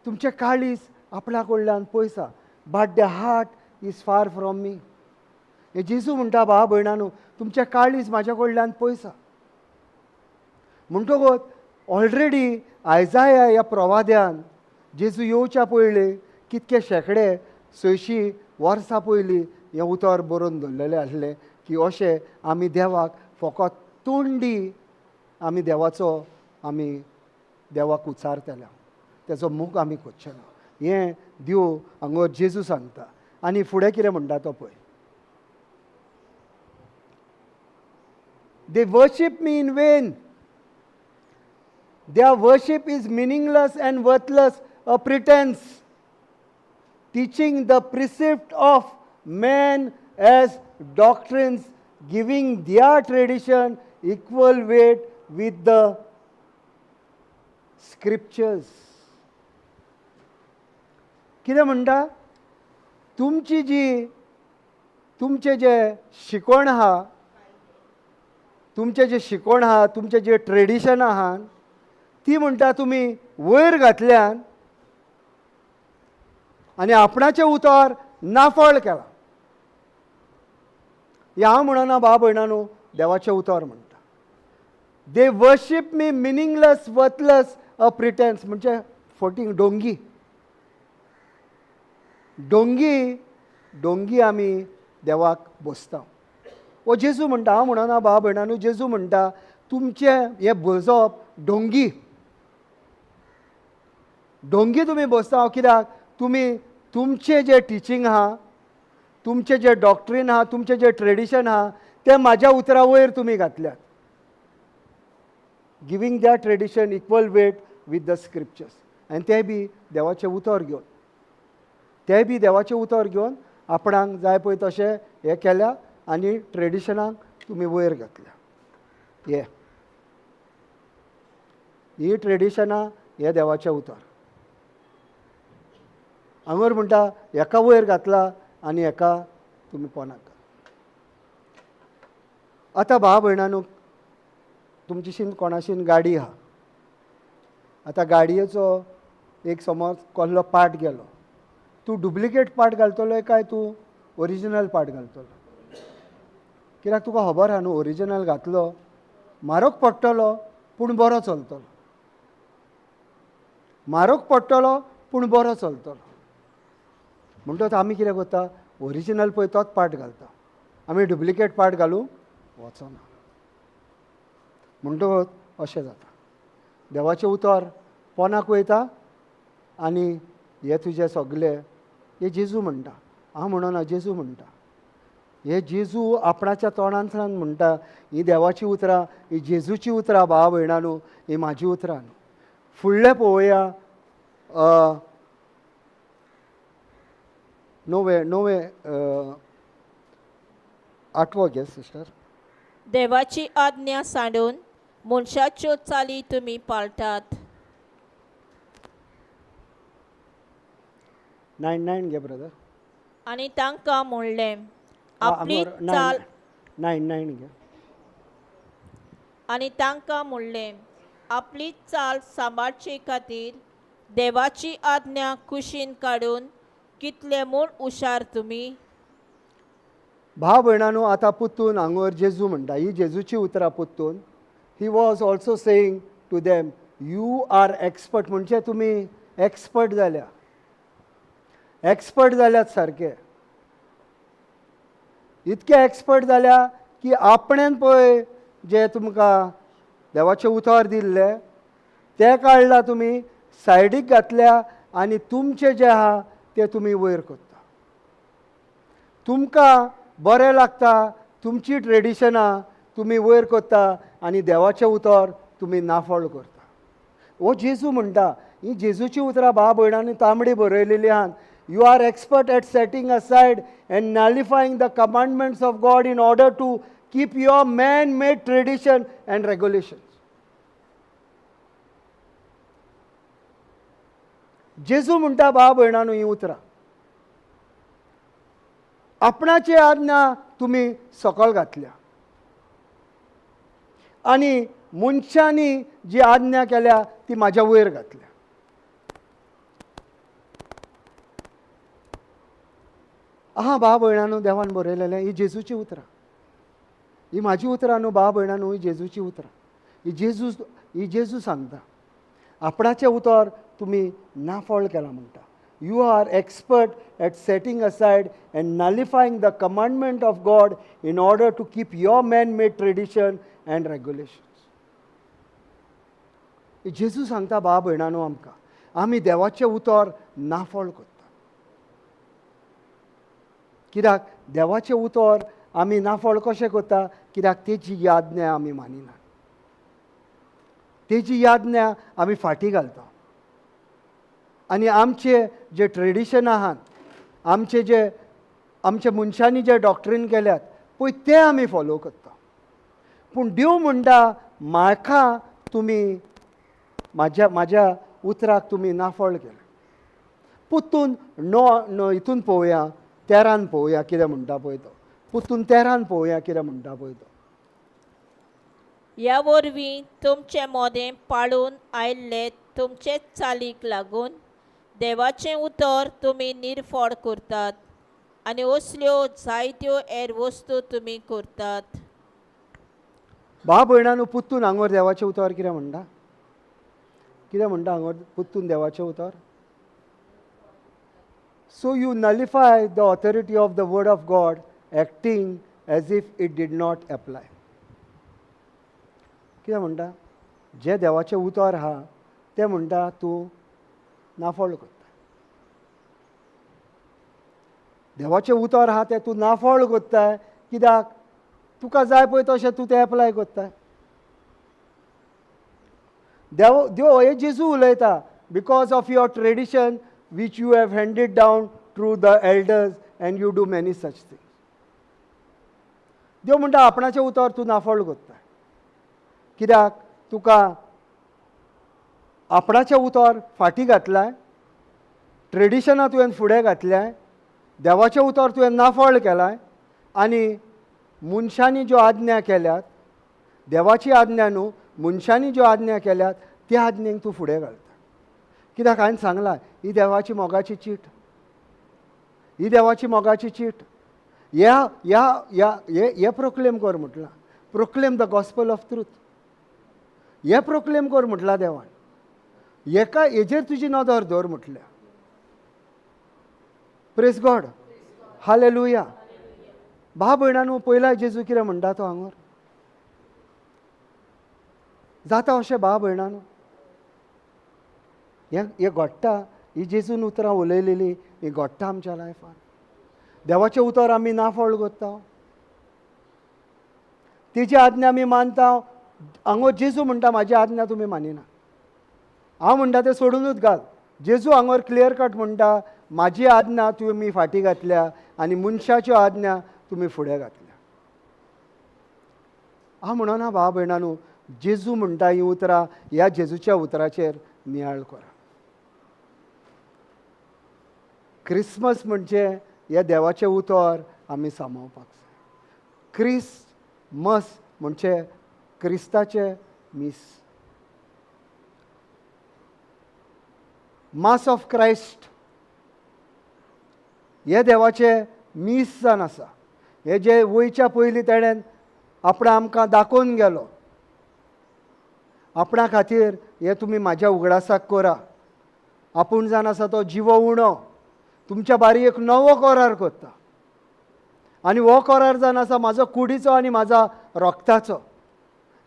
तुमचें काळीज आपणा कडल्यान पयस आसा, but the heart is far from me. हें जेजू म्हणटा भाव भयणांनो, तुमचें काळीज म्हाज्या कडल्यान पयस आसा. म्हणटकूच ऑलरेडी आयजाया ह्या प्रवाद्यान जेजू येवच्या पयलीं कितके शेंकडे 600 वर्सां पयलीं हें उतर बरोवन दवरलेलें आसलें की अशें आमी देवाक फकत तोंडी आमी देवाचो आमी देवाक उचारतले, तेजो मोग आमी करचे ना. हें देव हांगा जेजू सांगता. आनी फुडें कितें म्हणटा तो पळय, They worship me in vain. Their worship is meaningless and worthless, a pretense, teaching the precept of man as doctrines, giving their tradition equal weight with the scriptures. कितें म्हणटा? तुमची जी तुमचें जें शिकवण आहा, तुमचें जें शिकवण आहा, तुमचें जें ट्रेडिशन आहा, ती म्हणटा तुमी वयर घातल्यान आनी आपणाचें उतर नाफळ केलां. हें हांव म्हणना भाव भयणांनो, देवाचें उतर म्हणटा. They worship me meaningless, worthless, a pretence. म्हणजे फटींग, डोंगी डोंगी डोंगी आमी देवाक बसता. ओ जेजू म्हणटा, हांव म्हणना भाव भयणांनो, जेजू म्हणटा तुमचें हें बसप डोंगी डोंगी तुमी बसता. कित्याक? तुमी तुमचें जें टिचींग आहा, तुमचें जें डॉक्ट्रीन आहा, तुमचें जें ट्रेडिशन आहा, तें म्हाज्या उतरा वयर तुमी घातल्यात. Giving their tradition equal weight with the scriptures. आनी तें बी देवाचें उतर घेवन, तें बी देवाचें उतर घेवन आपणाक जाय पळय तशें हें केल्या आनी ट्रेडिशनाक तुमी वयर घातल्या. हे ही ट्रेडिशनां हें देवाचें उतर. हांगर म्हणटा एका वयर घातला आनी एका तुमी पोनाक. आतां भाव भयणांनो, तुमचीशीन कोणाशीन गाडी आहा, आतां गाडयेचो एक समज कसलो पार्ट गेलो, तूं डुप्लिकेट पार्ट घालतलो काय तूं ओरिजिनल पार्ट घालतलो? कित्याक तुका खबर आहा न्हू, ओरिजिनल घातलो म्हारग पडटलो पूण बरो चलतलो, म्हारग पडटलो पूण बरो चलतलो. म्हणटकच आमी कितें करता, ओरिजिनल पळय तोच पार्ट घालता, आमी डुप्लिकेट पार्ट घालूंक वचना. म्हणटकच अशें जाता, देवाचें उतर पोनाक वयता आनी हे तुजे सगले हे जेजू म्हणटा, हांव म्हणना, जेजू म्हणटा. हे जेजू आपणाच्या तोंडांतल्यान म्हणटा, ही देवाची उतरां, ही जेजूची उतरां भाव भयणां न्हू, ही म्हाजी उतरां न्हू. फुडलें पळोवया, णवे णवे आठवो घे सिस्टर. देवाची आज्ञा सांडून मनशाच्यो चाली तुमी पाळटात. 9 9 घे ब्रदर. आनी तांकां म्हणलें, आपली चाल 9 9 घे. आनी तांकां म्हणलें, आपली चाल सांबाळचे खातीर देवाची आज्ञा कुशीन काडून कितले म्हूण हुशार तुमी. भाव भयणांनो, आतां पुत्तून हांगर जेजू म्हणटा, ही जेजूची उतरां पुत्तून. He was also saying to them, you are expert, म्हणजे तुमी एक्सपर्ट जाल्या, एक्सपर्ट जाल्यात सारके, इतके एक्सपर्ट जाल्या की आपणेन पळय जे तुमकां देवाचें उतर दिल्लें तें काडलां तुमी सायडीक घातल्या आनी तुमचें जें आहा तें तुमी वयर करता. तुमकां बरें लागता तुमची ट्रेडिशनां तुमी वयर करता आनी देवाचें उतर तुमी नाफळ करता. हो जेजू म्हणटा, ही जेजूची उतरां भाव भयणांनी तांबडी बरयलेली आहात. You are expert at setting aside and nullifying the commandments of God in order to keep your man made tradition and regulations. जेजू म्हणटा भाव भयणांनो ही उतरां, आपणाची आज्ञा तुमी सकल घातल्या आनी मनशांनी जी आज्ञा केल्या ती म्हाज्या वयर घातल्या. आहा भाव भयणांनो, देवान बरयलेलें ही जेजूची उतरां, ही म्हाजी उतरां न्हू भाव भयणांनो, ही जेजूची उतरां. ही जेजू सांगता आपणाचें उतर तुमी नाफळ केलां म्हणटा. You are expert at setting aside and nullifying the commandment of God in order to keep your man made tradition and regulations. जेजू सांगता भाव भयणांनो आमकां, आमी देवाचें उतर नाफळ करता. कित्याक देवाचें उतर आमी नाफळ कशें करता? कित्याक तेजी याज्ञा आमी मानिना, तेजी याज्ञा आमी फाटीं घालता आनी आमचे जे ट्रेडिशन आहात, आमचे जे आमच्या मनशांनी जे डॉक्ट्रीन केल्यात पळय ते आमी फॉलो करता. पूण देव म्हणटा म्हाका तुमी म्हाज्या उतराक तुमी नाफळ केलें. पुत्तून णव हितून पळोवया, 13 पळोवया कितें म्हणटा पळय तो. पुत्तून 13 पळोवया कितें म्हणटा पळय तो. ह्या वरवीं तुमचे मोदें पाळून आयिल्ले तुमचे चालीक लागून देवाचें उतर तुमी निर्फळ करतात आनी असल्यो जायत्यो हेर वस्तू तुमी करतात. भाव भयणांनो, पुत्तून हांगर देवाचें उतर कितें म्हणटा? कितें म्हणटा हांगर पुत्तून देवाचें उतर? So you nullify the authority of the word of God, acting as if it did not apply. कितें म्हणटा? जें देवाचें उतर आहा तें म्हणटा तूं नाफळ करता. देवाचें उतर आहा तें तूं नाफळ करताय कित्याक तुका जाय पळय तशें तूं तें एप्लाय करताय. देव हे जेजू उलयता, because of your tradition which you have handed down through the elders and you do many such things. देव म्हणटा आपणाचें उतर तूं नाफळ करताय कित्याक तुका आपणाचें उतर फाटीं घातलाय, ट्रेडिशनां तुवें फुडें घातल्याय, देवाचें उतर तुवें नाफळ केलाय आनी मनशांनी ज्यो आज्ञा केल्यात, देवाची आज्ञा न्हू, मनशांनी ज्यो आज्ञा केल्यात त्या आज्ञेक तूं फुडें घालता. कित्याक हांवें सांगलां ही देवाची मोगाची चीट, ही देवाची मोगाची चीट. ह्या ह्या ह्या हे प्रोक्लेम कर म्हटलां, proclaim the gospel of truth, हे प्रोक्लेम कर म्हटलां देवान. हेका हेजेर तुजी नदर दवर म्हटल्या. Praise God, hallelujah. भाव भयणांनो, पयला जेजू कितें म्हणटा तो हांगर? जाता अशें भाव भयणानो? हें हें घडटा. ही जेजून उतरां उलयलेली ही घडटा आमच्या लायफान. देवाचें उतर आमी नाफळ करता, तेजी आज्ञा आमी मानता. हांगा जेजू म्हणटा म्हाजी आज्ञा तुमी मानिना. हांव म्हणटा तें सोडुनूच घाल. जेजू हांगर क्लियर कट म्हणटा म्हाजी आज्ञा तुमी फाटीं घातल्या आनी मनशाच्यो आज्ञा तुमी फुडें घातल्या. हांव म्हणना भाव भयणानू, जेजू म्हणटा हीं उतरां, ह्या जेजूच्या उतराचेर नियाळ करा. क्रिसमस म्हणजे ह्या देवाचें उतर आमी सांबाळपाक जाय. क्रिसमस म्हणजे क्रिस्ताचें मीस, मास ऑफ क्रायस्ट. हे देवाचें मीस जावन आसा. हे जे वयच्या पयलीं तेणेन आपणा आमकां दाखोवन गेलो, आपणा खातीर हें तुमी म्हाज्या उगडासाक करा. आपूण जावन आसा तो जिवो उणो तुमच्या बारी एक नवो करार करता आनी हो करार जावन आसा म्हाजो कुडीचो आनी म्हाजा रोगताचो.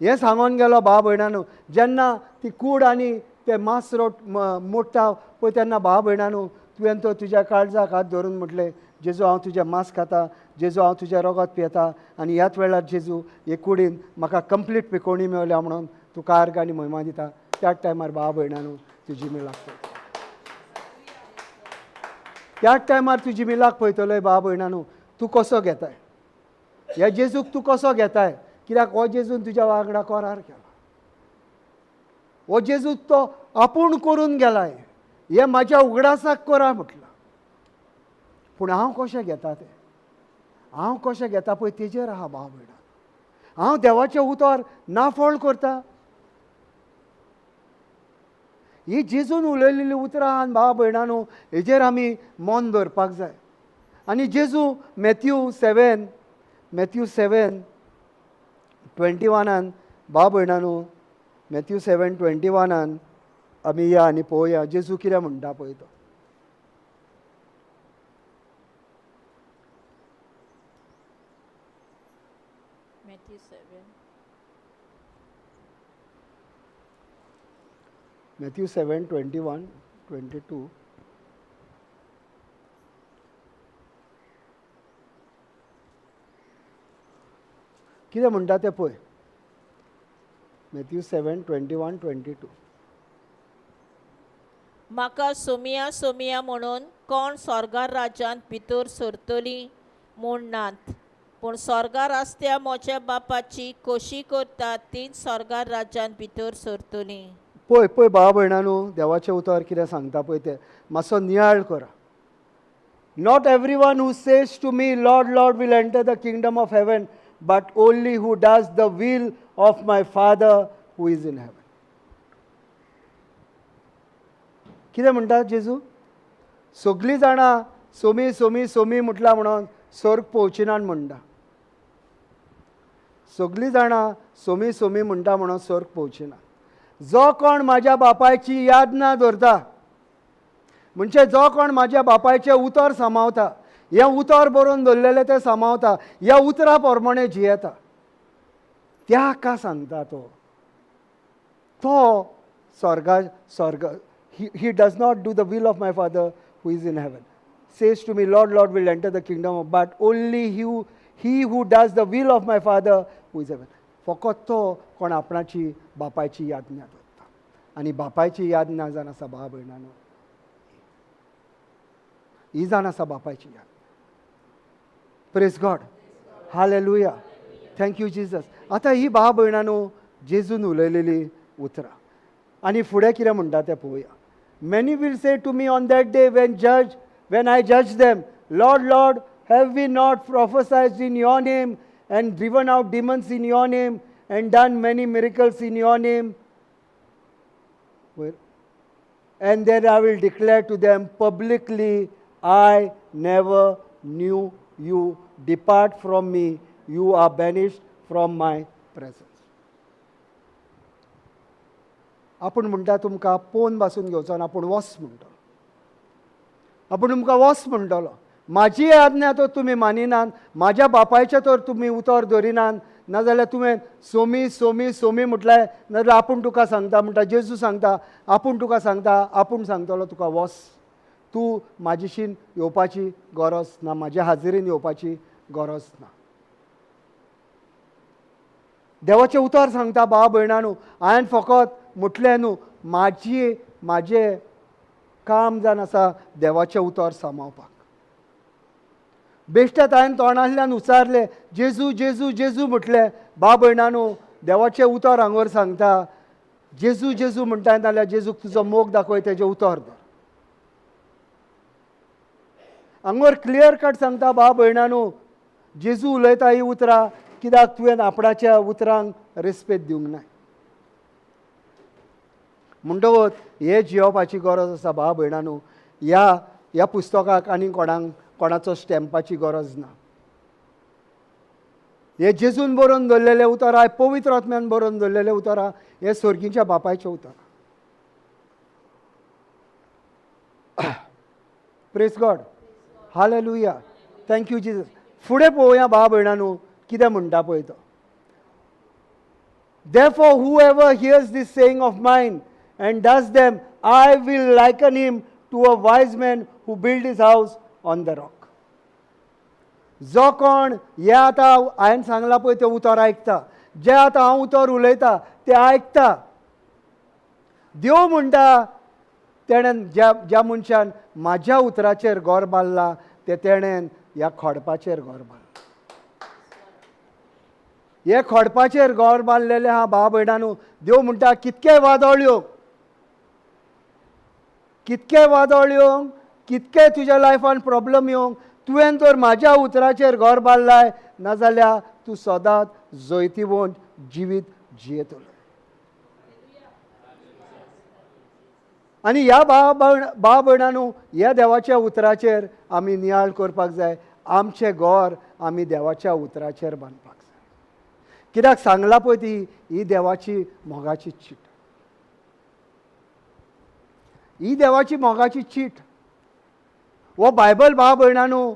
हें सांगोन गेलो भाव भयणानू. जेन्ना ती कूड आनी ते मास रोट मोडटा पळय तेन्ना भाव भयणानू तुवें तो तुज्या काळजाक हात धरून म्हटलें, जेजू हांव तुजें मास खाता, जेजू हांव तुजें रोगत पियेता आनी ह्याच वेळार जेजू हे कुडीन म्हाका कंप्लीट पिकोवणी मेवल्या म्हणून तुका अर्ग आनी म्हयमा दिता. त्याच टायमार भाव भयणानू तुजी मिलाक पळयतलो. त्याच टायमार तुजी मिलाक पळयतलोय भाव भयणानू. तूं कसो घेताय ह्या जेजूक, तूं कसो घेताय? कित्याक हो जेजून तुज्या वांगडा करार केला, हो जेजू तो आपूण करून गेलाय. हें म्हाज्या उगडासाक करा म्हटलां. पूण हांव कशें घेता तें, हांव कशें घेता पळय तेजेर आहा भाव भयणा. हांव देवाचें उतर नाफळ करता. ही जेजून उलयलेली उतरां आहा भाव भयणानू, हेजेर आमी मन दवरपाक जाय. आनी जेजू मॅथ्यू 7:21 भाव भयणानू, मॅथ्यू 7:21 आमी या आनी पळोवया जेजू कितें म्हणटा पळय तो. मॅथ्यू 7:21, 22. कितें म्हणटा तें पळय. मॅथ्यू 7:21, 22. म्हाका सोमिया सोमिया म्हणून कोण स्वर्गार राज्यांत भितर सरतली म्हूण नात, पूण स्वर्गार आसत्या म्हज्या बापाची खोशी करता तीच स्वर्गार राज्यांत भितर सरतली. पळय पळय भाव भयणानू, देवाचें उतर कितें सांगता पळय तें मातसो नियाळ करा. Not everyone who says to me, Lord, Lord, will enter the kingdom of heaven, but only who does the will of my Father who is in heaven. कितें म्हणटा जेजू? सगळीं जाणां सोमी सोमी सोमी म्हटलां म्हणून स्वर्ग पोवचिनान म्हणटा. सगळीं जाणां सोमी सोमी म्हणटा म्हणून स्वर्ग पोवचिना. जो कोण म्हाज्या बापायची याद ना दवरता, म्हणजे जो कोण म्हाज्या बापायचें उतर सांबाळता, हें उतर बरोवन दवरलेलें तें सांबाळता, ह्या उतरा प्रमाणें जियेता, त्या का सांगता तो, तो स्वर्गा स्वर्ग he does not do the will of my Father who is in heaven. Says to me, Lord, Lord, will enter the kingdom, but only he who does the will of my Father who is heaven. फकत तो कोण आपणाची बापायची याज्ञा दवरता. आनी बापायची याज्ञा जावन आसा भाव भयणानो, ही जावन आसा बापायची याद. Praise God, hallelujah, thank you Jesus. आतां ही भाव भयणानो जेजून उलयलेली उतरां. आनी फुडें कितें म्हणटा तें पळोवया. Many will say to me on that day when I judge them, Lord, Lord, have we not prophesied in your name and driven out demons in your name and done many miracles in your name? And then I will declare to them publicly, I never knew you. Depart from me, you are banished from my presence. आपूण म्हणटा तुमकां पोन बासून घेवचो ना, आपूण वस म्हणटलो, आपूण तुमकां वस म्हणटलो. म्हाजी आज्ञा तर तुमी मानिनात, म्हाज्या बापायचें तर तुमी उतर दवरिनात, नाजाल्यार तुवें सोमी सोमी सोमी म्हटलें, नाजाल्यार आपूण तुका सांगता म्हणटा, जेजू सांगता आपूण तुका सांगता, आपूण सांगतलो तुका वस, तूं म्हाजेशीन येवपाची गरज ना, म्हाज्या हाजिरीन येवपाची गरज ना. देवाचें उतर सांगता भाव भयणानू, हांवें फकत म्हटलें न्हू, म्हाजी म्हाजें काम जावन आसा देवाचें उतर सांबाळपाक. बेश्टेच हांवें तोंडांतल्यान उचारलें जेजू जेजू जेजू म्हटलें. भाव भयणानू, देवाचें उतर हांगर सांगता जेजू जेजू म्हणटा जाल्यार जेजूक तुजो मोग दाखय, तेजें उतर धर. हांगर क्लियर कट सांगता भाव भयणानू, जेजू उलयता ही उतरां कित्याक तुवें आपणाच्या उतरांक रेस्पेद दिवंक नाय. म्हणटकच हें जियोवपाची गरज आसा भाव भयणानू. ह्या ह्या पुस्तकाक आनी कोणाक कोणाचो स्टॅम्पाची गरज ना. हे जेजून बरोवन दवरलेलें उतरां, पवित्र आत्म्यान बरोवन दवरलेलें उतरां, हे सर्गीच्या बापायचें उतरां. Praise God, hallelujah, thank you Jesus. फुडें पळोवया भाव भयणानू कितें म्हणटा पळय तो. Therefore, whoever hears this saying of mine and does them, I will liken him to a wise man who built his house on the rock. जो कोण हे आतां हांवें सांगलां पळय तें उतर आयकता, जें आतां हांव उतर उलयता तें आयकता, देव म्हणटा तेणेन ज्या ज्या मनशान म्हाज्या उतराचेर घर बांदला तें तेणेन ह्या खोडपाचेर घर बांदलां. हे खोडपाचेर घर बांदलेलें आहा भाव भयणानू. देव म्हणटा कितके वादळ येवंक, कितके वादळ येवंक, कितके तुज्या लायफान प्रॉब्लम येवंक, तुवें तर म्हाज्या उतराचेर घर बांदलाय, नाजाल्यार तूं सदांच जैतिवंत जिवीत जियेतलो. आनी ह्या भाव भयणानू, ह्या देवाच्या उतराचेर आमी नियाळ करपाक जाय. आमचें घर आमी देवाच्या उतराचेर बांदपाक जाय. कित्याक सांगलां पळय ती ही देवाची मोगाची चीट, ही देवाची मोगाची चीट. हो बायबल भाव भयणानू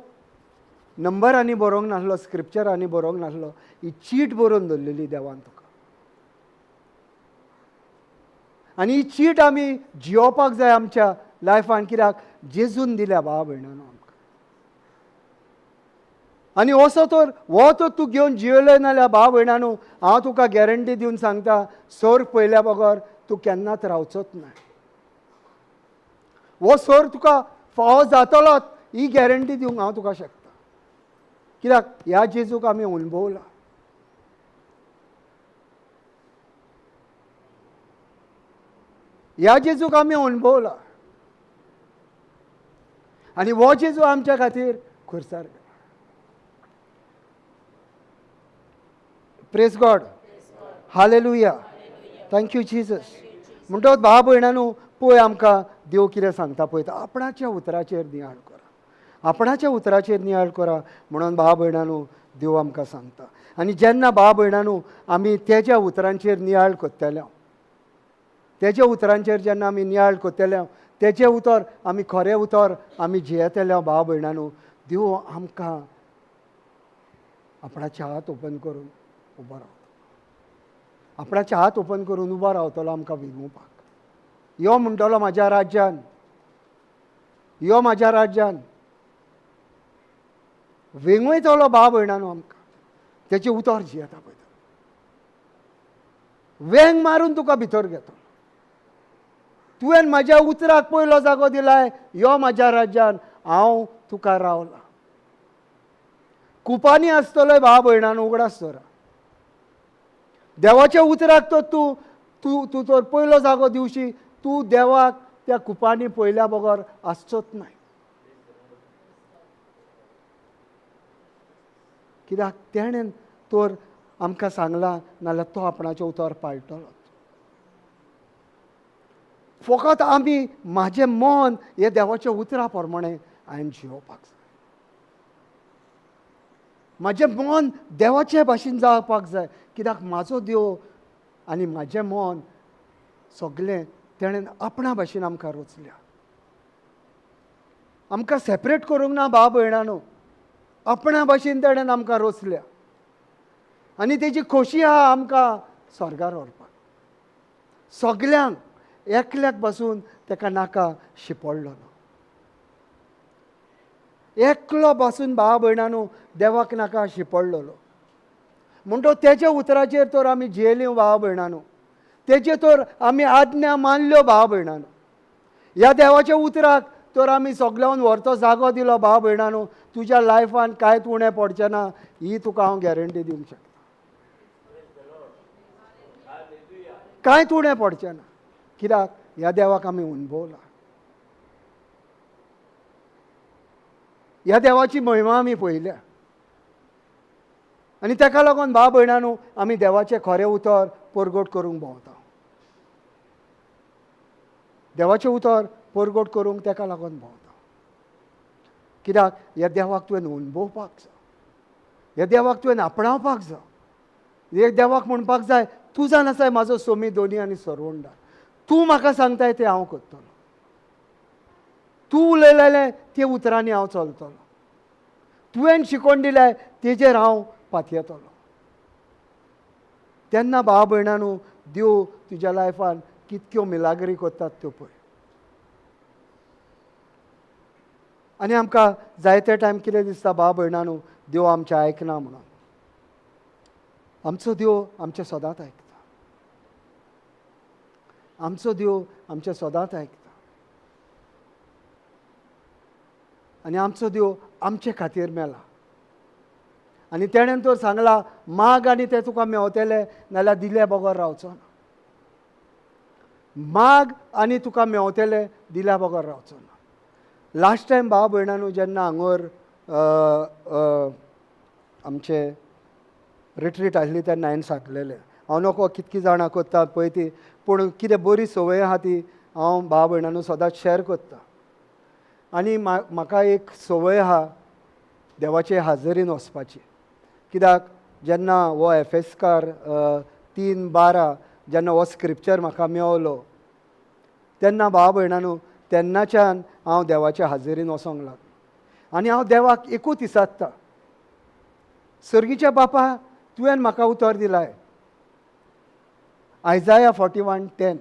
नंबरांनी बरोवंक नासलो, स्क्रिप्चरांनी बरोवंक नासलो, ही चीट बरोवन दवरलेली देवान तुका. आनी ही चीट आमी जियोवपाक जाय आमच्या लायफान, कित्याक जेजून दिल्या भाव भयणानू आमकां. आनी असो तर हो तर तूं घेवन जियेलो नाल्यार भाव भयणानू, हांव तुका गॅरंटी दिवन सांगता, सोर्ग पळयल्या बगर तूं केन्नाच रावचोच ना. हो सोर्ग तुका फावो जातलोच ही गॅरंटी दिवंक हांव तुका शकता, कित्याक ह्या जेजूक आमी अणभवला. ह्या जेजूक आमी अणभवला आनी हो जेजू आमच्या खातीर खुर्सार गेला. Praise God, hallelujah, thank you Jesus. म्हणटकच भाव भयणानू पळय आमकां देव कितें सांगता पळय, आपणाच्या उतराचेर नियाळ करा, आपणाच्या उतराचेर नियाळ करा म्हणून भाव भयणानू देव आमकां सांगता. आनी जेन्ना भाव भयणानू आमी तेज्या उतरांचेर नियाळ करतले, तेज्या उतरांचेर जेन्ना आमी नियाळ करतले, तेजें उतर आमी खरें उतर आमी जियेतले भाव भयणानू, देव आमकां आपणाचे हात ओपन करून उबो रावतलो, आपणाचे हात ओपन करून उबो रावतलो आमकां विगोवपाक. यो म्हणटलो म्हाज्या राज्यान, यो म्हाज्या राज्यान, वेंगयतलो भाव भयणानू आमकां. तेचें उतर जियेता पळय, वेंग मारून तुका भितर घेतलो. तुवें म्हाज्या उतराक पयलो जागो दिलाय, यो म्हाज्या राज्यान, हांव तुका रावला. कुपांनी आसतलोय भाव भयणान, उगडास दवरा. देवाच्या उतराक तर तूं तूं तूं तर पयलो जागो दिवशी, तूं देवाक त्या कुपांनी पळयल्या बगर आसचोच नाय. कित्याक तेणेन तर आमकां सांगलां, नाल्यार तो आपणाचें उतर पाळटलो. फकत आमी म्हाजें मन हे देवाच्या उतरा प्रमाणें हांवें जियोवपाक जाय, म्हाजें मन देवाचे भाशेन जावपाक जाय. कित्याक म्हाजो देव आनी म्हाजें मन सगळें तेणें आपणा भाशेन आमकां रचल्या. आमकां सेपरेट करूंक ना भाव भयणानू, आपणा भाशेन तेणें आमकां रचल्या. आनी तेजी खोशी आहा आमकां स्वर्गार व्हरपाक. सगल्यांक एकल्याक बसून ताका नाका शिपडलो ना. एकलो बसून भाव भयणांनो देवाक नाका शिपडलेलो. म्हणटो तेज्या उतराचेर तर आमी जियेली भाव भयणांनो, तेजे तर आमी आज्ञा मानल्यो भाव भयणांनो. ह्या देवाच्या उतराक तर आमी सगल्यान व्हरतो जागो दिलो भाव भयणांनो. तुज्या लायफान कांयच उणें पडचें ना ही तुका हांव गॅरंटी दिवंक शकता. कांयच उणें पडचें ना, कित्याक ह्या देवाक आमी अणभवला, ह्या देवाची महिमा आमी पळयल्या. आनी ताका लागून भाव भयणांनो आमी देवाचें खरें उतर परगट करूंक भोंवता. देवाचें उतर परगट करूंक ताका लागून भोंवता, कित्याक ह्या देवाक तुवें अणभवपाक जाय, ह्या देवाक तुवें आपणावपाक जाय. ह्या देवाक म्हणपाक जाय, तूं जाण आसाय म्हाजो सोमी दोनी आनी सरवंडार, तूं म्हाका सांगताय तें हांव करतलो, तूं उलयलें ते उतरांनी हांव चलतलो, तुवें शिकोवन दिलें तेजेर हांव पातयेतलो. तेन्ना भाव भयणांनो देव तुज्या लायफान कितक्यो मिलाग्री करतात त्यो पळय. आनी आमकां जायते टायम कितें दिसता भाव भयणांनो, देव आमचें आयकना म्हणून. आमचो देव आमचें सदांच आयकता, आमचो देव आमचें सदांच आयकता. आनी आमचो देव आमचे खातीर मेला. आनी तेणेन तर सांगला, माग आनी तें तुका मेवतलें, नाल्यार दिले बगर रावचो ना. माग आनी तुका मेवतलें, दिल्या बगर रावचो ना. लास्ट टायम भाव भयणांनो जेन्ना हांगर आमचें रिट्रीट आसली तेन्ना हांवें सांगलेलें, हांव नको कितकी जाणां करता पळय ती, पूण कितें बरी संवय आहा ती हांव भाव भयणांनो सदांच शेअर करता. आनी म्हाका एक संवय आहा देवाचे हाजरीन वचपाची, कित्याक जेन्ना हो एफेसकार 3:12 जेन्ना हो स्क्रिप्चर म्हाका मेवलो तेन्ना भाव भयणांनो तेन्नाच्यान हांव देवाच्या हाजेरीन वचोंक लागलो. आनी हांव देवाक एकूच विचारता, सर्गीच्या बापा तुवें म्हाका उतर दिलाय, आयजाया 41:10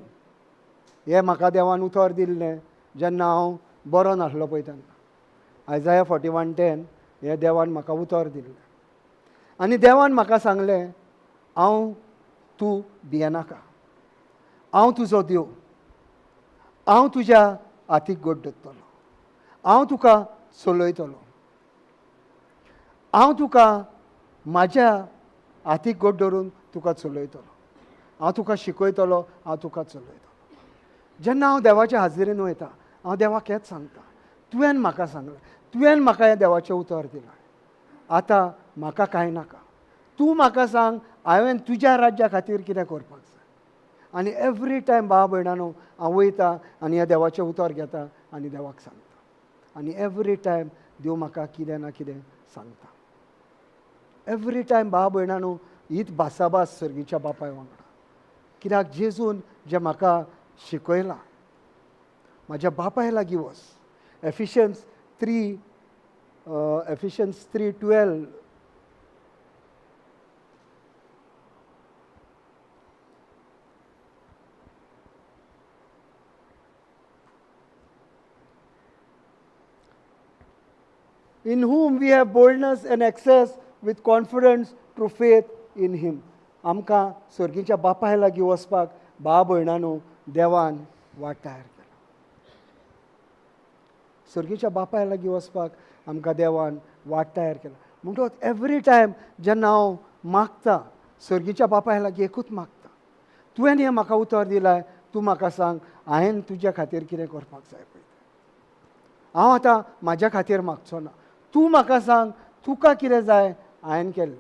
हें म्हाका देवान उतर दिल्लें जेन्ना हांव बरो नासलो पळय तेन्ना. आयजाया 41:10 हें देवान म्हाका उतर दिल्लें. आनी देवान म्हाका सांगलें, हांव तूं भियेनाका, हांव तुजो देव, हांव तुज्या हातीक गोड दवरतलो, हांव तुका चलयतलो, हांव तुका म्हाज्या हातीक गोड धरून तुका चलयतलो, हांव तुका शिकयतलो, हांव तुका चलयतलो. जेन्ना हांव देवाच्या हाजेरीन वयता हांव देवाक हेंच सांगता, तुवें म्हाका सांगलें, तुवें म्हाका हें देवाचें उतर दिलां, आतां म्हाका कांय नाका, तूं म्हाका सांग हांवें तुज्या राज्या खातीर कितें करपाक जाय. आनी एवरी टायम भाव भयणांनो हांव वयता आनी ह्या देवाचें उतर घेता आनी देवाक सांगता, आनी एवरी टायम देव म्हाका कितें ना कितें सांगता. एवरी टायम भाव भयणांनो हीच भासाभास सर्गीच्या बापाय वांगडा, कित्याक जेजून जें म्हाका शिकयलां म्हाज्या बापाय लागीं वच. एफिशियन्स 3:12 In whom we have boldness and access with confidence through faith in him. आमकां सर्गीच्या बापाय लागीं वचपाक भाव भयणांनो देवान वाट तयार केला. सर्गीच्या बापाय लागीं वचपाक आमकां देवान वाट तयार केला. म्हणटकच एवरी टायम जेन्ना हांव मागता सर्गीच्या बापाय लागीं एकूच मागता, तुवें हें म्हाका उतर दिलाय, तूं म्हाका सांग हांवें तुज्या खातीर कितें करपाक जाय पळय. हांव आतां म्हाज्या खातीर मागचो ना, तूं म्हाका सांग तुका कितें जाय हांवें केल्लें,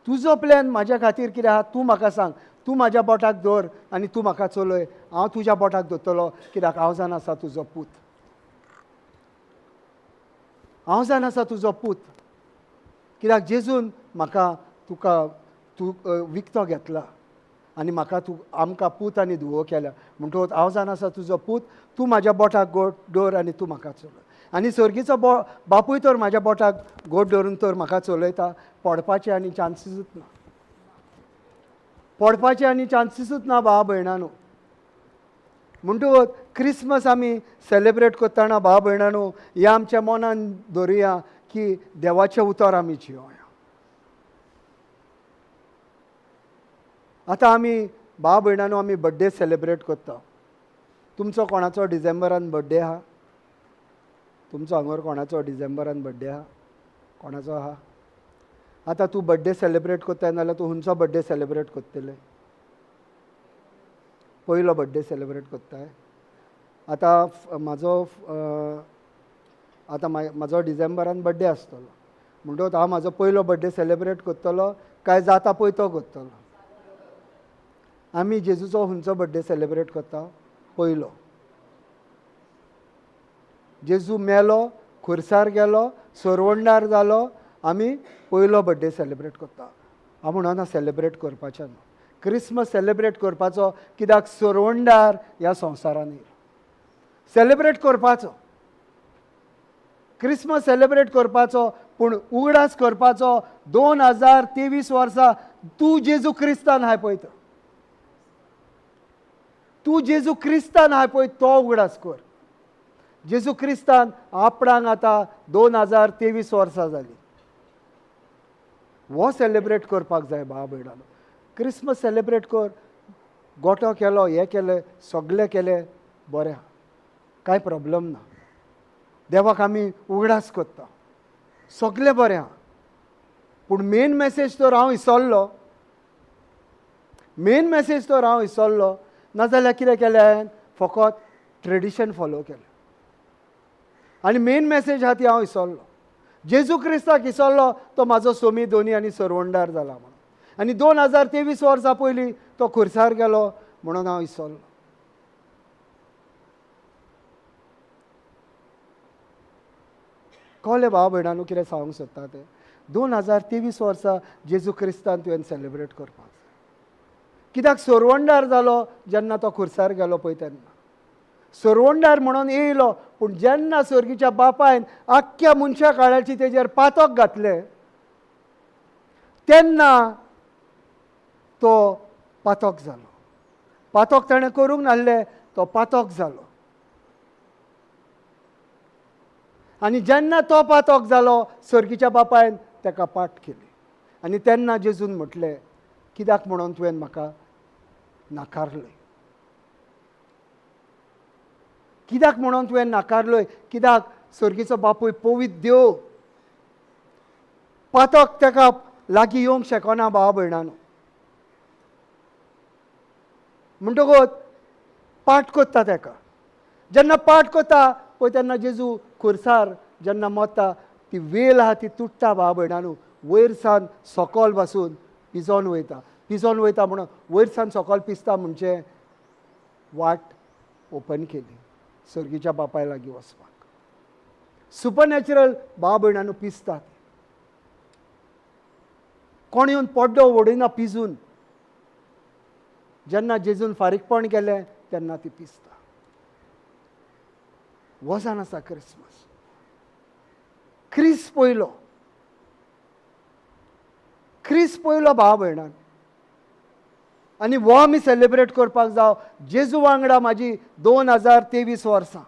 तुजो प्लॅन म्हाज्या खातीर कितें आहा तूं म्हाका सांग, तूं म्हाज्या बोटाक दवर आनी तूं म्हाका चलय, हांव तुज्या बोटाक दवरतलो, कित्याक हांव जाण आसा तुजो पूत, हांव जाण आसा तुजो पूत, कित्याक जेजून म्हाका तुका तूं विकतो घेतला आनी म्हाका तूं आमकां पूत आनी धुवो केल्या, म्हणटकच हांव जाण आसा तुजो पूत, तूं म्हाज्या बोटाक गोड दवर आनी तूं म्हाका चलय. आनी सर्गीचो बापूय तर म्हाज्या बोटाक गोड धरून तर म्हाका चलयता, पडपाचें आनी चान्सीसूच ना. पडपाचे आनी चान्सीसूच ना भाव भयणानो. म्हणटकूच क्रिसमस आमी सेलेब्रेट करतना भाव भयणानो हें आमच्या मनान दवरुया की देवाचें उतर आमी जियोया. आतां आमी भाव भयणानो आमी बड्डे सेलेब्रेट करता. तुमचो कोणाचो डिसेंबरान बड्डे आहा? तुमचो हांगर कोणाचो डिसेंबरान बड्डे आहा? कोणाचो आहा? आतां तूं बड्डे सेलेब्रेट करता नाल्यार तूं खंयचो बड्डे सेलेब्रेट करतले? पयलो बड्डे सेलेब्रेट करताय. आतां म्हाजो आतां म्हाजो डिसेंबरान बड्डे आसतलो, म्हणटकूच हांव म्हाजो पयलो बड्डे सेलेब्रेट करतलो काय जाता पळय तो करतलो? आमी जेजूचो खंयचो बड्डे सेलेब्रेट करता? पयलो. जेजू मेलो, खुर्सार गेलो, सरवंडार जालो, आमी पयलो बड्डे सेलेब्रेट करता. हांव म्हणना सेलेब्रेट करपाचें न्हू, क्रिसमस सेलेब्रेट करपाचो कित्याक सरवंडार ह्या संवसारान येयलो. सेलेब्रेट करपाचो, क्रिसमस सेलेब्रेट करपाचो, पूण उगडास करपाचो 2023 वर्सां तूं जेजू क्रिस्तान आहाय पळय तो, तूं जेजू क्रिस्तान आहाय पळय तो उगडास कर. जेजू क्रिस्तान आपणाक आतां 2023 वर्सां जालीं, हो सेलेब्रेट करपाक जाय भाव भयणानो. क्रिसमस सेलेब्रेट कर, गोटो केलो, हें केलें, सगळें केलें, बरें आहा, कांय प्रॉब्लम ना, देवाक आमी उगडास करता, सगळें बरें आहा. पूण मेन मॅसेज तर हांव विसरलो, मेन मॅसेज तर हांव विसरलो. नाजाल्यार कितें केलें हांवें? फकत ट्रेडिशन फॉलो केलें आनी मेन मॅसेज आहा ती हांव विसरलो. जेजू क्रिस्ताक विसरलो, तो म्हाजो सोमी दोनी आनी सरवंडार जाला म्हणून, आनी 2023 वर्सां पयलीं तो खुर्सार गेलो म्हणून हांव विसरलो. कळ्ळें भाव भयणांनो कितें सांगूंक सोदता तें? 2023 वर्सां जेजू क्रिस्तान तुवें सेलेब्रेट करपाक जाय. कित्याक सरवंडार जालो जेन्ना तो खुर्सार गेलो पळय तेन्ना सरवंडार म्हणून येयलो, पूण जेन्ना स्वर्गीच्या बापायन आख्ख्या मनशा काळाची तेजेर पातक घातलें तेन्ना तो पातक जालो. पातक ताणें करूंक नासलें, तो पातक जालो. आनी जेन्ना तो पातक जालो स्वर्गीच्या बापायन ताका पाट केली. आनी तेन्ना जेजून म्हटलें, कित्याक म्हणून तुवें म्हाका नाकारलें? कित्याक म्हणून तुवें नाकारलोय? कित्याक स्वर्गीचो बापूय पवित्र देव, पातक ताका लागीं येवंक शकना भाव भयणानो. म्हणटकूच पाट करता ताका. जेन्ना पाट करता पळय तेन्ना जेजू खुर्सार जेन्ना मरता ती वेल आहा ती तुट्टा भाव भयणानो, वयर सान सकल बासून पिजोन वयता. पिजोन वयता म्हणून वयर सान सकल पिसता म्हणजे वाट ओपन केली स्वर्गीच्या बापाय लागीं वचपाक. सुपरनॅचरल भाव भयणानो पिसतात, कोण येवन पड्डो वडयना पिजून. जेन्ना जेजून फारीकपण केलें तेन्ना ती पिसता. वजन आसा क्रिसमस. क्रिस पयलो, क्रिस पयलो भाव भयणान, आनी हो आमी सेलेब्रेट करपाक जाव जेजू वांगडा म्हाजी 2023 वर्सां.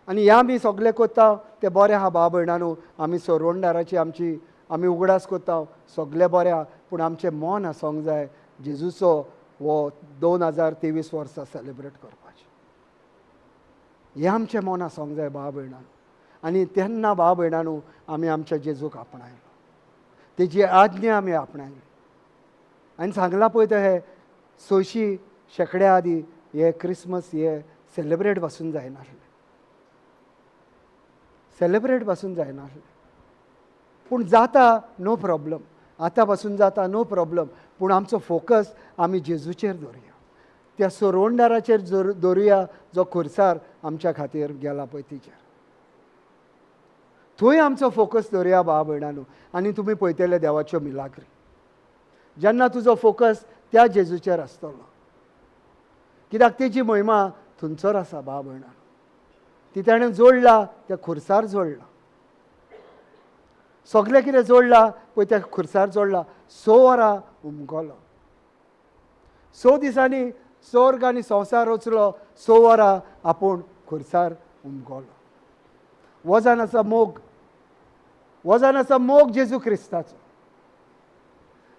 आनी ह्या आमी सगळें करता तें बरें आहा भाव भयणानो, आमी सरवंडाराची आमची आमी उगडास करता, सगळें बरें आहा, पूण आमचें मन आसूंक जाय जेजूचो हो 2023 वर्सां सेलेब्रेट करपाचें. हें आमचें मन आसूंक जाय भाव भयणानो. आनी तेन्ना भाव भयणानो आमी आमच्या जेजूक आपणायलो, तेजी आज्ञा आमी आपणायली. आनी सांगलां पळय तें हे 600 शेंकड्या आदीं हे क्रिसमस हे सेलेब्रेट पासून जायनासलें, सेलेब्रेट पासून जायनासलें. पूण जाता नो प्रॉब्लम, आतां पासून जाता नो प्रॉब्लम, पूण आमचो फोकस आमी जेजूचेर दवरुया, त्या सरवंडाराचेर दवरुया जो खुर्सार आमच्या खातीर गेला पळय तिचेर, थंय आमचो फोकस दवरुया भाव भयणानो. आनी तुमी पळयतले देवाच्यो मिलाग्री जेन्ना तुजो फोकस त्या जेजूचेर आसतलो, कित्याक तेजी महिमा थंयसर आसा भाव भयणानो. ती ताणें जोडला, त्या खुर्सार जोडला. सगळें कितें जोडलां पळय त्या खुर्सार जोडलां. 6 वरां उमगलो. 6 दिसांनी स्वर्ग आनी संवसार रचलो. 6 वरां आपूण खुर्सार उमगलो. वजन आसा मोग, वजन आसा मोग जेजू क्रिस्ताचो.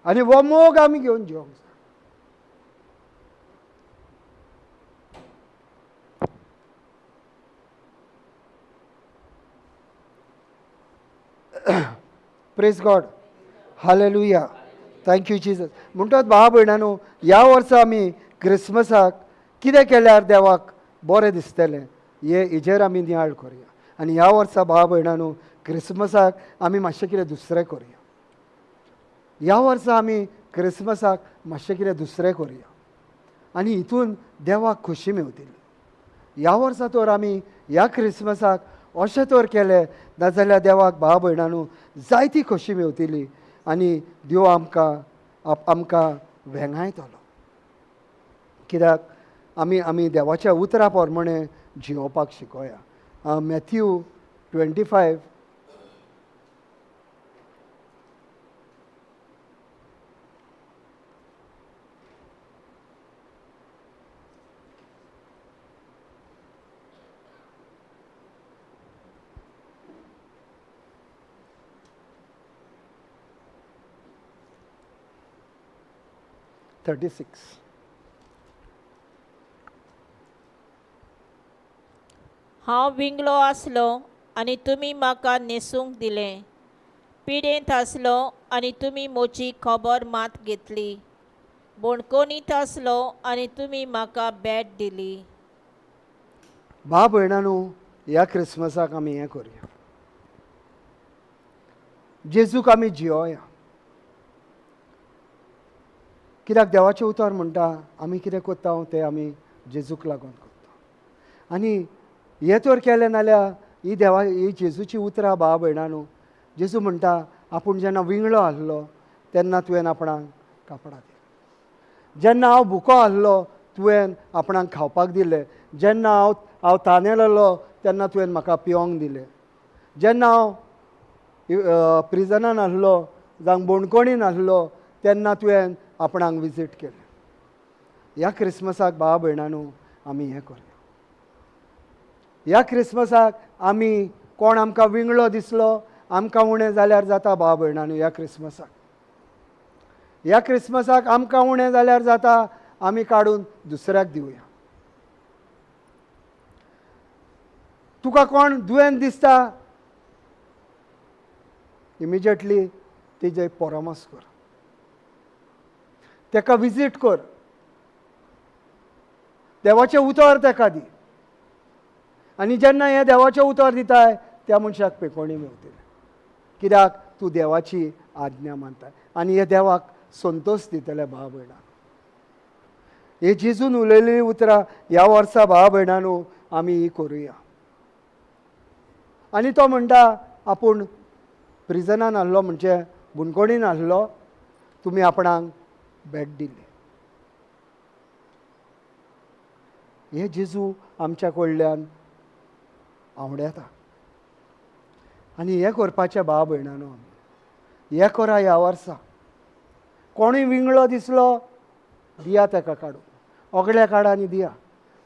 आनी हो मोग आमी घेवन जिवंक जाय. Praise God, hallelujah, thank you Jesus. म्हणटात भाव भयणांनो, ह्या वर्सा आमी क्रिसमसाक कितें केल्यार देवाक बरें दिसतलें हे हेजेर आमी नियाळ करुया. आनी ह्या वर्सा भाव भयणांनो क्रिसमसाक आमी मातशें कितें दुसरें करुया. ह्या वर्सा आमी क्रिसमसाक मातशें कितें दुसरें करुया आनी हितून देवाक खोशी मेवतली. ह्या वर्सा तर आमी ह्या क्रिसमसाक अशें तर केलें नाजाल्यार देवाक भाव भयणांनो जायती खोशी मेवतली आनी देव आमकां आमकां वेंगायतलो. कित्याक आमी आमी देवाच्या उतरा प्रमाणे जियोवपाक शिकोया. मॅथ्यू 25 36. हांव विंगलो आसलो आनी तुमी म्हाका न्हेसूंक दिलें, पिडेंत आसलो आनी तुमी म्हजी खबर मात घेतली, बणकोनीत आसलो आनी तुमी म्हाका भेट दिली. भाव भयणांनो, ह्या क्रिसमसाक आमी हें करुया. जेजूक आमी जियोया. कित्याक देवाचें उतर म्हणटा आमी कितें करता तें आमी जेजूक लागून करता. आनी हें तर केलें नाल्यार ही देवा ही जेजूची उतरां भाव भयणांनो, जेजू म्हणटा आपूण जेन्ना विंगळो आसलो तेन्ना तुवें आपणाक कापडां दिलीं, जेन्ना हांव भुको आसलो तुवें आपणाक खावपाक दिलें, जेन्ना हांव हांव तानेलेलो तेन्ना तुवें म्हाका पिवंक दिलें, जेन्ना हांव प्रिजनान आसलो जावं बोणकोणीन आसलो तेन्ना तुवें आपणाक विजीट केलें. ह्या क्रिसमसाक भाव भयणांनो आमी हें करुया. ह्या क्रिसमसाक आमी कोण आमकां विंगळो दिसलो आमकां उणें जाल्यार जाता भाव भयणांनो. ह्या क्रिसमसाक, ह्या क्रिसमसाक आमकां उणें जाल्यार जाता, आमी काडून दुसऱ्याक दिवया. तुका कोण दुयेंत दिसता इमिजिएटली तेजे परामर्श कर, तेका विजीट कर, देवाचें उतर तेका दी. आनी जेन्ना हें देवाचें उतर दिताय त्या मनशाक पेकोणी मेवतली. कित्याक तूं देवाची आज्ञा मानताय आनी हे देवाक संतोश दितले भाव भयणां. हे जेजून उलयलेली उतरां ह्या वर्सा भाव भयणांनो आमी ही करुया. आनी तो म्हणटा आपूण प्रिजनान आसलो म्हणजे बुणकोणीन आसलो, तुमी आपणाक भेट दिली. हे जेजू आमच्या कडल्यान आवडता आनी हें करपाचें भाव भयणांनो आमी हें करा. ह्या वर्सा कोणूय विंगळो दिसलो दिया तेका काडून, ओगळे काडा आनी दिया.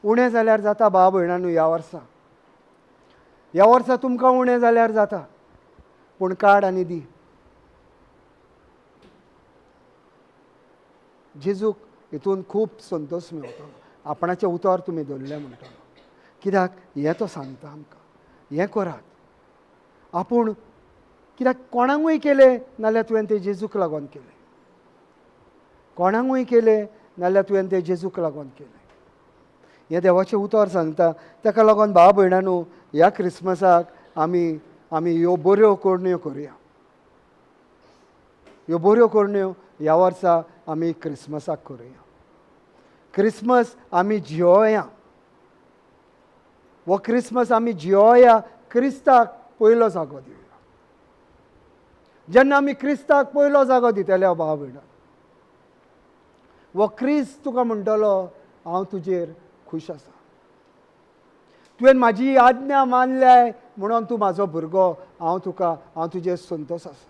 उणें जाल्यार जाता भाव भयणांनो ह्या वर्सा, ह्या वर्सा तुमकां उणें जाल्यार जाता, पूण काड आनी दी. जेजूक हितून खूब संतोश मेवतलो. आपणाचें उतर तुमी धरलें म्हणटलो. कित्याक हें तो सांगता आमकां, हें करात. आपूण कित्याक कोणाकूय केलें नाल्यार तुवें तें जेजूक लागून केलें, कोणाकूय केलें नाल्यार तुवें तें जेजूक लागून केलें. हें देवाचें उतर सांगता. ताका लागून भाव भयणांनो ह्या क्रिसमसाक आमी आमी ह्यो बऱ्यो करण्यो करुया. ह्यो बऱ्यो करण्यो ह्या वर्सा आमी क्रिसमसाक करुया. क्रिसमस आमी जियोया, हो क्रिसमस आमी जियोया. क्रिस्ताक पयलो जागो दिवया. जेन्ना आमी क्रिस्ताक पयलो जागो दितले भाव भयणां, हो क्रिस्त तुका म्हणटलो हांव तुजेर खूश आसा, तुवें म्हाजी आज्ञा मानल्याय म्हणून तूं म्हाजो भुरगो, हांव तुका, हांव तुजेर संतोश आसा.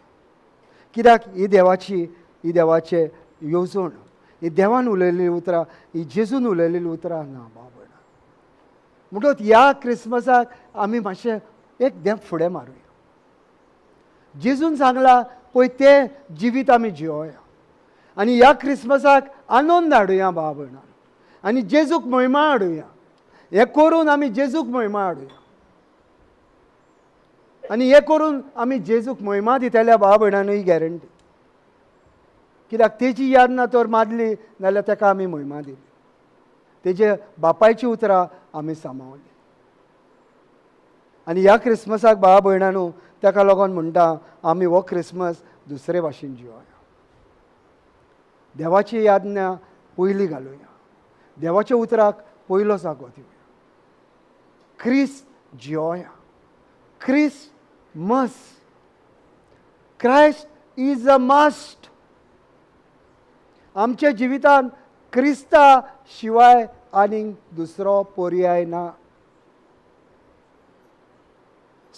कित्याक ही देवाची, ही देवाचे येवजण, ही देवान उलयल्लीं उतरां, ही जेजून उलयल्लीं उतरां ना भाव भयणां. म्हणटकच ह्या क्रिसमसाक आमी मातशें एक धेंप फुडें मारुया. जेजून सांगलां पळय तें जिवीत आमी जियोया आनी ह्या क्रिसमसाक आनंद हाडुया भाव भयणां, आनी जेजूक म्हयमा हाडुया. हें करून आमी जेजूक म्हयमा हाडुया आनी हें करून आमी जेजूक म्हयमा दितल्या भाव भयणांनो, ही गॅरंटी. कित्याक तेजी याद ना तर मारली नाल्यार ताका आमी म्हयमा दिली, तेजे बापायची उतरां आमी सांबाळली. आनी ह्या क्रिसमसाक भाव भयणांनो ताका लागून म्हणटा आमी हो क्रिसमस दुसरे भाशेन जियोया. देवाची याज्ञा पयली घालुया, देवाच्या उतराक पयलो जागो दिवया, क्रिस्त जियोया. Christmas, Christ is a must. आमच्या जिवितांत क्रिस्ता शिवाय आनीक दुसरो पर्याय ना.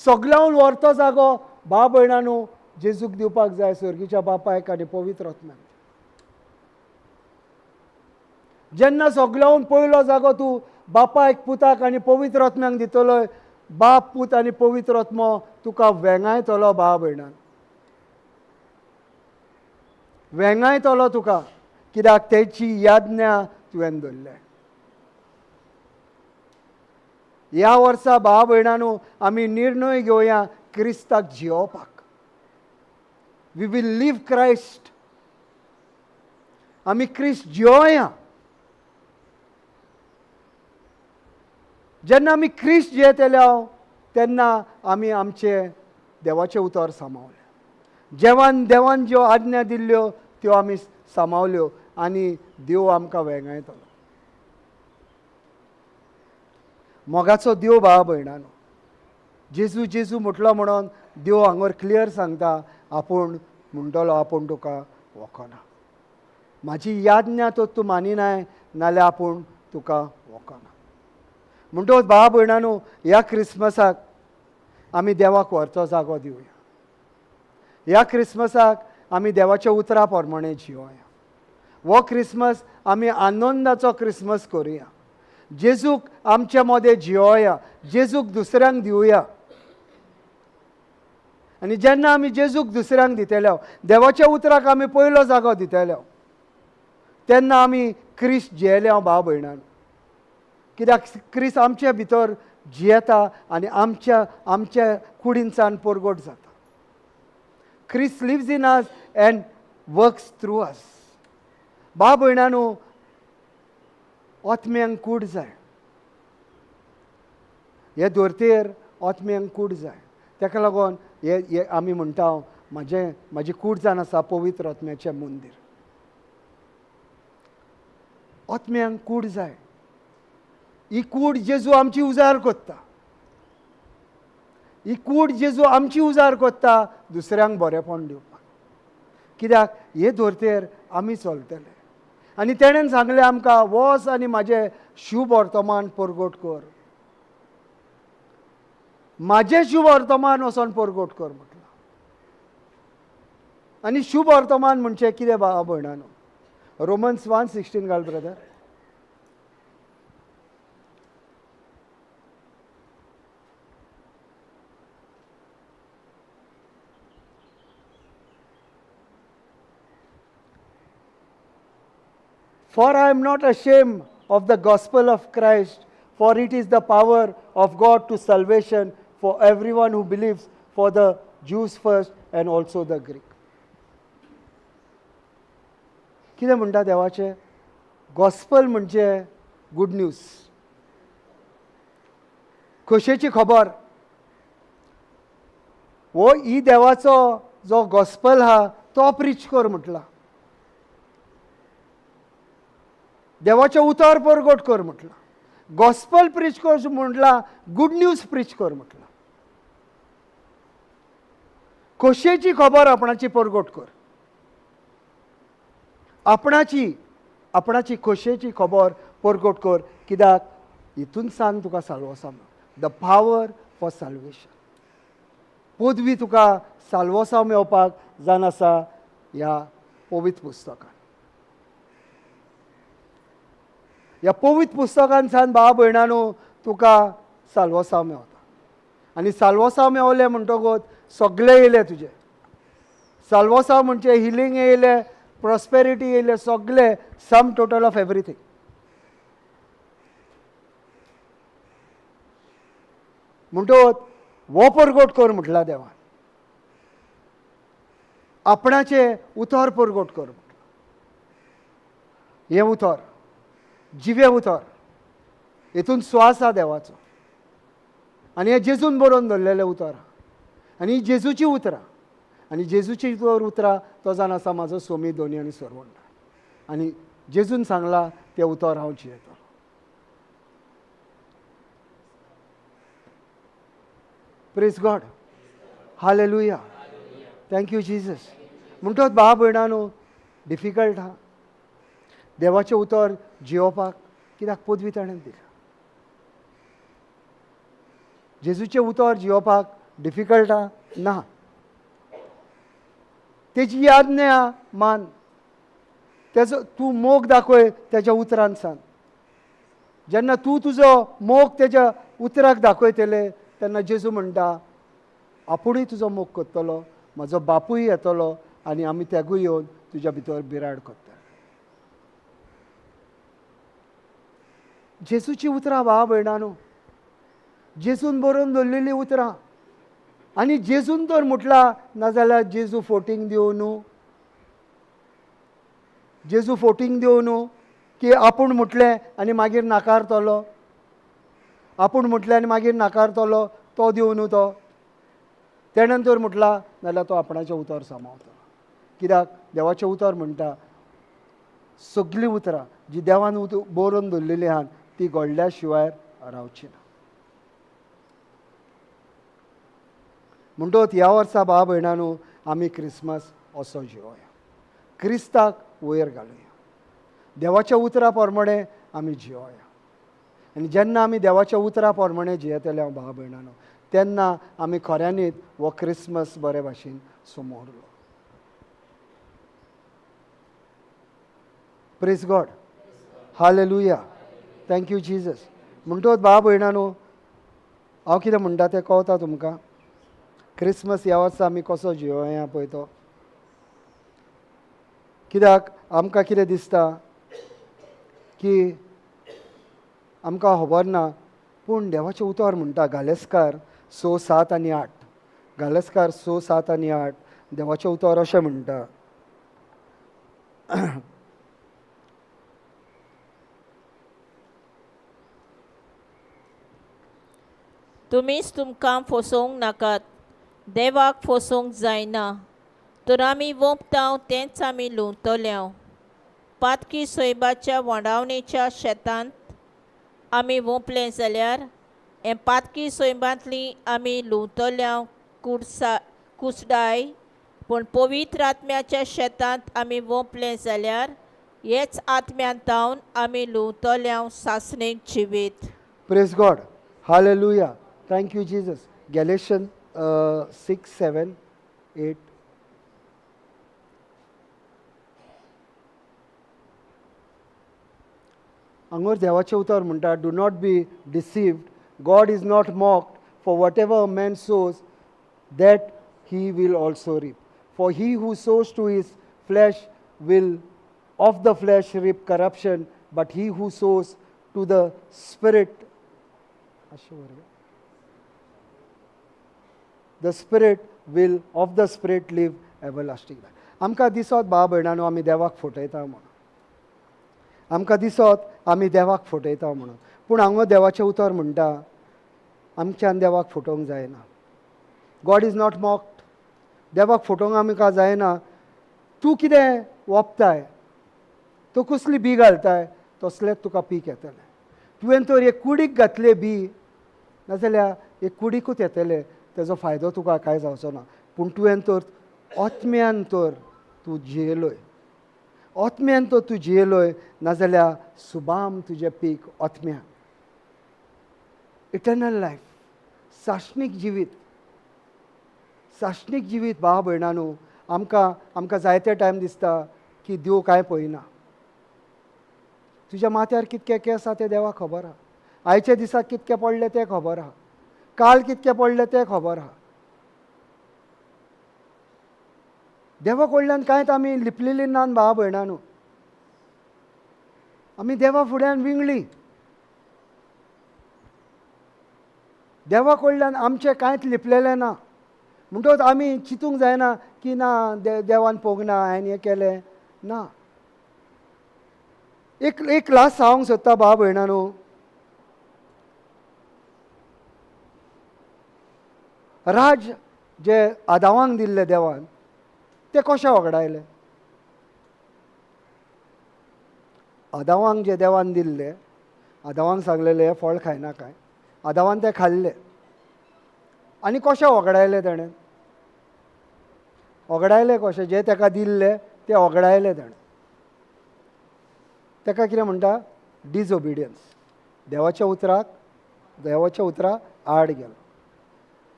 सगळ्यांहून व्हरतो जागो भाव भयणांनो जेजूक दिवपाक जाय, स्वर्गीच्या बापायक आनी पवित्र आत्म्याक. जेन्ना सगळ्यांहून पयलो जागो तूं बापायक, पुताक आनी पवित्र आत्म्याक दितलो, बाप, पूत आनी पवित्र आत्मो तुका वेंगायतलो भाव भयणान, वेंगायतलो तुका. कित्याक तेची याज्ञा तुवें दवरल्या. ह्या वर्सा भाव भयणांनो आमी निर्णय घेवया क्रिस्ताक जियोवपाक. We will live Christ. आमी क्रिस्त जियोया. जेन्ना आमी क्रिस्त जियेतले तेन्ना आमी आमचे देवाचें उतर सांबाळलें. जेवान देवान ज्यो आज्ञा दिल्ल्यो त्यो आमी सांबाळल्यो आनी देव आमकां वेंगायतलो. मोगाचो देव भाव भयणांनो, जेजू जेजू म्हटलो म्हणून देव हांगर क्लियर सांगता, आपूण म्हणटलो आपूण तुका वखना, म्हाजी याज्ञा तर तूं मानिनाय नाल्यार आपूण तुका वखना. म्हणटकच भाव भयणांनो ह्या क्रिसमसाक आमी देवाक व्हरचो जागो दिवया. ह्या क्रिसमसाक आमी देवाच्या उतरा प्रमाणे जियोया. हो क्रिसमस आमी आनंदाचो क्रिसमस करुया. जेजूक आमच्या मदें जियोया, जेजूक दुसऱ्यांक दिवया. आनी जेन्ना आमी जेजूक दुसऱ्यांक दितले, देवाच्या उतराक आमी पयलो जागो दितले, तेन्ना आमी क्रिस्त जियेले भाव भयणान. कित्याक क्रिस्त आमचे भितर जियेता आनी आमच्या आमच्या कुडीनसान परगट जाता. Christ lives in us and works through us. भाव भयणांनो आत्म्यांक कूड जाय, हे धर्तेर आत्म्यांक कूड जाय. ताका लागून हे हे आमी म्हणटा म्हाजें म्हाजी कूड जावन आसा पवित्र आत्म्याचें मंदीर. आत्म्यांक कूड जाय. ही कूड जेजू आमची उजार कोत्ता, ही कूड जेजू आमची उजार कोत्ता दुसऱ्यांक बरेपण दिवपाक. कित्याक हे धर्तेर आमी चलतले. आनी तेणेन सांगलें आमकां, वच आनी म्हाजें शुभ वर्तमान परगट कर, म्हाजें शुभ वर्तमान वचोन परगट कर म्हटलां. आनी शुभ वर्तमान म्हणजे कितें भाव भयणांनो? रोमन्स 1:16 घाल brother. For I am not ashamed of the gospel of Christ, for it is the power of God to salvation for everyone who believes, for the Jews first and also the Greek. कितें म्हणटा देवाचें? Gospel म्हणजे good news, खोशेची खबर. हो ही देवाचो जो gospel आहा तो प्रीच कर म्हटला, देवाचें उतर परगट कर म्हटलां, गॉस्पल प्रीच कर म्हटलां, गुड न्यूज प्रीच कर म्हटलां, खोशयेची खबर आपणाची परगट कर, आपणाची आपणाची खोशयेची खबर परगट कर. कित्याक हितून सान तुका साल्वोसांव, the power for salvation. पदवी तुका साल्वोसांव मेवपाक जावन आसा ह्या पवित्र पुस्तकान. ह्या पवित्र पुस्तकान सान भाव भयणांनो तुका साल्वोसांव मेवता. आनी साल्वोसांव मेवलें म्हणटकूच सगळें येयलें तुजें. साल्वोसांव म्हणजे हिलींग येयलें, प्रॉस्पेरिटी येयलें, सगळें, सम टोटल ऑफ एवरीथींग. म्हणटकूच हो परगट कर म्हटला देवान, आपणाचें उतर परगट कर म्हटलां. हें उतर जिवें उतर, हेतून स्वास आहा देवाचो. आनी हें जेजून बरोवन दवरलेलें उतर आहा, आनी ही जेजूचीं उतरां, आनी जेजूची तर उतरां तो जावन आसा म्हाजो सोमी दोनी आनी सरवंट. आनी जेजून सांगलां तें उतर हांव जियेतलो. Praise God, hallelujah, thank you Jesus. म्हणटोच भाव भयणांनो डिफिकल्ट आहा देवाचें उतर जियोवपाक, कित्याक पदवी ताणें दिल्या. जेजूचें उतर जियोवपाक डिफिकल्ट आहा ना, तेजी याद न्हय मान, तेजो तूं मोग दाखय तेज्या उतरान सांग. जेन्ना तूं तुजो मोग तेज्या उतराक दाखयतले तेन्ना जेजू म्हणटा आपुणूय तुजो मोग करतलो, म्हाजो बापूय येतलो आनी आमी तेगूय येवन तुज्या भितर बिराड करतले. जेजूची उतरां भाव भयणांनो, जेजून बरोवन दवरलेलीं उतरां. आनी जेजून तर म्हटलां नाजाल्यार जेजू फोटींग दिवं न्हू, जेजू फोटींग दिवं न्हू की आपूण म्हटलें आनी मागीर नाकारतलो, आपूण म्हटलें आनी मागीर नाकारतलो, तो दिवं न्हू तो. तेणेन तर म्हटलां नाजाल्यार तो आपणाचें उतर सांबाळतलो. कित्याक देवाचें उतर म्हणटा सगळीं उतरां जी देवान बरोवन दवरलेलीं आहात ती घडल्या शिवाय रावची ना. म्हणटकच ह्या वर्सा भाव भयणांनो आमी क्रिसमस असो जिवोया, क्रिस्ताक वयर घालुया, देवाच्या उतरा प्रमाणे आमी जिवोया. आनी जेन्ना आमी देवाच्या उतरा प्रमाणे जियेतले हांव भाव भयणांनो तेन्ना आमी खऱ्यांनीच हो क्रिसमस बरे भाशेन समोरलो. Praise God, hallelujah, thank you Jesus. म्हणटकच भाव भयणांनो हांव कितें म्हणटा तें कळटा तुमकां. क्रिसमस ह्या वर्सा आमी कसो जिवोया पळय तो, कित्याक आमकां कितें दिसता की आमकां खबर ना, पूण देवाचें उतर म्हणटा गालेस्कार 6, 7 आनी 8, गालेस्कार 6, 7 आनी 8 देवाचें उतर अशें म्हणटा, तुमीच तुमकां फसोवंक नाकात, देवाक फसोवंक जायना. तर आमी वोंपताव तेंच आमी लुंवतले. पातकी सोयबाच्या वडावणेच्या शेतांत आमी वोंपले जाल्यार हे पातकी सोयबांतली आमी लुंवतल्या कुसडाय, पूण पवित्र आत्म्याच्या शेतांत आमी वोंपले जाल्यार हेच आत्म्यांत आमी लुंवतल्या सासणेक जिवीत. Praise God, hallelujah, thank you Jesus. Galatians 6, 7, 8. हांगर देवाचें उतर म्हणटा, do not be deceived, God is not mocked, for whatever a man sows that he will also reap. For he who sows to his flesh will of the flesh reap corruption, but he who sows to the spirit, the spirit will of the spirit live everlasting life. आमकां दिसत भाव भयणांनो आमी देवाक फटयता म्हणून, आमकां दिसत आमी देवाक फटयता म्हणून, पूण हांगा देवाचें उतर म्हणटा आमच्यान देवाक फटोवंक जायना. गॉड is not mocked. देवाक फटोवंक आमकां जायना. तूं कितें वोपताय, तूं कसली बी घालताय तसलेंच तुका पीक येतलें. तुवें तर एक कुडीक घातलें बी नाजाल्यार एक कुडीकूच येतलें, तेजो फायदो तुका कांय जावचो ना. पूण तुवें तर आत्म्यान तर तूं जियेलोय, आत्म्यान तर तूं जियेलोय नाजाल्यार सुबाम तुजें पीक आत्म्यान, इटर्नल लायफ, सासणीक जिवीत. सासणीक जिवीत भाव भयणांनो, आमकां आमकां जायते टायम दिसता की देव कांय पळयना. तुज्या माथ्यार कितके केंस आसा ते देवाक खबर आहा, आयच्या दिसाक कितके पडले ते खबर आहा, काल कितके पडले ते खबर आहा. देवा कडल्यान कांयच आमी लिपलेली ना भाव भयणांनो. आमी देवा फुड्यान विंगली. देवा कडल्यान आमचें कांयच लिपलेलें ना. म्हणटकच आमी चिंतूंक जायना की ना देवान पळोवंक ना, हांवें हें केलें ना. एक एक लास्ट सांगूंक सोदता भाव भयणांनो, राज जे आदावांक दिल्लें देवान तें कशें वगडायलें? आदावांक जे देवान दिल्लें, आदावांक सांगलेलें हें फळ खायना काय, आदावान तें खाल्लें आनी कशें वगडायलें ताणें? वगडायलें कशें? जें ताका दिल्लें तें वगडायलें ताणें. ताका कितें म्हणटा? डिसओबिडियन्स. देवाच्या उतराक, देवाच्या उतरा आड गेलो.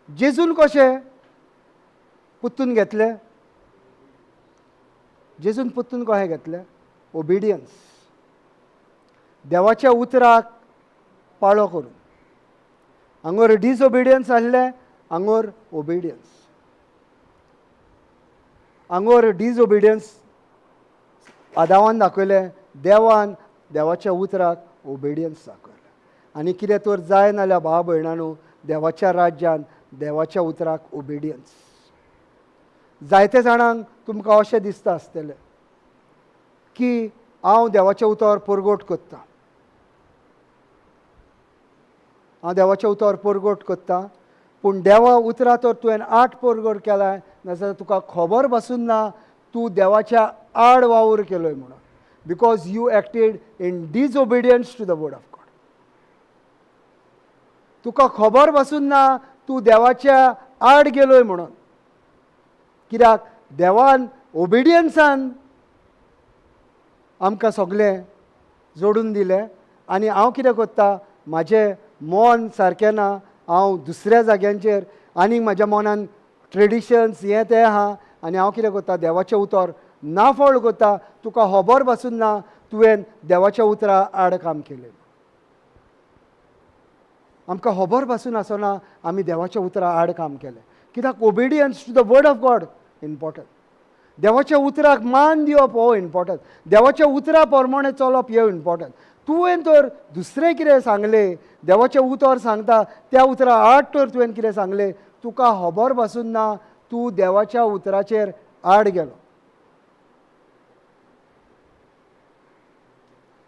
जेजून कशें पुत्तून घेतलें? जेजून पुत्तून कशें घेतलें? ओबिडियन्स. देवाच्या उतराक पाळो करून. हांगोर डिसओबिडियन्स आसलें, हांगोर ओबिडियन्स. हांगोर डिसओबिडियन्स आदावान दाखयलें, देवान देवाच्या उतराक ओबिडियन्स दाखयलें. आनी कितें तर जाय नाल्यार भाव भयणांनो, देवाच्या राज्यान देवाच्या उतराक ओबिडियन्स. जायते जाणांक तुमकां अशें दिसता आसतलें की हांव देवाच्या उतरार परगट करतां, हांव देवाच्या उतरार परगट करतां, पूण देवा उतरां तर तुवें आठ परगट केलाय, नाजाल्यार तुका खबर बसून ना तूं देवाच्या आड वावर केलोय म्हणून. Because you acted in disobedience to the word of God. तुका खबर बसून ना तूं देवाच्या आड गेलोय म्हणून. कित्याक देवान ओबिडियन्सान आमकां सगळें जोडून दिलें. आनी हांव कितें करता, म्हाजें मन सारकें ना, हांव दुसऱ्या जाग्यांचेर आनी म्हाज्या मनान ट्रेडिशन्स हें तें आहा, आनी हांव कितें करता, देवाचें उतर ना फळ करता. तुका खबर बसून ना तुवें देवाच्या उतरा आड काम केलें. आमकां खबर बसून आसना आमी देवाच्या उतरा आड काम केलें. कित्याक obedience to the word of God important. देवाच्या उतराक मान दिवप हो इम्पोर्टंट. देवाच्या उतरा प्रमाणे चलप हें इम्पोर्टंट. तुवें तर दुसरें कितें सांगलें, देवाचें उतर सांगता त्या उतरा आड तर तुवें कितें सांगलें, तुका खबर बसून ना तूं देवाच्या उतराचेर आड गेलो.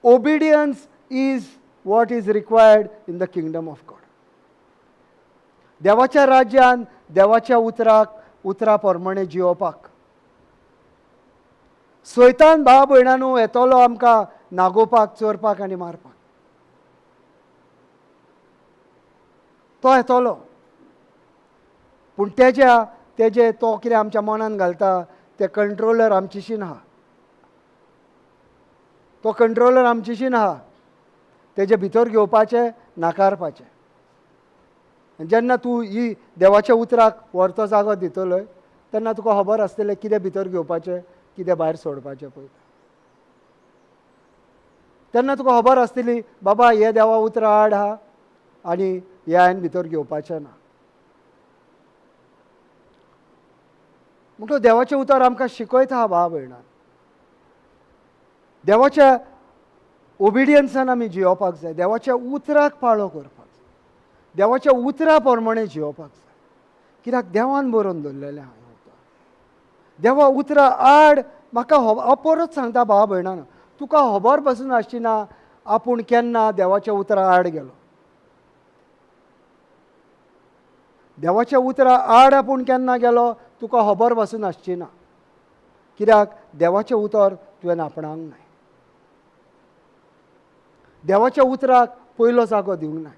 Obedience is what is required in the kingdom of God. देवाच्या राज्यान देवाच्या उतराक उतरा प्रमाणे जियोवपाक. सैतान भाव भयणांनो येतलो आमकां नागोवपाक, चोरपाक आनी मारपाक. तो येतलो, पूण तेज्या तेजे तो कितें आमच्या मनान घालता ते कंट्रोलर आमचेशीन आहा. तो कंट्रोलर आमचेशीन आहा. तेजे भितर घेवपाचें, नाकारपाचें. जेन्ना तूं ही देवाच्या उतराक व्हरतो जागो दितलोय तेन्ना तुका खबर आसतलें कितें भितर घेवपाचें, कितें भायर सोडपाचें पळय. तेन्ना तुका खबर आसतली बाबा हे देवा उतरां आड आहा आनी हे हांवें भितर घेवपाचें ना. म्हणटकच देवाचें उतर आमकां शिकयता आहा भाव भयणां. देवाच्या ओबिडियन्सान आमी जियोवपाक जाय, देवाच्या उतराक पाळो करपाक जाय, देवाच्या उतरा प्रमाणे जियोवपाक जाय. कित्याक देवान बरोवन दवरलेलें आहा हें उतर. देवा उतरा आड म्हाका हांव परत सांगता भाव भयणां, तुका खबर पसून आसची ना आपूण केन्ना देवाच्या उतरा आड गेलो. देवाच्या उतरा आड आपूण केन्ना गेलो तुका खबर पसून आसची ना. कित्याक देवाचें उतर तुवें आपणावंक नाय, देवाच्या उतराक पयलो जागो दिवंक नाय,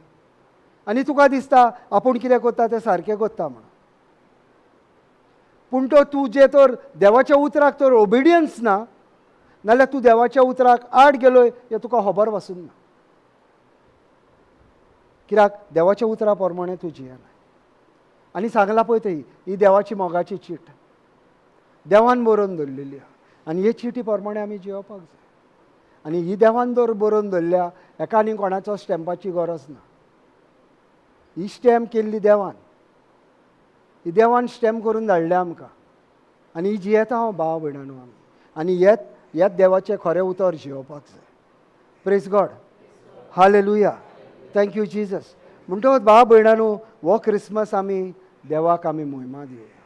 आनी तुका दिसता आपूण कितें करता तें सारकें करता म्हणून. पूण तो तूं जें तर देवाच्या उतराक तर ओबिडियन्स ना, नाल्यार तूं देवाच्या उतराक आड गेलोय हें तुका खबर पसून ना. कित्याक देवाच्या उतरा प्रमाणे तूं जियेना. आनी सांगलां पळय थंय, ही देवाची मोगाची चीट देवान बरोवन दवरलेली आहा आनी हे चिटी प्रमाणे आमी जियोवपाक जाय. आनी ही देवान दर बरोवन दवरल्या, हेका आनी कोणाचो स्टॅम्पाची गरज ना. ही स्टॅम्प केल्ली देवान, ही देवान स्टॅम्प करून धाडल्या आमकां आनी ही जियेता हांव भाव भयणांनो आमी. आनी येत देवाचें खरें उतर जियोवपाक जाय. Praise God, hallelujah, thank you Jesus. म्हणटकच भाव भयणांनो, हो क्रिसमस आमी देवाक आमी मोहिमा दिवया.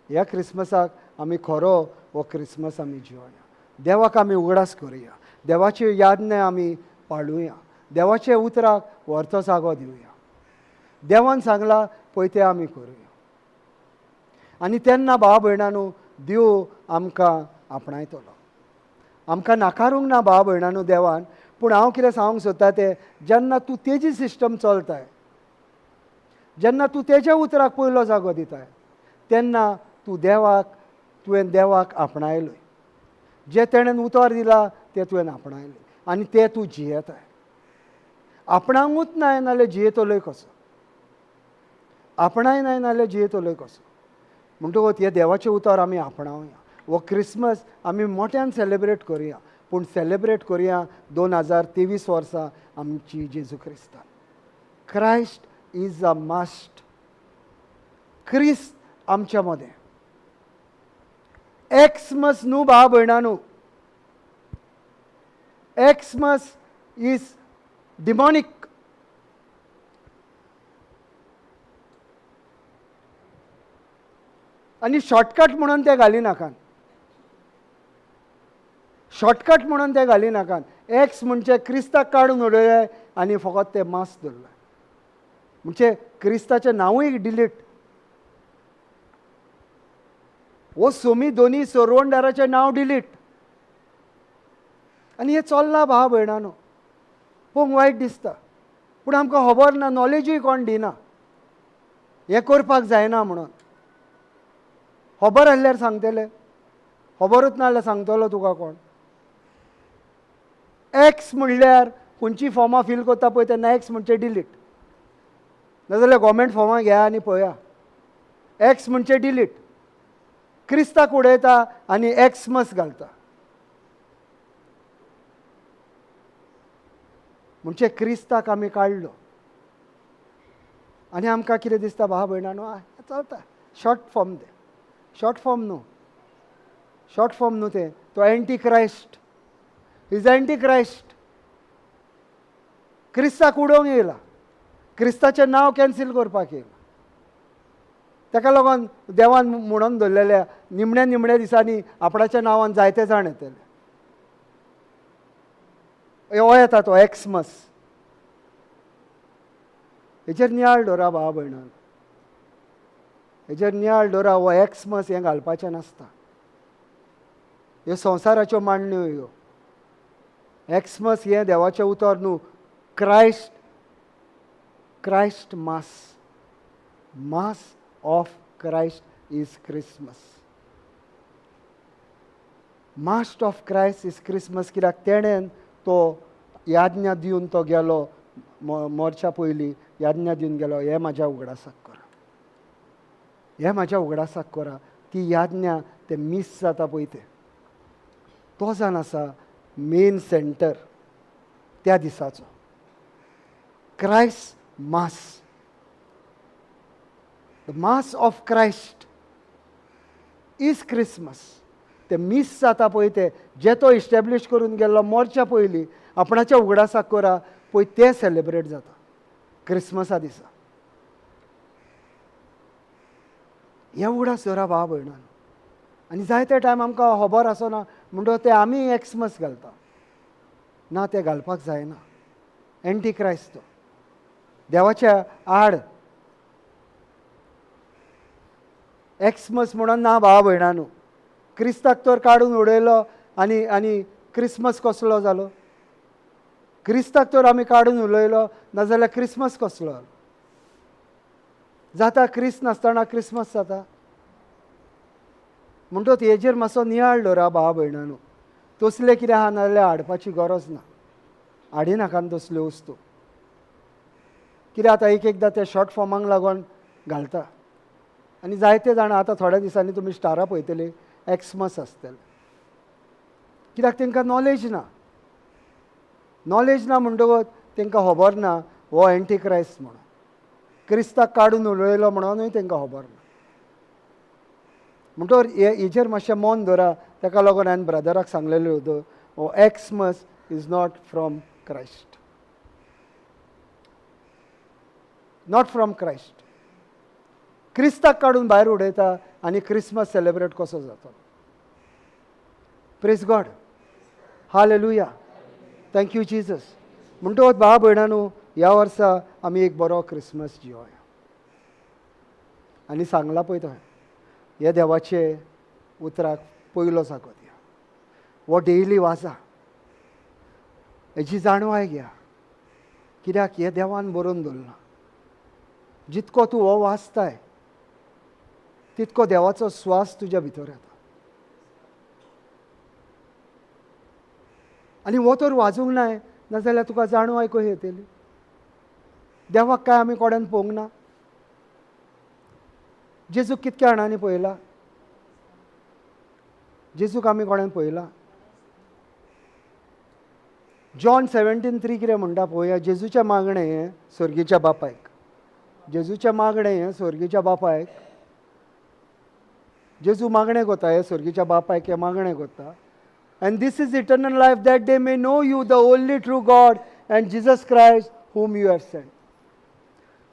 ह्या क्रिसमसाक आमी खरो हो क्रिसमस आमी जिवया. देवाक आमी उगडास करुया, देवाची यादने आमी पाळुया, देवाच्या उतराक व्हरतो जागो दिवया. देवान सांगला पळय तें आमी करुया. आनी तेन्ना भाव भयणांनो, देव आमकां आपणायतलो. आमकां नाकारूंक ना भाव भयणांनो देवान, पूण हांव कितें सांगूंक सोदता तें, जेन्ना तूं तेजी सिस्टम चलताय, जेन्ना तूं तेज्या उतराक पयलो जागो दिताय, तेन्ना तूं देवाक, तुवें देवाक आपणायलोय. जें तेणेन उतर दिलां तें तुवें आपणायलें आनी तें तूं जियेताय. आपणाकूच नाय नाल्यार जियेतलोय कसो? आपणाय नाय नाल्यार जियेतलोय कसो? म्हणटकच हें देवाचें उतर आमी आपणावया. हो क्रिसमस आमी मोट्यान सेलेब्रेट करुया, पूण सेलेब्रेट करुया 2023 वर्सां आमची जेजू क्रिस्तान. Christ is a must. क्रिस्त आमच्या मदें. एक्समस न्हू भाव भयणांनो, एक्समस is demonic. आनी शॉर्टकट म्हणून ते घाली नाकात, शॉर्टकट म्हणून ते घाली नाकात. एक्स म्हणजे क्रिस्ताक काडून उडयले आनी फकत ते मास धरले, म्हणजे क्रिस्ताचें नांवूय डिलीट. हो सोमी दोनी सोरवणदाराचें नांव डिलीट. आनी हें चल्लां भाव भयणांनो, पळोवंक वायट दिसता, पूण आमकां खबर ना, नॉलेजूय कोण दिना, हें करपाक जायना म्हणून. खबर आसल्यार सांगतले, खबरूच ना जाल्यार सांगतलो तुका कोण? एक्स म्हणल्यार खंयची फॉर्मां फील करता पळय तेन्ना एक्स म्हणजे डिलीट, नाजाल्यार गोवोरमेंट फॉर्मां घेया आनी पळया. एक्स म्हणजे डिलीट. क्रिस्ताक उडयता आनी एक्समस घालता, म्हणजे क्रिस्ताक आमी काडलो. आनी आमकां कितें दिसता भाव भयणांनो, चलता शॉर्ट फॉर्म तें, शॉर्ट फॉर्म न्हू, शॉर्ट फॉर्म न्हू तें, तो anti Christ, is anti Christ. क्रिस्ताक उडोवंक येयला, क्रिस्ताचें नांव कॅन्सील करपाक येयला. ताका लागून देवान म्हणून दवरलेल्या निमण्या निमण्या दिसांनी आपणाच्या नांवान जायते जाण येतले. हो येता तो एक्समस. हेचेर नियाळ दवरा भाव भयणान, हेचेर नियाळ दवरा. हो एक्समस हें घालपाचें नासता, ह्यो संवसाराच्यो मांडण्यो ह्यो. एक्समस हें देवाचें उतर न्हू. Christ, Christ mass, mass of Christ is Christmas. Mass of Christ is Christmas. कित्याक तेणेन तो याज्ञा दिवन तो गेलो, मोरच्या पयलीं याज्ञा दिवन गेलो, हें म्हाज्या उगडासाक करा, हें म्हाज्या उगडासाक करा. ती याज्ञा ते मीस जाता पळय तें, तो जावन आसा मेन सेंटर त्या दिसाचो. Christ mass, the mass of Christ is Christmas. ते मीस जाता पळय तें, जें तो इस्टॅब्लीश करून गेल्लो मोरच्या पयलीं आपणाच्या उगडासाक करा पळय, तें सेलेब्रेट जाता क्रिसमसा दिसा. हे उगडास दवरा भाव भयणान. आनी जायते टायम आमकां खबर आसना म्हणटकच ते आमी एक्समस घालता. ना, तें घालपाक जायना. एंटी क्रायस्ट तो, देवाच्या आड. एक्समस म्हणून ना भाव भयणानू, क्रिस्ताक तर काडून उडयलो आनी आनी क्रिसमस कसलो जालो? क्रिस्ताक तर आमी काडून उडयलो, नाजाल्यार क्रिसमस कसलो जालो? जाता क्रिस्त नासतना क्रिसमस जाता? म्हणटकच हेजेर मातसो नियाळ दवरा भाव भयणानू. तसलें कितें आहा नाजाल्यार हाडपाची गरज ना, हाडिनाका तसल्यो वस्तू. कित्याक आतां एक एकदां ते शॉर्ट फॉर्मांक लागून घालता. आनी जायते जाणां आतां थोड्या दिसांनी तुमी स्टारां पळयतली एक्समस आसतलें. कित्याक तांकां नॉलेज ना. नॉलेज ना म्हणटकच तांकां खबर ना हो एंटी क्रायस्ट म्हणून, क्रिस्ताक काडून उडयलो म्हणूनय तांकां खबर ना. म्हणटकर हे हेजेर मातशें मन दवरा. ताका लागून हांवें ब्रदराक सांगलेलें होतो, हो Xmas is not from Christ, not from Christ. क्रिस्ताक काडून भायर उडयता आनी क्रिसमस सेलेब्रेट कसो जाता. Praise God, hallelujah, thank you Jesus. म्हणटकच भाव भयणांनो, ह्या वर्सा आमी एक बरो क्रिसमस जियोया. आनी सांगलां पळय तुवें, ह्या देवाचे उतराक पयलो जागो दिया, हो डेली वाचा, हेजी जाणवाय घ्या. कित्याक हें देवान बरोवन दवरलां. जितको तूं हो वाचताय तितको देवाचो स्वास तुज्या भितर येता. आनी हो तर वाजूंक नाय नाजाल्यार तुका जाणवाय कशी येतली? देवाक काय आमी कोड्यान पळोवंक ना? जेजूक कितक्या जाणांनी पळयला? जेजूक आमी कोणान पळयला? जॉन 17:3 कितें म्हणटा पळोवया. जेजूचें मागणें हें स्वर्गीच्या बापायक, जेजूचें मागणें हें स्वर्गीच्या बापायक. जेजू मागणें कोता हें स्वर्गीच्या बापायक, हें मागणें कोता. And this is eternal life, that they may know you the only true God and Jesus Christ whom you have sent.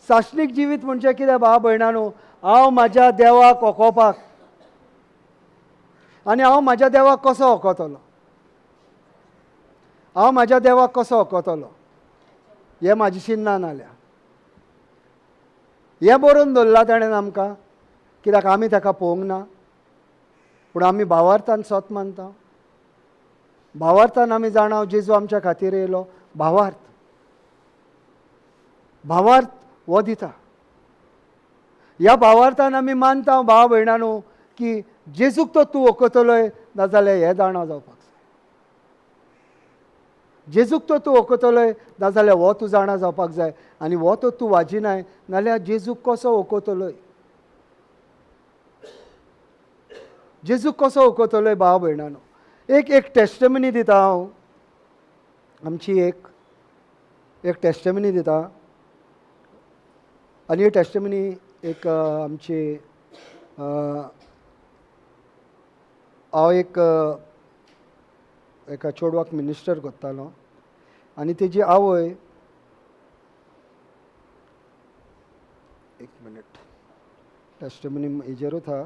सासणीक जिवीत म्हणजे कितें भाव भयणांनो? हांव म्हाज्या देवाक ओकोवपाक. आनी हांव म्हाज्या देवाक कसो ओकोतलो? हांव म्हाज्या देवाक कसो ओकोतलो? हें म्हाजी चिन्नां नाल्या. हें बरोवन दवरलां ताणें आमकां, कित्याक आमी ताका पळोवंक ना, पूण आमी भावार्थान सत मानता. भावार्थान आमी जाणा जेजू आमच्या खातीर येयलो. भावार्थ, भावार्थ हो दिता. ह्या भावार्थान आमी मानता भाव भयणांनो की जेजूक तो तूं ओकतलोय नाजाल्यार हें जाणा जावपाक जाय. जेजूक तो तूं ओकतलोय नाजाल्यार हो तूं जाणा जावपाक जाय. आनी हो तो तूं वाजिनाय नाल्यार जेजूक कसो ओकतलोय? जेजूक कसो ओकतलोय भाव भयणांनो? एक एक टेस्टमनी दिता हांव, आमची एक एक टेस्टमनी दिता. आनी ही टेस्टमनी एक आमची हांव एक एका चेडवाक मिनिस्टर कोत्तालो आनी तेजी आवय, एक मिनट, टेस्टमनी हेजेरूच आहा.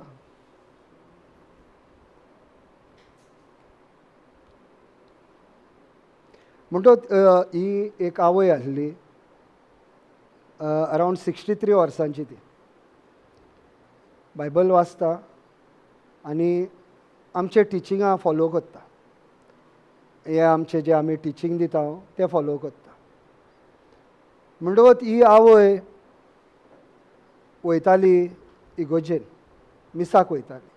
म्हणटकच ही एक आवय आसली, अरावंड 63 वर्सांची. ती बायबल वाचता आनी आमचे टिचिंगां फॉलो करता. हे आमचे जे आमी टिचींग दिता तें फॉलो करता. म्हणटकच ही आवय वयताली इगोजेन, मिसाक वयताली.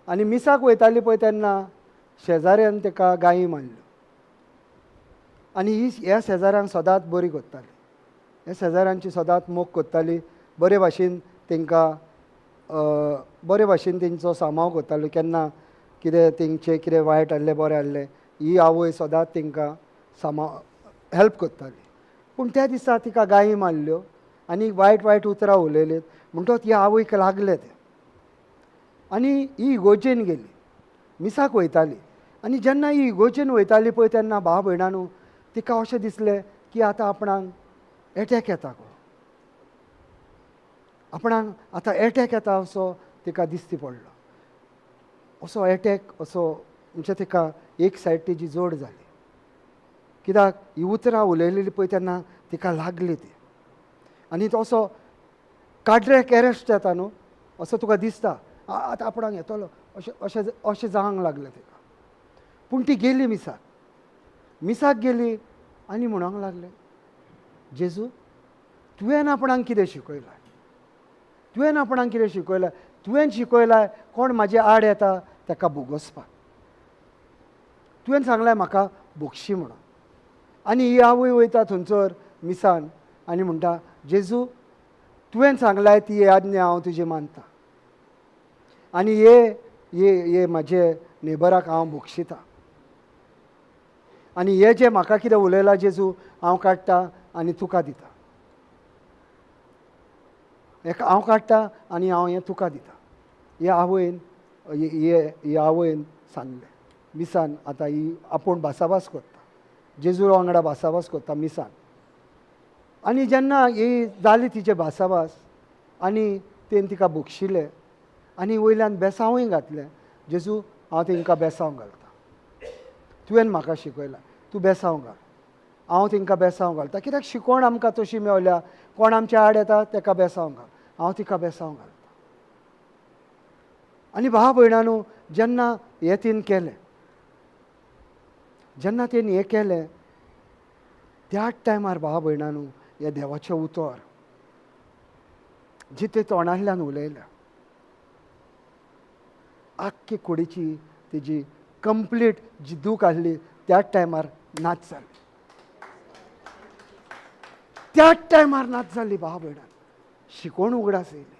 आनी मिसाक वयताली पळय तेन्ना शेजाऱ्यान ताका गायी मारल्यो. आनी ही ह्या शेजाऱ्यांक सदांच बरी करताली, ह्या शेजाऱ्यांची सदांच मोग करताली, बरे भाशेन तांकां बरे भाशेन तेंचो सांबाळ करताली. केन्ना कितें तेंचें कितें वायट आहलें बरें आहलें, ही आवय सदांच तांकां सांबाळ हेल्प करताली. पूण त्या दिसा तिका गायी मारल्यो आनी वायट वायट उतरां उलयलीं. म्हणटकच ही आवयक लागलें तें. आनी ही इगोजेन गेली, मिसाक वयताली. आनी जेन्ना ही इगोजेन वयताली पळय तेन्ना भाव भयणांनो तिका अशें दिसलें की आतां आपणाक एटॅक येता गो, आपणाक आतां एटॅक येता असो तिका दिसती पडलो. असो एटॅक असो म्हणजे तिका एक सायड तेजी जोड जाली. कित्याक ही उतरां उलयलेली पळय तेन्ना तिका लागली ती. आनी तो असो कार्डियक एरेस्ट जाता न्हू, असो तुका दिसता आतां आपणाक येतलो अशें अशें अशें जावंक लागलें तिका. पूण ती गेली मिसाक, मिसाक गेली आनी म्हणूंक लागलें, जेजू तुवें आपणाक कितें शिकयलां, तुवें आपणाक कितें शिकयलां, तुवें शिकयलां कोण म्हाजे आड येता ताका भोगोसपाक, तुवें सांगलें म्हाका भोगशी म्हणून. आनी ही आवय वयता थंयसर मिसान आनी म्हणटा, जेजू तुवें सांगलाय ती आज्ञा हांव तुजी मानता. आनी हे हे हे म्हाजे नेबराक हांव भोगशिता आनी हे जे म्हाका कितें उलयलां जेजू हांव काडटा आनी तुका दिता. हेका हांव काडटा आनी हांव हें तुका दिता. हे आवयन हे आवयन सांगलें मिसान. आतां ही आपूण भासाभास करता, जेजू वांगडा भासाभास करता मिसान. आनी जेन्ना ही जाली तिचे भासाभास आनी तेन तिका बक्षिलें आनी वयल्यान बेसांवूय घातलें, जेजू हांव तेंकां बेसांव घालता, तुवें म्हाका शिकयलां, तूं बेसांव घाल, हांव तेंकां बेसांव घालता. कित्याक शिकवण आमकां तशी मेवल्या, कोण आमच्या आड येता तेका बेसांव घाल, हांव तिका बेसांव घालता. आनी भाव भयणांनो जेन्ना हें तिन केलें, जेन्ना तेणी हें केलें त्याच टायमार भाव भयणांनो हें देवाचें उतर जितें तोंडांतल्यान उलयल्या आख्खी कुडीची तेजी कंप्लीट जी दूख आसली त्याच टायमार नाच जाली, त्याच टायमार नाच जाली. भाव भयणान शिकोवण उगडास येयली,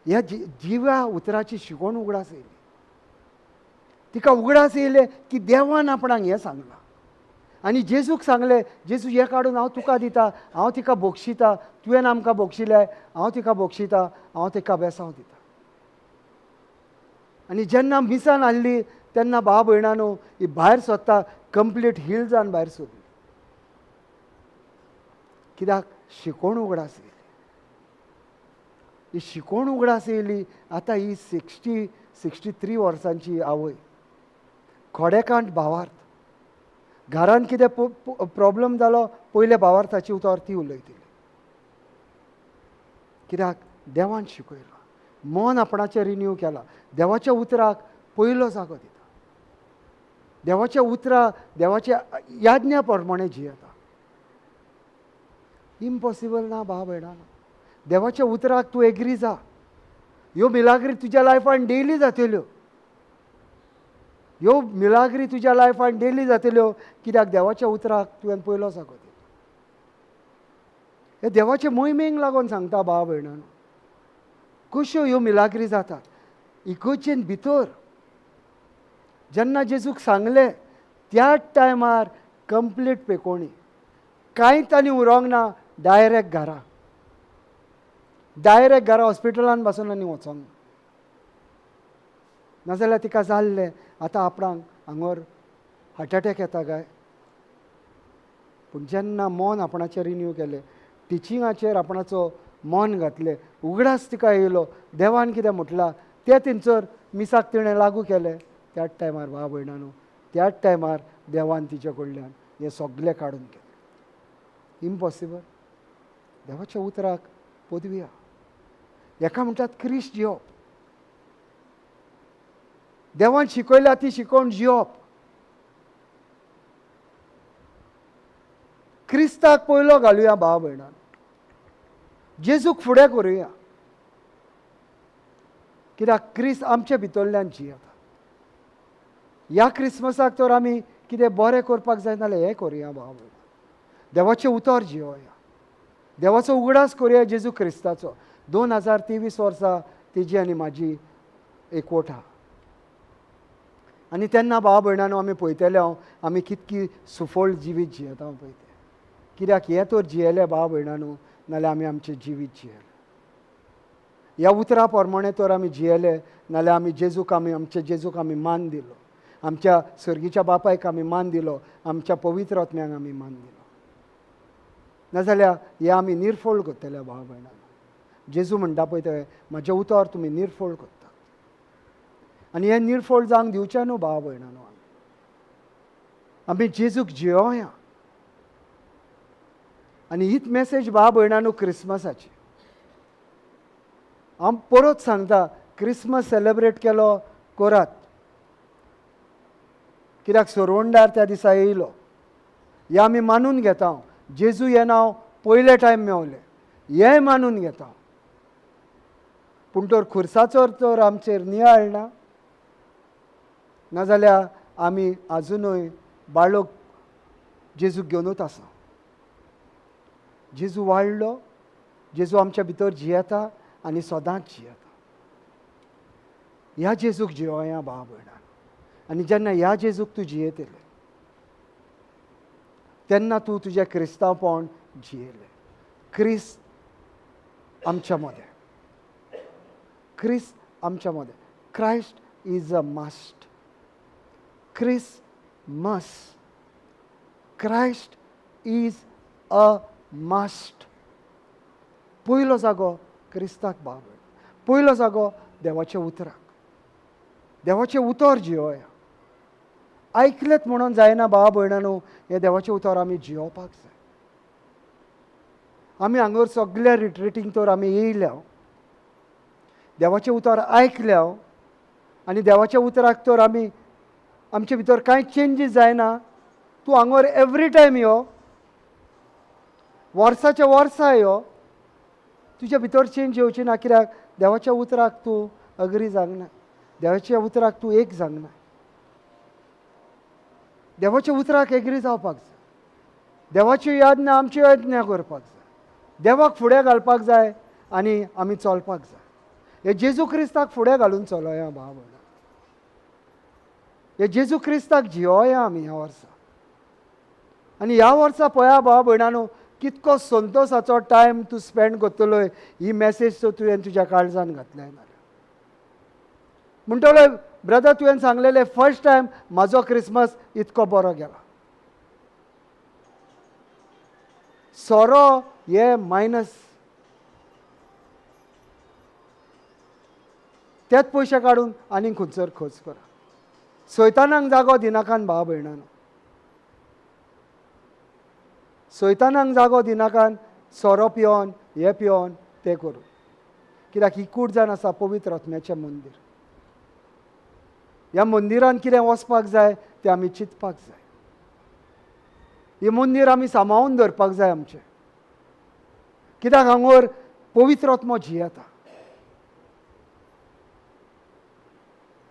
ह्या जिव्या उतराची शिकोवण उगडास येयली. तिका उगडास येयले की देवान आपणाक हें सांगलां आनी जेजूक सांगलें, जेजू हें काडून हांव तुका दिता, हांव तिका बक्षिता, तुवें आमकां बक्षिलें, हांव तिका बक्षिता, हांव तिका बेसांव दिता. आनी जेन्ना मिसान हाडली तेन्ना भाव भयणांनो ही भायर सोदता कंप्लीट हील जावन भायर सोदली. कित्याक शिकोवण उगडास येयली, ही शिकोवण उगडास येयली. आतां ही 63 वर्सांची आवय खोडेकांठ भावार्थ, घरान कितें प्रॉब्लम जालो पयले भावार्थाची उतर ती उलयतली. कित्याक देवान शिकयलां, मन आपणाचें रिन्यू केलां, देवाच्या उतराक पयलो जागो दिता, देवाच्या उतरा देवाच्या याज्ञा प्रमाणे जियेता. इम्पॉसिबल ना भाव भयणां, देवाच्या उतराक तूं एग्री जा, ह्यो मिलाग्री तुज्या लायफान डेली जातल्यो, ह्यो मिलाग्री तुज्या लायफान डेली जातल्यो. कित्याक देवाच्या उतराक तुवें पयलो जागो दिलो. हे देवाचे मोहिमेक लागून सांगता भाव भयणां, कश्यो ह्यो मिलाग्री जातात इगर्जेन भितर. जेन्ना जेजूक सांगलें त्याच टायमार कंप्लीट पेकोणी, कांयच आनी उरोंक ना, डायरेक्ट घरा, डायरेक्ट घरा, हॉस्पिटलान बसून आनी वचोंक ना. नाजाल्यार तिका जाल्लें आतां आपणाक हांगर हार्ट अटॅक येता काय. पूण जेन्ना मन आपणाचें रिन्यू केलें, टिचिंगाचेर आपणाचो मन घातलें, उगडास तिका येयलो देवान कितें म्हटलां तें थंयसर मिसाक तिणें लागू केलें. त्याच टायमार भाव भयणांनो त्याच टायमार देवान तिचे कडल्यान हें सगळें काडून घेतलें. इम्पॉसिबल, देवाच्या उतराक पदवी आहा. हेका म्हणटात क्रिस्ट जियोप, देवान शिकयल्या ती शिकोवन जियोप. क्रिस्ताक पयलो घालुया भाव भयणान, जेजूक फुडें करुया, कित्याक क्रिस्त आमचे भितरल्यान जियेता. ह्या क्रिसमसाक तर आमी कितें बरें करपाक जाय नाल्यार हें करुया भाव भयणान, देवाचें उतर जियोया, देवाचो उगडास करुया जेजू क्रिस्ताचो. 2023 वर्सां तेजी आनी म्हाजी एकवट आहा. आनी तेन्ना भाव भयणांनो आमी पळयतले हांव आमी कितकी सुफळ जिवीत जियेता हांव पळयतलें. कित्याक हें तर जियेलें भाव भयणांनो, नाल्यार आमी आमचें जिवीत जियेलें. ह्या उतरा प्रमाणे तर आमी जियेले, नाल्यार आमी जेजूक आमी आमच्या जेजूक आमी मान दिलो, आमच्या सर्गीच्या बापायक आमी मान दिलो, आमच्या पवित्र आत्म्याक आमी मान दिलो. नाजाल्यार हें आमी निर्फळ करतले भाव भयणांनो. जेजू म्हणटा पळय तें म्हाजें उतर तुमी निर्फळ करतात, आनी हें निर्फळ जावंक दिवचें न्हू भाव भयणांनो. आमी जेजूक जियोया. आनी हीच मॅसेज भाव भयणांनो क्रिसमसाची. हांव परत सांगता, क्रिसमस सेलेब्रेट केलो करात, कित्याक सोरवणदार त्या दिसा येयलो हें आमी मानून घेता. जेजू हें नांव पयले टायम मेवलें हेंय मानून घेता, पूण तर खुर्साचो तर आमचेर नियाळ ना, नाजाल्यार आमी आजुनूय बाळक जेजूक घेवनूच आसा. जेजू वाडलो, जेजू आमच्या भितर जियेता आनी सदांच जियेता. ह्या जेजूक जियोया भाव भयणां. आनी जेन्ना ह्या जेजूक तूं जियेतलें तेन्ना तूं तुजें क्रिस्तांवपण जियेलें. क्रिस्त आमच्या मदें, क्रिस्त आमच्या मदें. Christ is a must. Christmas, Christ is a must. पयलो जागो क्रिस्ताक भाव, पयलो जागो देवाच्या उतराक. देवाचें उतर जियोया. आयकलेत म्हणून जायना भावा भयणांनो, हें देवाचें उतर आमी जियोवपाक जाय. आमी हांगर सगल्या रिट्रिटींक तर आमी येयल्या, देवाचें उतर आयकल्या आनी देवाच्या उतराक तर आमी आमचे भितर कांय चेंजीस जायना. तूं हांगर एवरी टायम यो, वर्साच्या वर्सा यो, तुज्या भितर चेंज येवची ना. कित्याक देवाच्या उतराक तूं अग्री जावंक ना, देवाच्या उतराक तूं एक जावंक ना. देवाच्या उतराक एग्री जावपाक जाय. देवाची याज्ञा आमची यज्ञा करपाक जाय. देवाक फुडें घालपाक जाय आनी आमी चलपाक जाय. हे जेजू क्रिस्ताक फुडें घालून चलोया भाव भयणां. हे जेजू क्रिस्ताक जियोया आमी ह्या वर्सा. आनी ह्या वर्सा पळया भाव भयणांनो, कितको संतोसाचो टायम तूं स्पेंड करतलोय. ही मॅसेज तर तुवें तुज्या काळजान घातल्या नाल्यार म्हणटलो, ब्रदर तुवें सांगलेलें फर्स्ट टायम म्हाजो क्रिसमस इतको बरो गेला. सोरो हे मायनस, तेच पयशे काडून आनीक खंयसर खर्च करा. सैतानाक जागो दिनाकान भाव भयणांनो, सैतानाक जागो दिनाकान सोरो पिवन हें पिवन तें करून. कित्याक ही कूड जावन आसा पवित्र आत्म्याचें मंदीर. ह्या मंदिरान कितें वचपाक जाय तें आमी चिंतपाक जाय. हें मंदीर आमी सांबाळून दवरपाक जाय आमचें. कित्याक हांगर पवित्र आत्मो जियेता.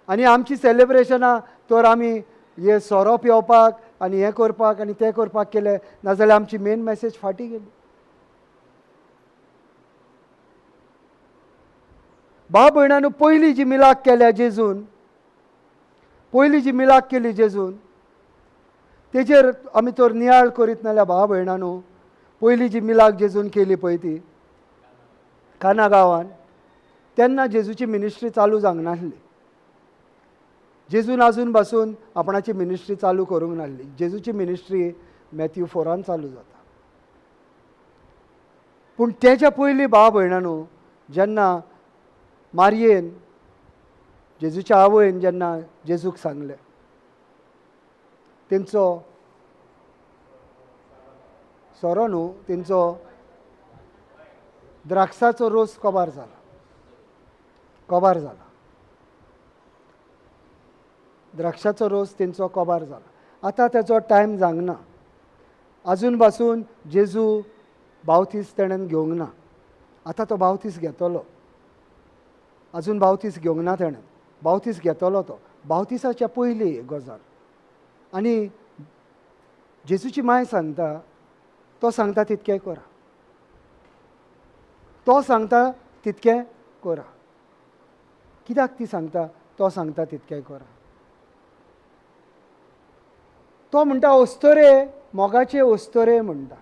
आनी आमची सेलेब्रेशनां तर आमी हे सोरो पिवपाक आनी हें करपाक आनी तें करपाक केलें नाजाल्यार आमची मेन मॅसेज फाटीं गेली. भाव भयणांनो, पयली जी मिलाक केल्या जेजून, पयली जी मिलाक केली जेजून, तेजेर आमी तर नियाळ करीत नाल्यार भाव भयणांनो, पयली जी मिलाक जेजून केली पळय ती काना गांवान, तेन्ना जेजूची मिनिस्ट्री चालू जावंक नासली. जेजून आजून पासून आपणाची मिनिस्ट्री चालू करूंक नासली. जेजूची मिनिस्ट्री मॅथ्यू 4 चालू जाता. पूण तेच्या पयलीं भाव भयणांनो, जेन्ना मारयेन जेजूच्या आवयन जेन्ना जेजूक सांगलें, तेंचो सोरो न्हू, तेंचो द्राक्षाचो रोस कबार जाला, कबार जाला, द्राक्षाचो रोस तेंचो कबार जाला. आतां तेचो टायम जावंक ना. आजून पासून जेजू बावतीस तेणेन घेवंक ना. आतां तो बावतीस घेतलो, आजून बावतीस घेवंक ना तेणेन, बावतीस घेतलो तो. बावतिसाच्या पयली गजाल. आनी जेजूची माय सांगता, तो सांगता तितकें करा, तो सांगता तितकें करा. कित्याक ती सांगता तो सांगता तितकें करा? तो म्हणटा अस्तोरे, मोगाचे अस्तोरे म्हणटा,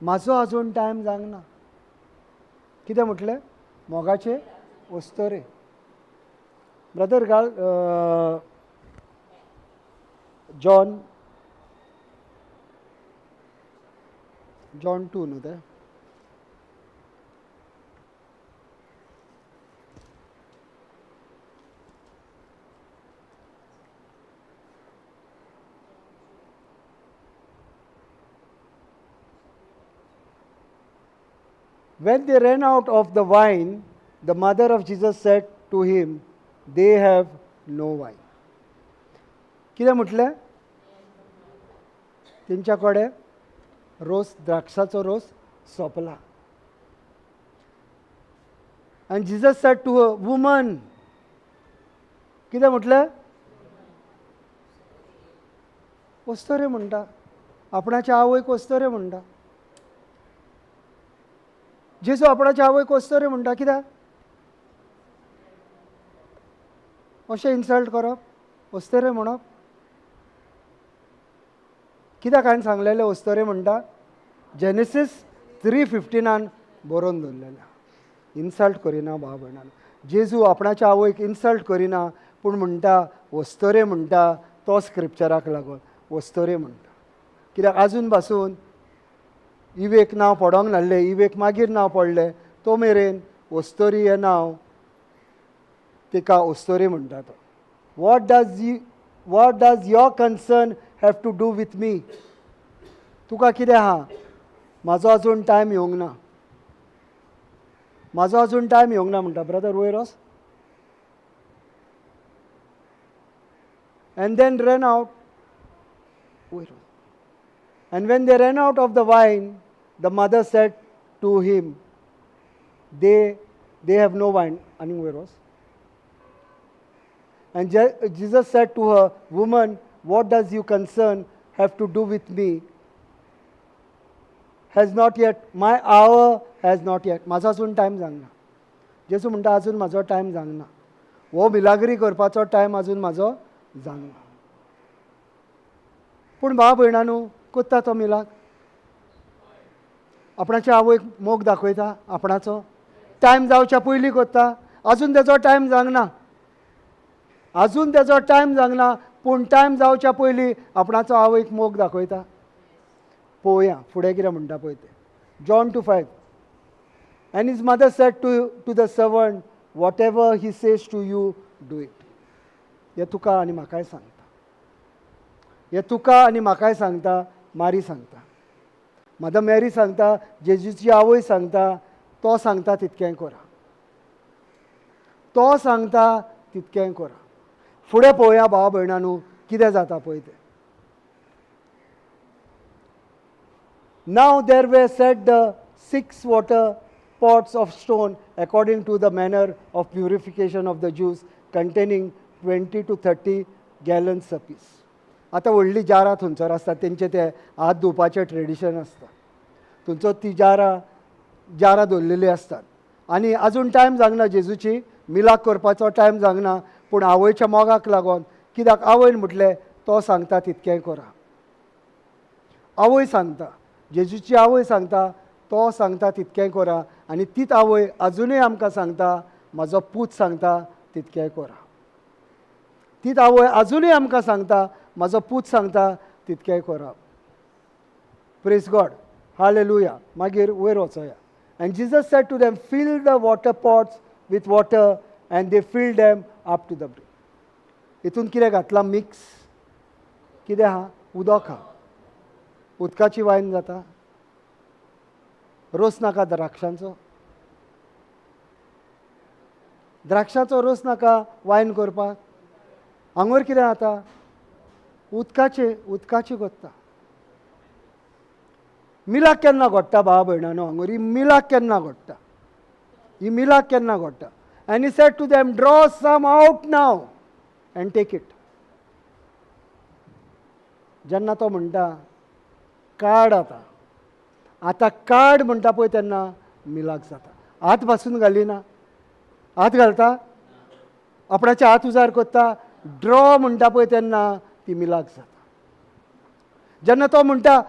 म्हाजो आजून टायम जावंक ना. कितें म्हटलें? मोगाचे अस्तोरे. ब्रदर घाल जॉन, जॉन 2 न्हू तें? When they ran out of the wine, the mother of Jesus said to him, they have no wine. कितें म्हटलें? तेंच्या कडेन रोस, द्राक्षाचो रोस सोंपला. आनी Jesus said to a woman, कितें म्हटलें? अस्तोरे म्हणटा, आपणाच्या आवयक अस्तोरे म्हणटा. जेजू आपणाच्या आवयक अस्तोरे म्हणटा कित्याक? अशें इन्सल्ट करप, अस्तोरे म्हणप कित्याक? हांवें सांगलेलें अस्तोरे म्हणटा, जेनेसीस 3:15 बरोवन दवरलेलें. इन्सल्ट करिना भाव भयणान. जेजू आपणाच्या आवयक इन्सल्ट करिना, पूण म्हणटा अस्तोरे म्हणटा तो स्क्रिप्चराक लागून अस्तोरे म्हणटा, कित्याक आजून पासून इवेक नांव पडोंक नासलें. इवेक मागीर नांव पडलें. तो मेरेन अस्तोरी हें नांव तिका अस्तोरी म्हणटा तो. What does your concern have to do with me? तुका कितें आहा? म्हाजो अजून टायम येवंक ना, म्हाजो अजून टायम येवंक ना म्हणटा. ब्रदर, वयर वच. And then ran out वयर. And when they ran out of the wine, the mother said to him, they have no wine. आनी वयर वच. And Jesus said to her, "Woman, what does your concern have to do with me? Has not yet, my hour has not yet." म्हाजो अजून time जावंक ना. जेजू म्हणटा, अजून म्हाजो टायम जावंक ना. हो मिलाग्री करपाचो टायम अजून म्हाजो जावंक ना. पूण भाव भयणानू, कोत्ता तो मिलाग. आपणाच्या आवयक मोग दाखयता. आपणाचो टायम जावच्या पयलीं कोत्ता. अजून तेजो टायम जावंक ना, अजून तेजो टायम जावंक ना, पूण टायम जावच्या पयलीं आपणाचो आवयक मोग दाखयता. पळोवया फुडें कितें म्हणटा पळय तें. John 2:5. And his mother said to the servant, "Whatever he says to you, do it." हें तुका आनी म्हाकाय सांगता, हें तुका आनी म्हाकाय सांगता. मारी सांगता, मदर मॅरी सांगता, जेजूची आवय सांगता, तो सांगता तितकें करा, तो सांगता तितकें करा. फुडें पळोवया भाव भयणानू, कितें जाता पळय तें. Now there were set the six water pots of stone according to the manner of purification of the Jews, containing 20 to 30 gallons apiece. आतां व्हडलीं जारां थंयसर आसता. तेंचे ते हात धुवपाचें ट्रेडिशन आसता थंयसर. ती जारां जारां दवरलेलीं आसतात आनी अजून टायम जावंक ना, जेजूची मिलाक करपाचो टायम जावंक ना, पूण आवयच्या मोगाक लागून, कित्याक आवयन म्हटलें, तो सांगता तितकें करा. आवय सांगता, जेजूची आवय सांगता, तो सांगता तितकें करा. आनी तीच आवय अजुनूय आमकां सांगता, म्हाजो पूत सांगता तितकें करा. तीच आवय अजुनूय आमकां सांगता, म्हाजो पूत सांगता तितकें करा. Praise God, hallelujah. मागीर वयर वचोया. And Jesus said to them, "Fill the water pots with water," and they filled them up to the brim. हितून कितें घातलां मिक्स? कितें आहा? उदक आहा. उदकाची वायन जाता? रोस नाका द्राक्षांचो? द्राक्षाचो रोस नाका वायन करपाक? हांगर कितें जाता? उदकाचे, उदकाची कोत्ता. मिलाक केन्ना घडटा भाव भयणानो? हांगर ही मिलाक केन्ना घडटा? ही मिलाक केन्ना घडटा? And he said to them, "Draw some out now and take it." जेन्ना तो म्हणटा काड, आतां आतां काड म्हणटा पळय, तेन्ना मिलाक जाता. हात पासून घालिना. हात घालता, आपणाचे हात उजार करता. ड्रॉ म्हणटा पळय, तेन्ना ती मिलाक जाता. जेन्ना तो म्हणटा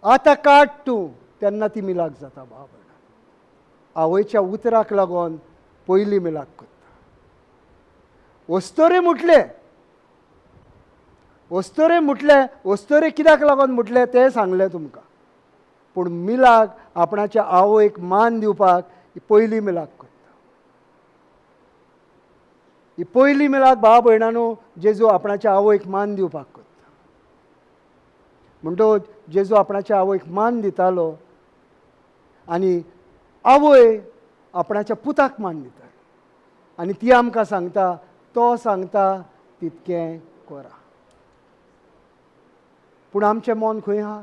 आतां काड तूं, तेन्ना ती मिलाक जाता. भाव भयणा, आवयच्या उतराक लागून पयली मिलाक करता. वस्तोरे म्हटलें, वस्तोरे म्हटलें. वस्तोरे कित्याक लागून म्हटलें तें सांगलें तुमकां, पूण मिलाक आपणाच्या आवयक मान दिवपाक ही पयली मिलाक करता. ही पयली मिलाक भाव भयणानू, जेजू आपणाच्या आवयक मान दिवपाक करता. म्हणटकच जेजू आपणाच्या आवयक मान दितालो आनी आवय आपणाच्या पुताक मान दिताली आनी ती आमकां सांगता, तो सांगता तितकें करा. पूण आमचें मन खंय आहा?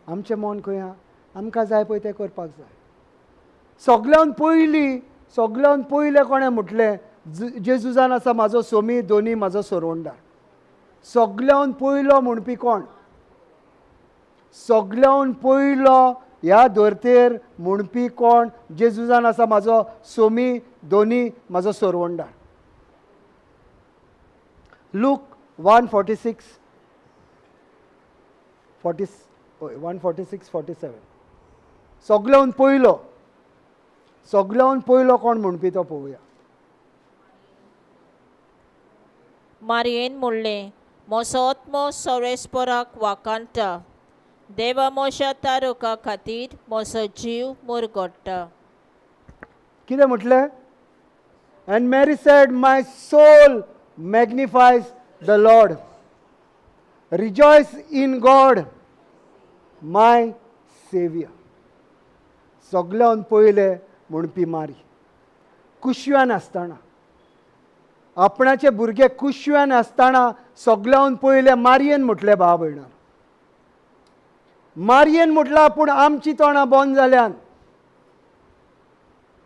आमचें मन खंय आहा? आमकां जाय पळय तें करपाक जाय. सगल्यान पयलीं, सगल्यान पयलें कोणें म्हटलें, जेजू जावन आसा म्हाजो सोमी, दोनी, म्हाजो सोरवंडार. सगल्यान पयलो म्हणपी कोण? सगल्यान पयलो ह्या धर्तेर म्हणपी कोण? जेजू जावन आसा म्हाजो सोमी, दोनी, म्हाजो सोरवंडार. Luke 1:46 forty 1:46 47. सगल्यान पयलो, सगल्यान पयलो कोण म्हणपी तो पळोवया. मारयेन म्हणलें, म्हजो आत्मो सर्वेस्पराक वाखाणटा, देवा म्हज्या तारका खातीर म्हजो जीव मुरगट्टा. कितें म्हटलें? And Mary said, my soul magnifies the Lord, rejoice in God my saviour. सगल्यान पयले म्हणपी मारी कुशव्यान आसतना, आपणाचे भुरगे कुशव्यान आसतना सगल्यान पयले मारयेन म्हटलें. भाव भयणां, मारयेन म्हटलां पूण आमची तोंडां बंद जाल्यान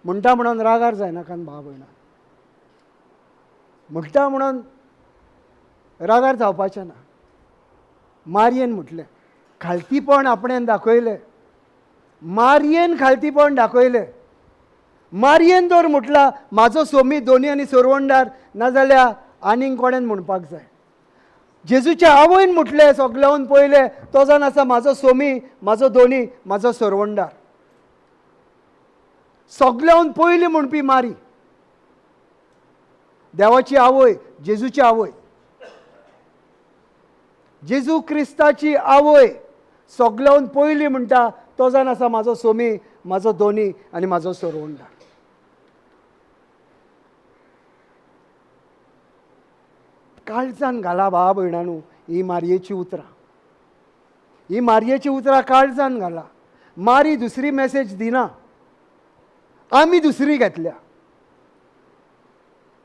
म्हणटा म्हणून रागार जायनाकान. भाव भयणां, म्हणटा म्हणून रागार जावपाचें ना. मारयेन म्हटलें, खालतीपण आपणेन दाखयलें, मारयेन खालतीपण दाखयलें. मारयेन तर म्हटलां म्हाजो सोमी दोनी आनी सोरवंडार, नाजाल्यार आनीक कोणेन म्हणपाक जाय. जेजूच्या आवयन म्हटलें सगल्यान पयलें तो जावन आसा म्हाजो सोमी, म्हाजो दोनी, म्हाजो सोरवंडार. सगल्यान पयलीं म्हणपी मारी, देवाची आवय, जेजूची आवय, जेजू क्रिस्ताची आवय सगल्यान पयलीं म्हणटा तो जावन आसा म्हाजो सोमी, म्हाजो दोनी आनी म्हाजो सोरवंडार. काळजान घाला भाव भयणानू ही मारयेची उतरां, ही मारयेची उतरां काळजान घाला. मारी दुसरी मॅसेज दिना, आमी दुसरी घेतल्या,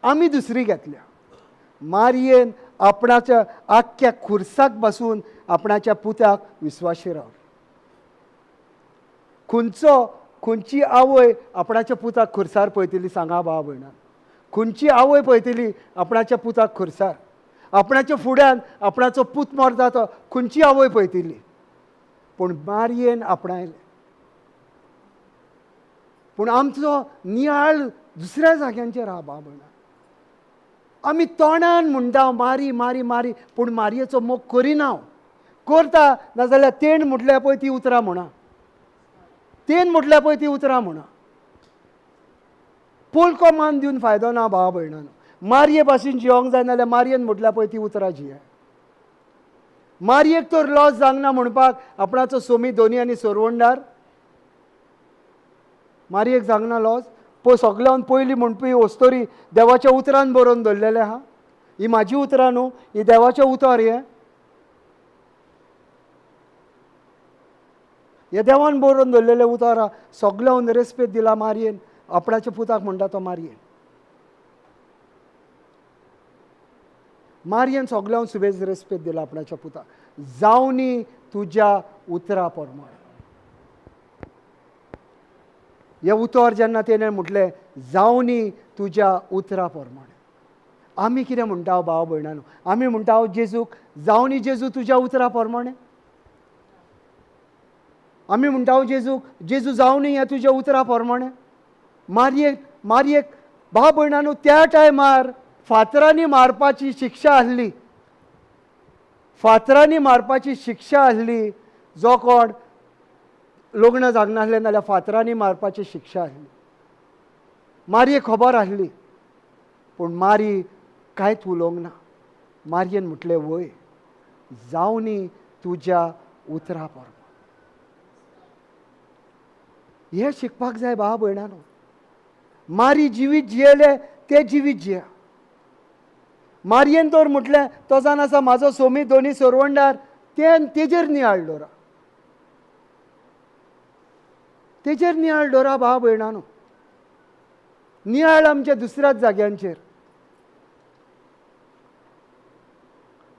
आमी दुसरी घेतल्या. मारयेन आपणाच्या आख्ख्या खुर्साक बसून आपणाच्या पुताक विस्वाशी रावली. खंयचो खंयची आवय आपणाच्या पुताक खुर्सार पळयतली सांगा भाव भयणान? खंयची आवय पळयतली आपणाच्या पुताक खुर्सार? आपणाच्या फुड्यान आपणाचो पूत मरता तो खंयची आवय पळयतली? पूण मारयेन आपणायलें. पूण आमचो नियाळ दुसऱ्या जाग्यांचेर आहा भाव भयणां. आमी तोंडान म्हणटा मारी मारी मारी, पूण मारयेचो मोग करिना. करता नाजाल्यार तेण म्हटल्यार पळय ती उतरां म्हणा, तेन म्हटल्यार पळय ती उतरां म्हणा. पोलको मान दिवन फायदो ना भाव भयणानो. मारये भाशेन जिवंक जाय नाजाल्यार मारयेन म्हटल्यार पळय ती उतरां जिये. मारयेक तर लॉस जावंक ना म्हणपाक आपणाचो सोमी दोनी आनी सोरवंडार. मारयेक जावंक ना लॉस. पळय सगल्यान पयलीं म्हणपी ओस्तोरी देवाच्या उतरान बरोवन दवरलेलें आहा. ही म्हाजी उतरां न्हू, ही देवाचें उतर. हें हे देवान बरोवन दवरलेलें उतर आहा. सगल्यान रेस्पेद दिला मारयेन, आपणाच्या पुताक म्हणटा तो मारयेन. मारयेन सगल्यान सुबेज रेस्पेद दिला आपणाच्या पुताक. जावनी तुज्या उतरा प्रमाण. हें उतर जेन्ना तेणें म्हटलें जावनी तुज्या उतरा प्रमाण, आमी कितें म्हणटा भाव भयणानो? आमी म्हणटा जेजूक जावनी जेजू तुज्या उतरा प्रमाणे. आमी म्हणटा जेजूक जेजू जावनी हें तुज्या उतरा प्रमाणे. मारयेक मारयेक भाव भयणानो त्या टायमार फातरांनी मारपाची शिक्षा आसली, फातरांनी मारपाची शिक्षा आसली. जो कोण लग्न जागनासलें नाल्यार फातरांनी मारपाची शिक्षा आसली. मारयेक खबर आसली, पूण मारी कांयच उलोवंक ना. मारयेन म्हटलें वय जावनी तुज्या उतरा प्रमाण. हें शिकपाक जाय भाव भयणानो. मारी जिवीत जियेले तें जिवीत जिया. मारयेन तर म्हटलें तो जावन आसा म्हाजो सोमी दोनी सोरवंडार, तें तेजेर नियाळ दवरा, तेजेर नियाळ दवरा भाव भयणानो. नियाळ आमच्या दुसऱ्याच जाग्यांचेर.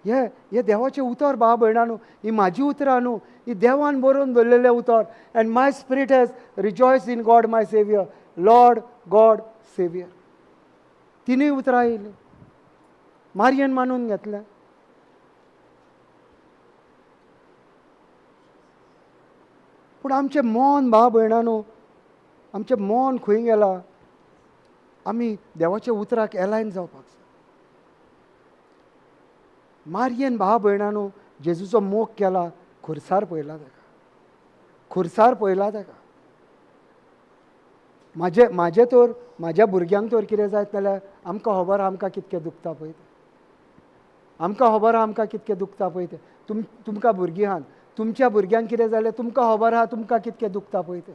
हे हे देवाचें उतर भाव भयणानो, ही म्हाजी उतरां न्हू, ही देवान बरोवन दवरलेलें उतर. And my spirit has rejoice in God my saviour, Lord God saviour. तिनूय उतरां येयलीं, मारयेन मानून घेतलें. पूण आमचें मन भाव भयणानो, आमचें मन खंय गेलां? आमी देवाच्या उतराक एलायन जावपाक जाय. मारयेन भाव भयणानो जेजूचो मोग केला, खुरसार पळयला ताका, खुरसार पळयला ताका. म्हाजे म्हाजे तर म्हाज्या भुरग्यांक तर कितें जायत जाल्यार आमकां खबर आमकां कितकें दुखता पळय तें, आमकां खबर आमकां कितकें दुखता पळय तें. तुमकां भुरगीं आहात, तुमच्या भुरग्यांक कितें जालें तुमकां खबर आहा तुमकां कितकें दुखता पळय तें.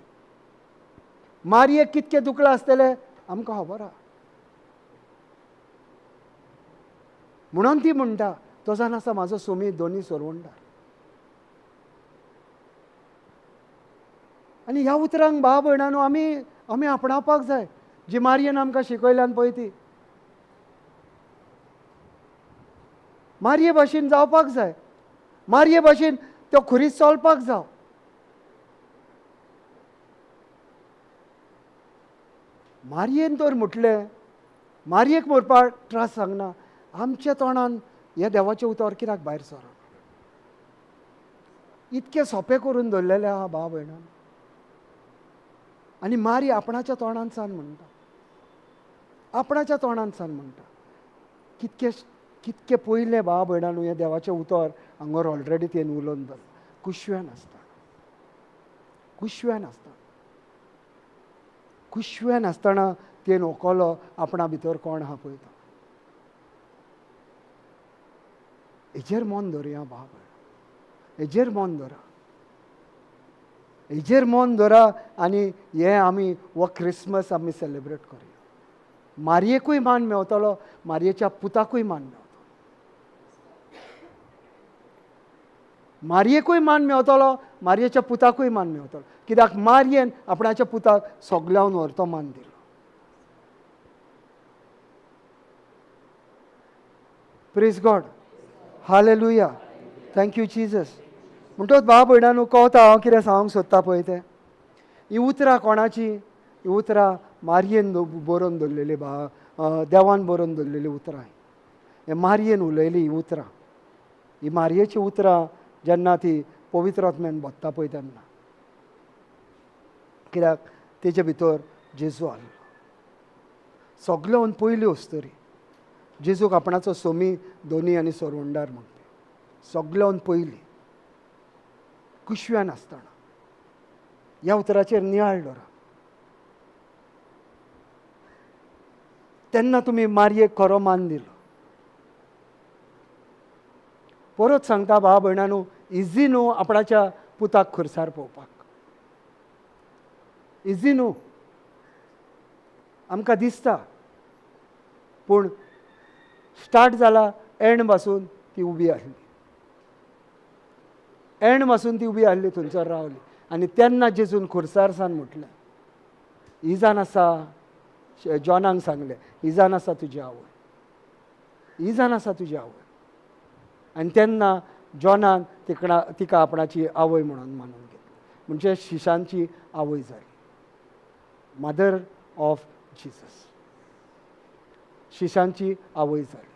मारयेक कितकें दुखलां आसतलें आमकां खबर आहा. म्हणून ती म्हणटा तो जावन आसा म्हाजो सोमी दोनी सोरवंडार. आनी ह्या उतरांक भाव भयणांनो आमी आमी आपणावपाक जाय, जी मारयेन आमकां शिकयल्यान पळय ती मारये भाशेन जावपाक जाय, मारये भाशेन तो खुरीस चलपाक जाव. मारयेन तर म्हटलें, मारयेक मोरपाक त्रास सांगना, आमच्या तोंडान हें देवाचें उतर कित्याक भायर सरना? इतकें सोंपें करून दवरलेलें आहा भाव भयणान. आनी मारी आपणाच्या तोंडान सान म्हणटा, आपणाच्या तोंडान सान म्हणटा. कितके कितके पयलें भाव भयणान हें देवाचें उतर हांगर ऑलरेडी तें उलोवन दवरलां. कुशव्यान आसता, कुशव्यान आसता, कुशव्यान आसतना तें ओकलो आपणा भितर कोण आहा पळय तो. हेजेर मन धरुया भाव भयण, हेजेर मन धरा, हेजेर मन धरा. आनी हें आमी हो क्रिसमस आमी सेलेब्रेट करुया. मारयेकूय मान मेवतलो, मारयेच्या पुताकूय मान मेवतलो, मारयेकूय मान मेवतलो, मारयेच्या पुताकूय मान मेवतलो. कित्याक मारयेन आपणाच्या पुताक सगल्यान व्हरतो मान दिलो. Praise God, hallelujah, thank you Jesus. म्हणटकच भाव भयणांनो कळता हांव कितें सांगूंक सोदता पळय तें. ही उतरां कोणाची? ही उतरां मारयेन बरोवन दवरलेली, देवान बरोवन दवरलेली उतरां. हे मारयेन उलयली ही उतरां. ही मारयेची उतरां जेन्ना ती पवित्र आत्म्यान भोत्ता पळय तेन्ना, कित्याक तेजे भितर जेजू आसलो. सगल्यान पयली वस्तरी जेजूक आपणाचो सोमी दोनी आनी सोरवंडार म्हणपी सगल्यान पयली कुशव्यान आसतना. ह्या उतराचेर नियाळ दवरा. तेन्ना तुमी मारयेक खरो मान दिलो. परत सांगता भाव भयणांनो, इजी न्हू आपणाच्या पुताक खुरसार पळोवपाक, इजी न्हू. आमकां दिसता, पूण स्टार्ट जाला एंड पासून ती उबी आसली, एंड पासून ती उबी आसली, थंयसर रावली. आनी तेन्ना जेजून खुरसार सान म्हटलें, इजान आसा, जॉनाक सांगलें, इजान आसा तुजी आवय, इजान आसा तुजी आवय. आनी तेन्ना जॉनान तिका आपणाची आवय म्हणून मानून घेतली, म्हणजे शिशांची आवय जाली, मदर ऑफ जिजस, शिशांची आवय जाली.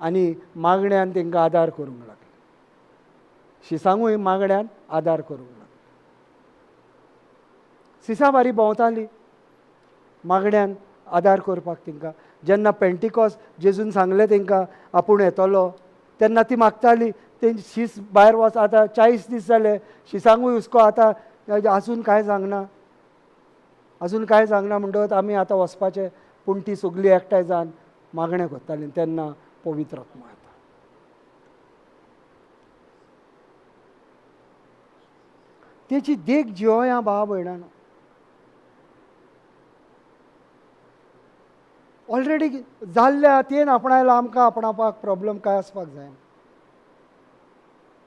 आनी मागण्यान तांकां आदार करूंक लागले, शिसांकूय मागण्यान आदार करूंक लागले. सिसां बारी भोंवताली मागण्यान आदार करपाक तांकां. जेन्ना पेंटिकॉस जेजून सांगलें तांकां आपूण येतलो, तेन्ना ती मागताली, तेंची शीस भायर वच, आतां 40 दीस जाले, शिसांकूय हुस्को, आतां आजून कांय सांगना, आजून कांय सांगना, म्हणटकच आमी आतां वचपाचें. पूण ती सगळीं एकठांय जावन मागणें करतालीं. तेन्ना पवित्र आत्मा येता. तेची देख जिवया भाव भयणांनो. ऑलरेडी जाल्ल्या तेन आपणायला, आमकां आपणावपाक प्रॉब्लम काय आसपाक जायना.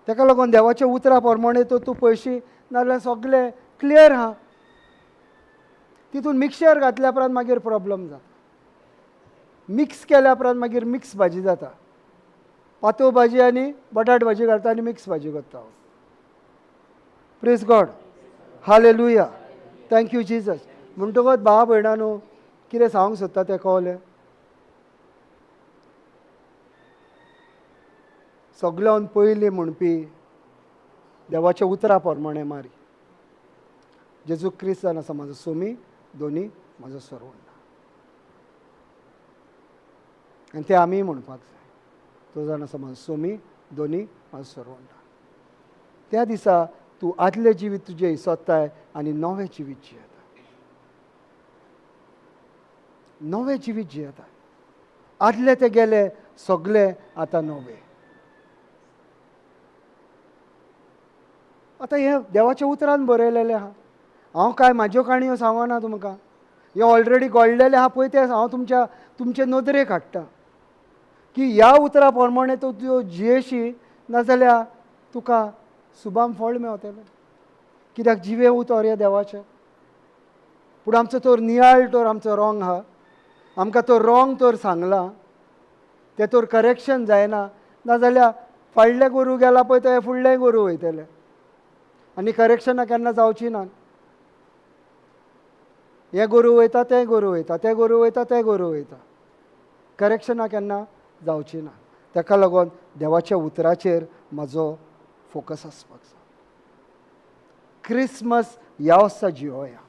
ताका लागून देवाच्या उतरा प्रमाणे तर तूं पयशी, नाजाल्यार सगळें क्लियर आहा. तितून मिक्सचर घातल्या उपरांत मागीर प्रॉब्लम जाता. मिक्स केल्या उपरांत मागीर मिक्स भाजी जाता. पातो भाजी आनी बटाट भाजी घालता आनी मिक्स भाजी करता. Praise God, hallelujah, thank you Jesus. म्हणटकच भाव भयणांनो कितें सांगूंक सोदता तें कळलें? सगल्यान पयलीं म्हणपी देवाच्या उतरा प्रमाणे मारी जेजू क्रिस्त जावन आसा म्हाजो सोमी दोनी म्हाजो सर्वंट. आनी तें आमीय म्हणपाक जाय. तो जाण आसा म्हजो सोमी, दोनी म्हजो सर्वंट. त्या दिसा तूं आदलें जिवीत तुजें इसोत्ताय आनी नवें जिवीत जियेता, नवें जिवीत जियेता. आदले ते गेले सगळे, आतां नवें. आतां हें देवाच्या उतरान बरयलेलें आहा. हांव कांय म्हाज्यो काणयो सांगना तुमकां, हें ऑलरेडी घडलेलें आहा पळय, तें हांव तुमच्या तुमचे नदरेक हाडटा की ह्या उतरा प्रमाणे तूं त्यो जियेशी, नाजाल्यार तुका सुबाम फळ मेवतलें. कित्याक जिवें उतर हें देवाचें. पूण आमचो तर नियाळ तर आमचो रोंग आहा, आमकां तो रोंग तर सांगला, तें तर करेक्शन जायना. नाजाल्यार फाडलें गोरू गेला पळय तें फुडलें गोरू वयतलें आनी करेक्शनां केन्ना जावचीं ना. हें गोरू वयता तें गोरू वयता, तें गोरू वयता तें गोरू वयता, करेक्शनां केन्ना जावचीं ना. ताका लागून देवाच्या उतराचेर म्हजो फोकस आसपाक जाय. क्रिसमस ह्या वर्सा जियोया,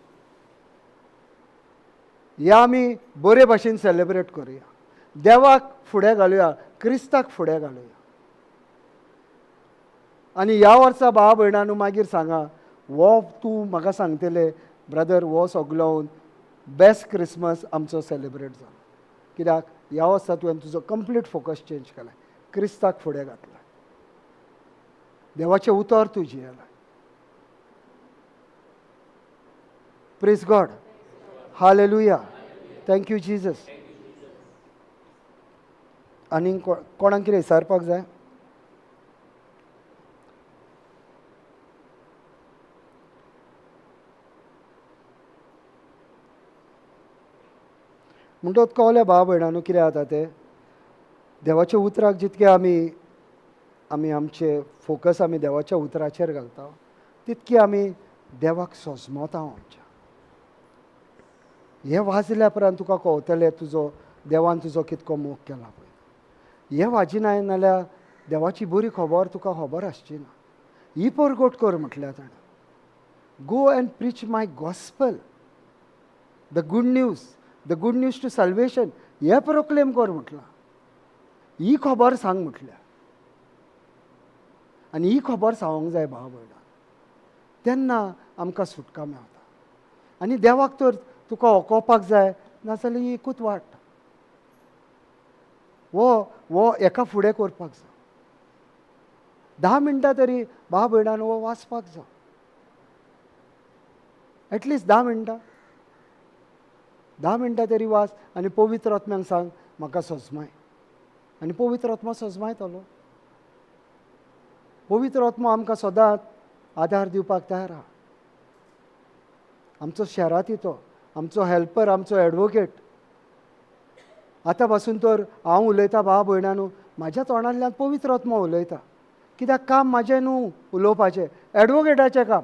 ह्या आमी बरे भाशेन सेलेब्रेट करुया, देवाक फुडें घालुया, क्रिस्ताक फुडें घालुया. आनी ह्या वर्सा भाव भयणांनो मागीर सांगा, हो तूं म्हाका सांगतले ब्रदर, हो सगलो बेस्ट क्रिसमस आमचो सेलेब्रेट जालो. कित्याक ह्या वर्सा तुवें तुजो कंप्लीट फोकस चेंज केला, क्रिस्ताक फुडें घातला, देवाचें उतर तूं जियेला. Praise God, hallelujah, thank you Jesus. आनी कोणाक कितें विचारपाक जाय? म्हणटकच कळ्ळें भाव भयणांनो कितें जाता तें, देवाच्या उतराक जितकें आमी आमी आमचे फोकस आमी देवाच्या उतराचेर घालता तितकें आमी देवाक सोजमता आमच्या. हें वाजल्या उपरांत तुका कळटलें तुजो देवान तुजो कितको मोग केला पळय. हें वाजिना नाल्यार देवाची बरी खबर तुका खबर आसची ना. ही परगट कर म्हटल्यार ताणें, go and preach my gospel, the good news, the good news to salvation, हें प्रोक्लेम कर म्हटलां, ही खबर सांग म्हटल्या. आनी ही खबर सांगूंक जाय भाव भयणां, तेन्ना आमकां सुटका मेवता. आनी देवाक तर तुका ओकोवपाक जाय, नाजाल्यार ही एकूच वाट, हो हो एका फुडें करपाक जाय. 10 मिनटां तरी भाव भयणान हो वाचपाक जाय, एटलिस्ट 10 मिनटां, 10 मिनटां तरी वाच आनी पवित्र आत्म्याक सांग म्हाका सजमाय, आनी पवित्र आत्मा सजमायतलो. पवित्र आत्मा आमकां सदांच आदार दिवपाक तयार आहा. आमचो शेराती तो, आमचो हेल्पर, आमचो एडवोकेट. आतां पासून तर हांव उलयतां भाव भयणांनो, म्हाज्या तोंडांतल्यान पवित्र आत्मा उलयता. कित्याक काम म्हाजें न्हू उलोवपाचें, एडवोकेटाचें काम.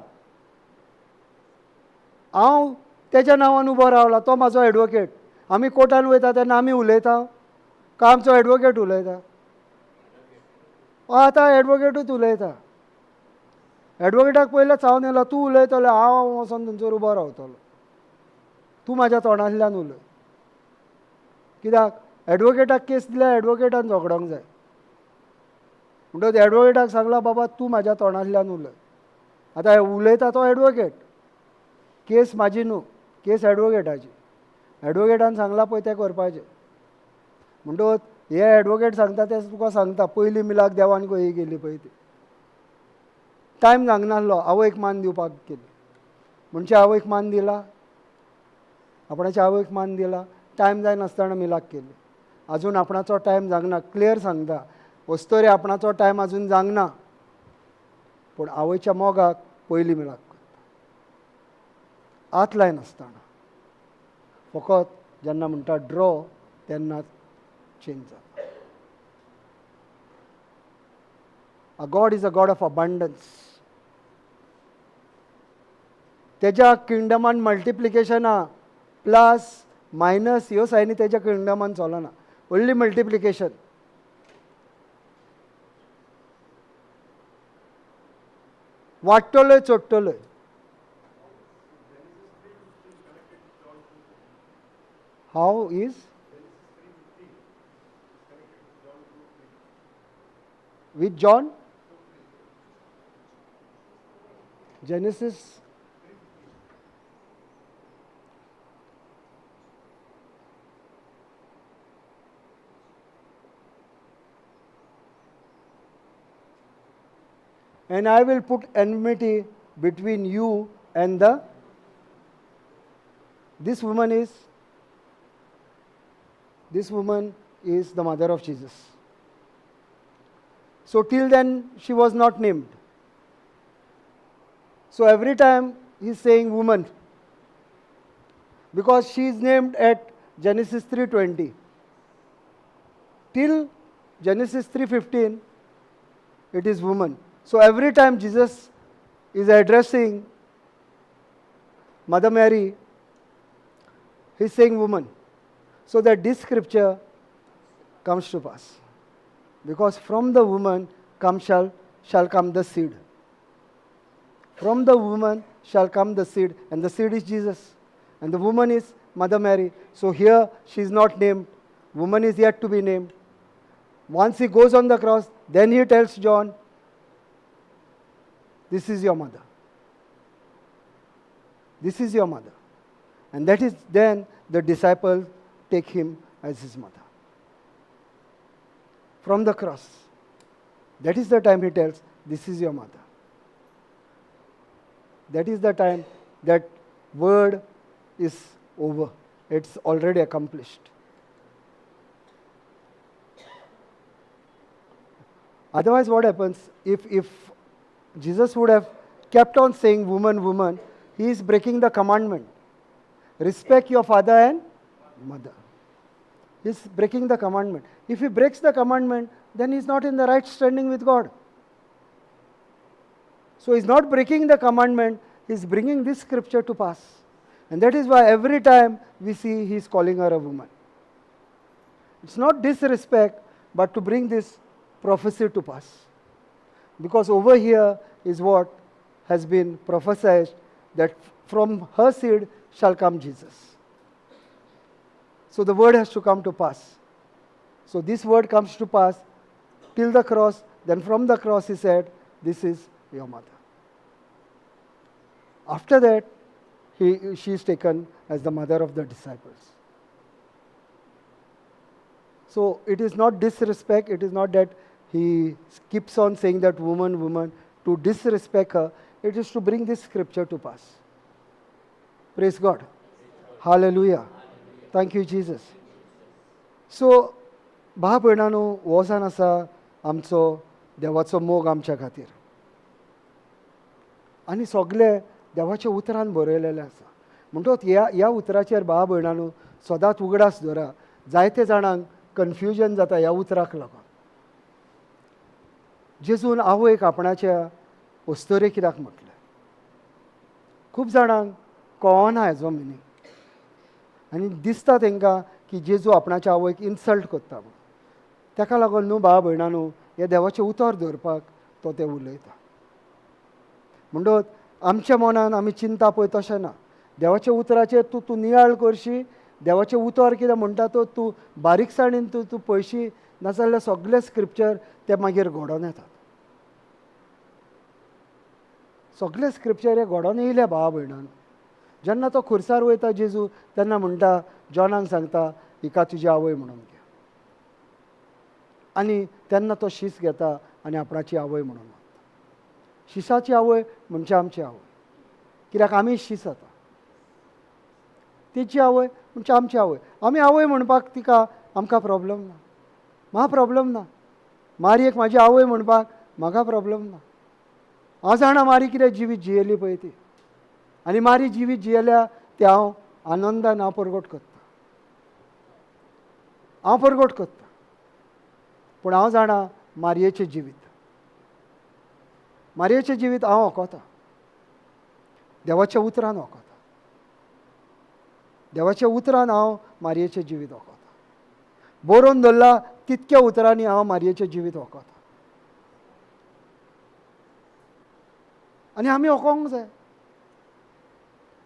हांव तेज्या नांवान उबो रावला, तो म्हाजो एडवोकेट. आमी कोर्टान वयता तेन्ना आमी उलयता काय आमचो एडवोकेट उलयता? आतां एडवोकेटूच उलयता. एडवोकेटाक पयलें चावन येयलो, तूं उलयतलो, हांव वचोन थंयसर उबो रावतलो, तूं म्हाज्या तोंडांतल्यान उलय. कित्याक एडवोकेटाक केस दिल्यार एडवोकेटान झगडोंक जाय. म्हणटकच एडवोकेटाक सांगलां, बाबा तूं म्हाज्या तोंडांतल्यान उलय. आतां उलयता तो एडवोकेट, केस म्हाजी न्हू, केस एडवोकेटाची. एडवोकेटान सांगलां पळय तें करपाचें. म्हणटकच हे एडवोकेट सांगता तें तुका सांगता, पयलीं मिलाक देवान खंय गेली पळय ती, टायम सांगनासलो, आवयक मान दिवपाक गेली. म्हणजे आवयक मान दिला, आपणाच्या आवयक मान दिला, टायम जायनासतना मिलाक केली. अजून आपणाचो टायम जागना, क्लियर सांगता वस्तोरी आपणाचो टायम अजून जागना, पूण आवयच्या मोगाक पयलीं मिलाक करता, आत लायनासतना. फकत जेन्ना म्हणटा ड्रॉ तेन्ना चेंज जाता. A God is a God of abundance. तेज्या किंगडमान मल्टिप्लिकेशना प्लस मायनस ह्यो सायनी तेज्या किंगडमान चलना, ओन्ली मल्टिप्लिकेशन. वाडटलोय चडटलोय. How is? With John? Genesis. And I will put enmity between you and the. This woman is this woman is the mother of Jesus. So till then she was not named. So every time he is saying woman, because she is named at Genesis 3:20. Till Genesis 3:15 it is woman. So every time Jesus is addressing Mother Mary, he is saying woman, so that this scripture comes to pass. Because from the woman come shall come the seed. From the woman shall come the seed, and the seed is Jesus. And the woman is Mother Mary. So here she is not named. Woman is yet to be named. Once he goes on the cross, then he tells John, this is your mother. This is your mother. And that is then the disciples take him as his mother. From the cross. That is the time he tells, this is your mother. That is the time that word is over. It's already accomplished. Otherwise, what happens if Jesus would have kept on saying, woman, woman, he is breaking the commandment. Respect your father and mother. He is breaking the commandment. If he breaks the commandment, then he is not in the right standing with God. So he is not breaking the commandment, he is bringing this scripture to pass. And that is why every time we see he is calling her a woman. It's not disrespect, but to bring this prophecy to pass. Because over here is what has been prophesied, that from her seed shall come Jesus. So the word has to come to pass. So this word comes to pass till the cross. Then from the cross he said, this is your mother. After that, she is taken as the mother of the disciples. So it is not disrespect. It is not that he keeps on saying that woman, woman, to disrespect her. It is to bring this scripture to pass. Praise God. Hallelujah. Thank you, Jesus. So, भाव भयणानो, हो जावन आसा आमचो देवाचो मोग आमच्या खातीर. आनी सगळे देवाच्या उतरान बरयलेलें आसा. म्हणटकच ह्या उतराचेर भाव भयणानो सदांच उगडास दवरा. जायते जाणांक कन्फ्युजन जाता ह्या उतराक लागून. जेजून आवयक आपणाच्या अस्तुरे कित्याक म्हटलें? खूब जाणांक कळना हेजो मिनींग. आनी दिसता तांकां की जेजू आपणाच्या आवयक इन्सल्ट करता म्हणून. ताका लागून न्हू भाव भयणां न्हू, हें देवाचें उतर दवरपाक तो तें उलयता. म्हणटकच आमच्या मनान आमी चिंता पळय तशें ना. देवाच्या उतराचेर तूं नियाळ करशी, देवाचें उतर कितें म्हणटा तो तूं बारीकसाणेन तूं पळयशी, नाजाल्यार सगळे स्क्रिप्चर ते मागीर घडोवन येतात. सगळे स्क्रिप्चर हे घडोवन येयले भावा भयणान. जेन्ना तो खुर्सार वयता जेजू, तेन्ना म्हणटा, जॉनाक सांगता, हिका तुजी आवय म्हणून घे. आनी तेन्ना तो शीस घेता आनी आपणाची आवय म्हणून मागता. शिसाची आवय म्हणजे आमची आवय, कित्याक आमी शीस आतां. तेची आवय म्हणजे आमची आवय. आमी आवय म्हणपाक तिका आमकां प्रॉब्लम ना, म्हाका प्रॉब्लम ना. मारयेक म्हाजी आवय म्हणपाक म्हाका प्रॉब्लम ना. हांव जाणा मारी कितें जिवीत जियेली पळय ती, आनी मारी जिवीत जियेल्या तें हांव आनंदान हांव परगट करतां, हांव परगट करतां. पूण हांव जाणा मारयेचें जिवीत, मारयेचें जिवीत हांव वखोता, देवाच्या उतरान वखोता, देवाच्या उतरान हांव मारयेचें जिवीत वखोता. बरोवन दवरला तितक्या उतरांनी हांव मारयेचें जिवीत वखोता. आनी आमी वखोंक जाय,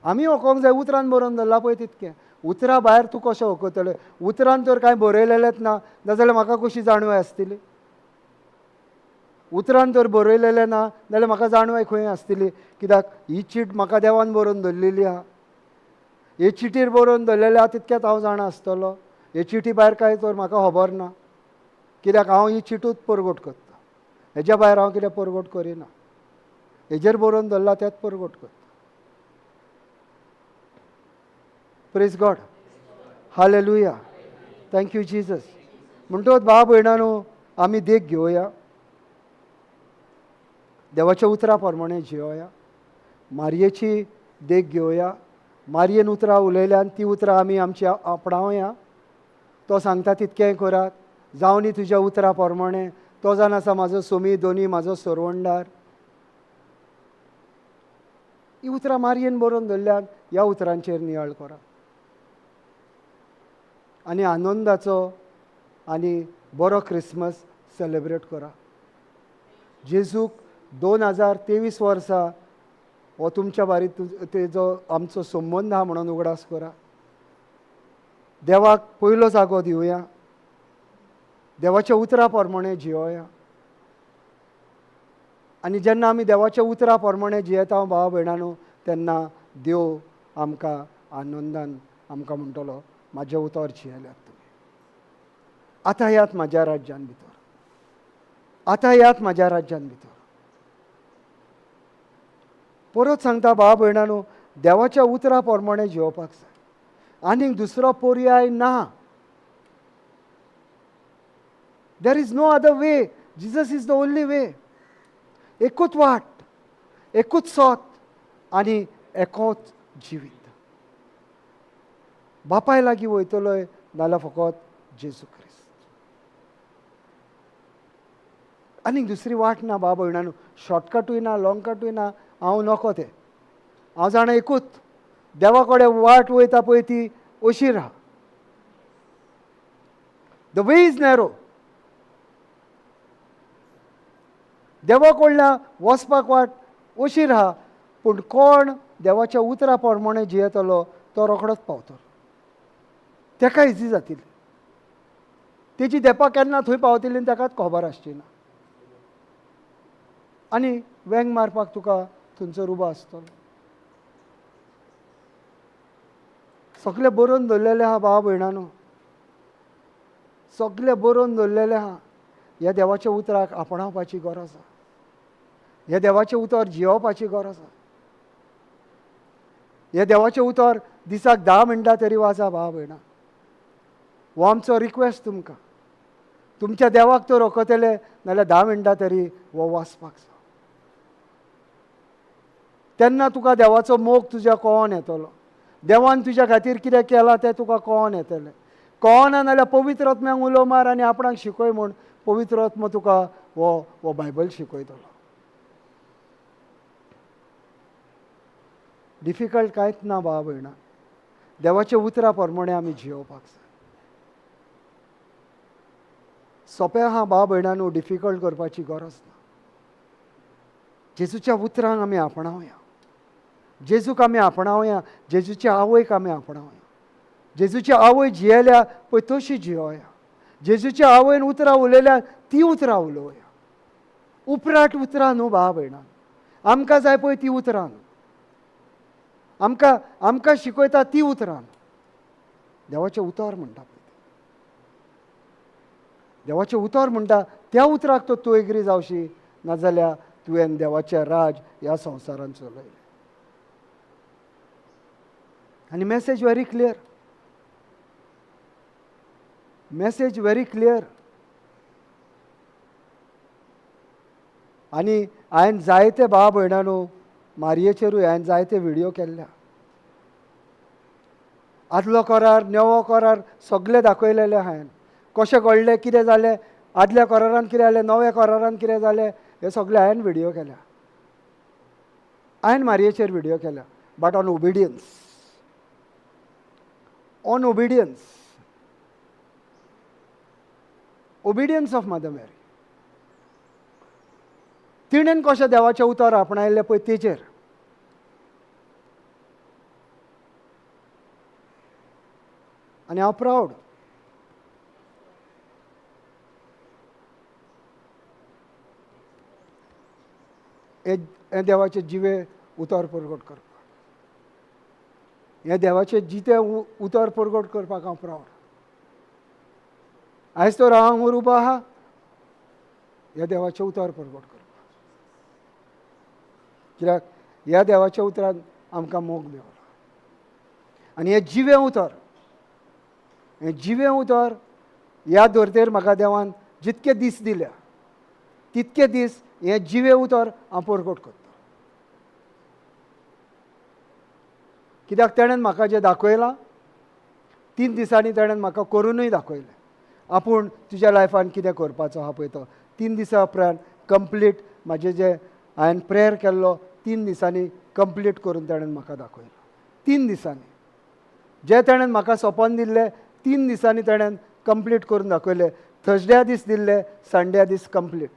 आमी वखोंक जाय. उतरान बरोवन दवरला पळय तितकें. उतरां भायर तूं कशें वखतलें? उतरान तर कांय बरयलेलेंच ना, नाजाल्यार म्हाका कशी जाणवाय आसतली? उतरान तर बरयलेलें ना जाल्यार म्हाका जाणवाय खंय आसतली? कित्याक ही चीट म्हाका देवान बरोवन दवरलेली आहा. हे चिटीर बरोवन दवरलेले आहा तितकेंच हांव जाणा आसतलो. हे चिटी भायर कांय तर म्हाका खबर ना, कित्याक हांव ही चिटूच परगट करता. हेज्या भायर हांव कितें परगट करिना. हेजेर बरोवन दवरला तेंच परगट करता. Praise God, hallelujah, thank you Jesus. म्हणटकच भाव भयणांनो, आमी देख घेवया, देवाच्या उतरा प्रमाणे जियोया, मारयेची देख घेवया. मारयेन उतरां उलयल्यान ती उतरां आमी आमची आपणावया. तो सांगता तितकेंय करात, जावनी तुज्या उतरा प्रमाणे. तो जावन आसा म्हाजो सोमी दोनी, म्हाजो सरवंडार. ही उतरां मारयेन बरोवन दवरल्यान ह्या उतरांचेर नियाळ करात आनी आनंदाचो आनी बरो क्रिसमस सेलेब्रेट करा. जेजूक 2023 वर्सां हो तुमच्या बारी तेजो आमचो संबंद आहा म्हणून उगडास करा. देवाक पयलो जागो दिवया, देवाच्या उतरा प्रमाणे जियोया. आनी जेन्ना आमी देवाच्या उतरा प्रमाणे जियेता भाव भयणांनो, तेन्ना देव आमकां आनंदान आमकां म्हणटलो, म्हाजें उतर जियेल्यात तुमी, आतां यात म्हाज्या राज्यान भितर, आतां यात म्हाज्या राज्यान भितर. परत सांगता भाव भयणांनो, देवाच्या उतरा प्रमाणे जियोवपाक जाय, आनीक दुसरो पर्याय ना. There is no other way. Jesus is the only way. एकूच वाट, एकूच सत आनी एकूच जिवीत. बापाय लागीं वयतलोय नाल्यार फकत जेजू क्रिस्त. आनीक दुसरी वाट ना भाव भयणांनो. शॉर्टकटूय ना, लॉंगकटूय ना. हांव नको तें, हांव जाणा एकूच, देवा कडेन वाट वयता पळय ती अशीर आहा. The way is narrow. देवा कडल्यान वचपाक वाट अशीर आहा, पूण कोण देवाच्या उतरा प्रमाणे जियेतलो तो रोखडोच पावतलो. तेका इजी जातली, तेजी देपा केन्ना थंय पावतली आनी ताकाच खबर आसची ना. आनी वेंग मारपाक तुका थंयसर उबो आसतलो. सगळें बरोवन दवरलेलें आहा भाव भयणांनो, सगळें बरोवन दवरलेलें आहा. ह्या देवाच्या उतराक आपणावपाची गरज आसा, ह्या देवाचें उतर जियोवपाची गरज आसा. ह्या देवाचें उतर दिसाक 10 मिनटां तरी वाचा भाव भयणां. हो आमचो रिक्वेस्ट तुमकां. तुमच्या देवाक तर रोखतले नाल्यार 10 मिनटां तरी हो वाचपाक जाय. तेन्ना तुका देवाचो मोग तुज्या कळोन येतलो. देवान तुज्या खातीर कितें केलां तें तुका कळोन येतलें. कळना नाल्यार पवित्र आत्म्याक उलो मार आनी आपणाक शिकय म्हूण पवित्र आत्मो तुका हो हो बायबल शिकयतलो. डिफिकल्ट कांयच ना भाव भयणां. देवाच्या उतरा प्रमाणे आमी जियोवपाक जाय. सोंपें आहा भाव भयणांनो, डिफिकल्ट करपाची गरज ना. जेजूच्या उतरांक आमी आपणावया, जेजूक आमी आपणावया, जेजूच्या आवयक आमी आपणावया. जेजूची आवय जियेल्या पळय तशी जियोया. जेजूच्या आवयन उतरां उलयल्या ती उतरां उलोवया. उपराट उतरां न्हू भाव भयणां, आमकां जाय पळय ती उतरां न्हू, आमकां आमकां शिकयता ती उतरां न्हू. देवाचें उतर म्हणटा पळय, देवाचें उतर म्हणटा त्या उतराक तो तूं एग्री जावशी, नाजाल्यार तुवें देवाचें राज ह्या संवसारान चलयलें. आनी message very clear, message very clear. आनी हांवें जायते भाव भयणांनो मारयेचेरूय हांवें जायते व्हिडियो केल्ले. आदलो करार, नवो करार सगळे दाखयलेले हांवें. कशें घडलें, कितें जालें, आदल्या करारान कितें जालें, नव्या करारान कितें जालें, हे सगळे हांवें व्हिडियो केल्या. हांवें मारयेचेर व्हिडियो केल्या, but on obedience, on obedience, obedience of Mother Mary. तिणेन कशें देवाचें उतर आपणायलें पळय तेचेर. आनी हांव प्रावड. हें देवाचें जिवें उतर परगट करपाक, हें देवाचें जितें उतर परगट करपाक हांव प्रावड. आयज तर हांव हांगा उबो आहा ह्या देवाचें उतर परगट करपाक, कित्याक ह्या देवाच्या उतरान आमकां मोग मेवला. आनी हें जिवें उतर, हें जिवें उतर ह्या धर्तेर म्हाका देवान जितके दीस दिल्या तितके दीस हें जिवें उतर हांव परगट करता. कित्याक तेणेन म्हाका जें दाखयलां 3 दिसांनी तेणेन म्हाका करुनूय दाखयलें आपूण तुज्या लायफान कितें करपाचो आहा पळय तो. 3 दिसां उपरांत कंप्लीट म्हाजें जें हांवें प्रेयर केल्लो 3 दिसांनी कंप्लीट करून तेणेन म्हाका दाखयलो. 3 दिसांनी जें तेणेन म्हाका सोंपोन दिल्लें 3 दिसांनी तेणेन कंप्लीट करून दाखयलें. थर्सड्या दीस दिल्ले, संड्या दीस कंप्लीट.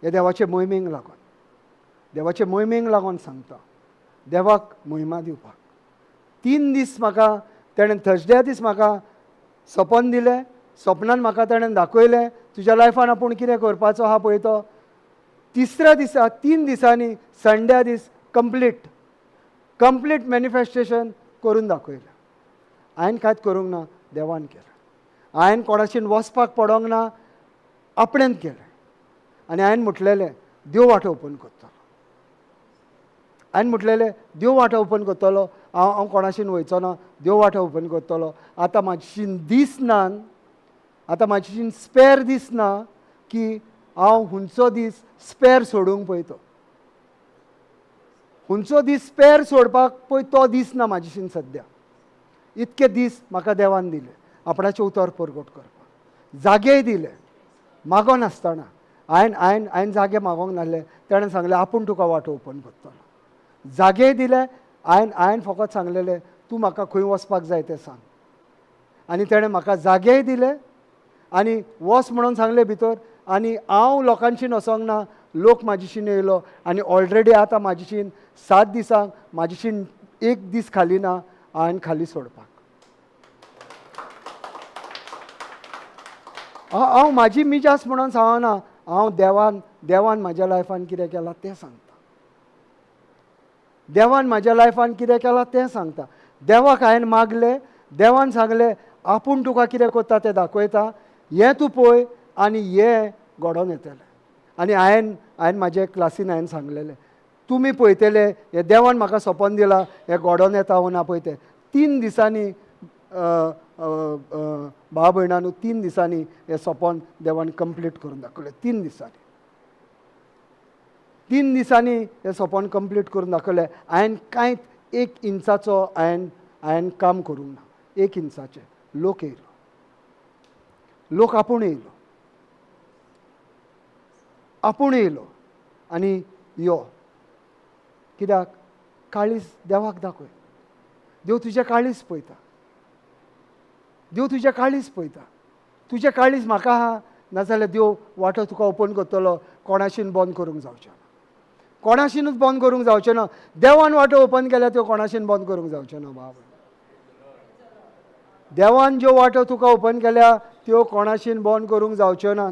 हे देवाचे मोहिमेक लागून, देवाचे मोहिमेक लागून सांगता, देवाक मोहिमा दिवपाक 3 दीस म्हाका तेणेन थर्सड्या दीस म्हाका सपन दिलें, सपनान म्हाका तेणेन दाखयलें तुज्या लायफान आपूण कितें करपाचो आहा पळय तो. तिसऱ्या दिसा 3 दिसांनी संड्या दीस कंप्लीट कंप्लीट मॅनिफेस्टेशन करून दाखयलें. हांवें कांयच करूंक ना, देवान केलें. हांवें कोणाशीन वचपाक पडोंक ना, आपणेन केलें. आनी हांवें म्हटलेलें देव वाटो ओपन करतलो, हांवें म्हटलेलें देव वाटो ओपन करतलो, हांव हांव कोणाशीन वयचो ना, देव वाटो ओपन करतलो. आतां म्हाजीशीन दीस ना, आतां म्हाजीशीन स्पेर दीस ना की हांव हुंचो दीस स्पेर सोडूंक पळयतो, हुंचो दीस स्पेर सोडपाक पळय तो दीस ना म्हाजीशीन सद्या. इतके दीस म्हाका देवान दिले आपणाचें उतर परगट करपाक, जागेय दिले मागोनासतना. हांवें हांवें हांवें जागे मागोंक नासले, तेणें सांगलें आपूण तुका वाटो ओपन करतलो. जागेय दिले, हांवें हांवें फकत सांगलेलें तूं म्हाका खंय वचपाक जाय तें सांग. आनी तेणें म्हाका जागेय दिले आनी वच म्हणून सांगलें भितर. आनी हांव लोकांशीन वचोंक ना, लोक म्हाजेशीन येयलो. आनी ऑलरेडी आतां म्हाजेशीन 7 दिसांक म्हाजेशीन 1 दीस खाली ना हांवें खाली सोडपाक. हांव म्हाजी मिजास म्हणून सांगना, हांव देवान देवान म्हाज्या लायफान कितें केलां तें सांगता, देवान म्हाज्या लायफान कितें केलां तें सांगता. देवाक हांवें मागलें, देवान सांगलें आपूण तुका कितें करता तें दाखयता, हें तूं पळय आनी हें घडोवन येतलें. आनी हांवें हांवें म्हाजे क्लासीन हांवें सांगलेलें तुमी पळयतले हें देवान म्हाका सपन दिलां हें घडोवन येता वो ना पळय तें. 3 दिसांनी भाव भयणांनो 3 दिसांनी हें सपन देवान कंप्लीट करून दाखयलें. 3 दिसांनी, 3 दिसांनी हें सपन कंप्लीट करून दाखयलें. हांवें कांयच 1 इंचाचो हांवें हांवें काम करूंक ना, 1 इंचाचें. लोक येयलो, लोक आपूण येयलो, आपूण येयलो आनी यो. कित्याक काळीज देवाक दाखय, देव तुजें काळीज पळयता, देव तुजें काळीज पळयता, तुजें काळीज म्हाका आहा नाजाल्यार देव वाटो तुका ओपन करतलो. कोणाशीन बंद करूंक जावचें ना, कोणाशीनूच बंद करूंक जावचें ना. देवान वाटो ओपन केल्या त्यो कोणाशीन बंद करूंक जावचें ना. बाबा देवान ज्यो वाटो तुका ओपन केल्या त्यो कोणाशीन बंद करूंक जावच्यो ना.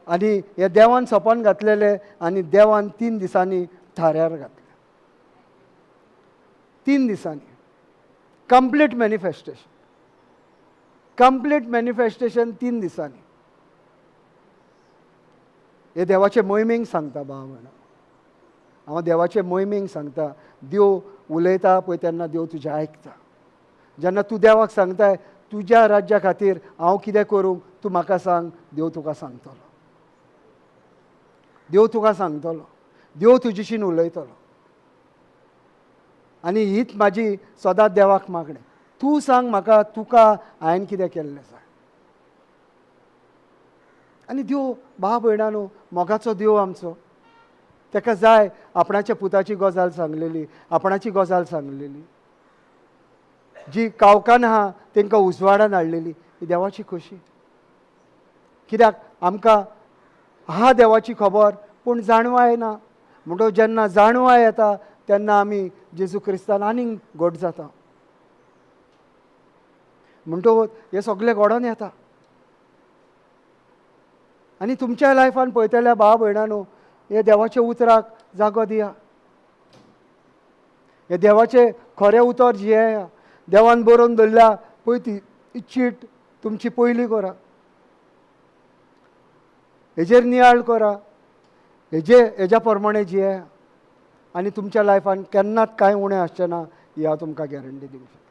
आनी हे देवान सपन घातलेलें आनी देवान 3 दिसांनी थाऱ्यार घातलें. 3 दिसांनी कंप्लीट मॅनिफेस्टेशन, कंप्लीट मॅनिफेस्टेशन 3 दिसांनी. हे देवाचे मोहिमेक सांगता भाव भयणां, हांव देवाचे मोहिमेक सांगता. देव उलयता पळय तेन्ना देव तुजें आयकता. जेन्ना तूं देवाक सांगताय तुज्या राज्या खातीर हांव कितें करूं तूं म्हाका सांग, देव तुका सांगतलो, देव तुका सांगतलो, देव तुजेशीन उलयतलो. आनी हीच म्हाजी सदांच देवाक मागणें, तूं सांग म्हाका तुका हांवें कितें केल्लें जाय. आनी देव भाव भयणांनो मोगाचो देव आमचो, ताका जाय आपणाच्या पुताची गजाल सांगलेली, आपणाची गजाल सांगलेली, जी कावकान आहा तांकां उजवाडान हाडलेली, ही देवाची खोशी. कित्याक आमकां आहा देवाची खबर पूण जाणवाय ना, म्हणटकच जेन्ना जाणवाय येता तेन्ना आमी जेजू क्रिस्तान आनीक घट जाता. म्हणटकच हें सगळें घडोवन येता. आनी तुमच्या लायफान पळयतल्या भाव भयणांनो, हे देवाच्या उतराक जागो दिया, हे देवाचें खरें उतर जियेया. देवान बरोवन दवरल्या पळय ती चीट तुमची पयली करा, हेजेर नियाळ करा, हेज्या प्रमाणे जियेया आनी तुमच्या लायफान केन्नाच कांय उणें आसचें ना, ही हांव तुमकां गॅरंटी दिवंक शकता.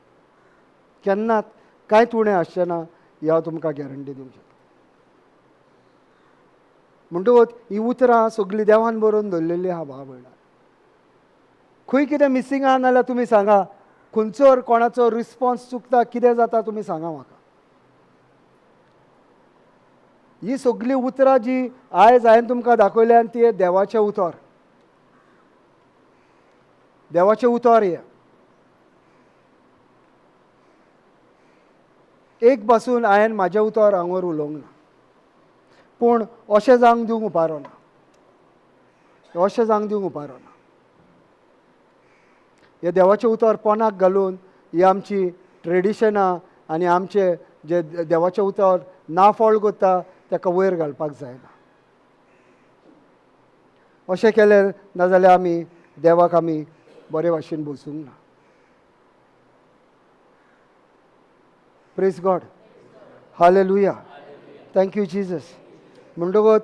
केन्नाच कांयच उणें आसचें ना, ही हांव तुमकां गॅरंटी दिवंक शकता. म्हणटकूच ही उतरां सगळीं देवान बरोवन दवरलेलीं आहा भाव भयणां. खंय कितें मिसींग आहा नाल्यार तुमी सांगा, खंयचो कोणाचो रिस्पोन्स चुकता, कितें जाता तुमी सांगा म्हाका. ही सगळीं उतरां जी आयज हांवें तुमकां दाखयल्या ती देवाचें उतर, देवाचें उतर हें. एक पासून हांवें म्हाजें उतर हांगर उलोवंक ना, पूण अशें जावंक दिवंक उपारो ना, अशें जावंक दिवंक उपारो ना. हे देवाचें उतर पोनाक घालून ही आमची ट्रेडिशनां आनी आमचे जे देवाचें उतर नाफळ करता ताका वयर घालपाक जायना. अशें केलें नाजाल्यार आमी देवाक आमी बरे भाशेन बसूंक ना. Praise God, hallelujah, thank you Jesus. म्हणटकूच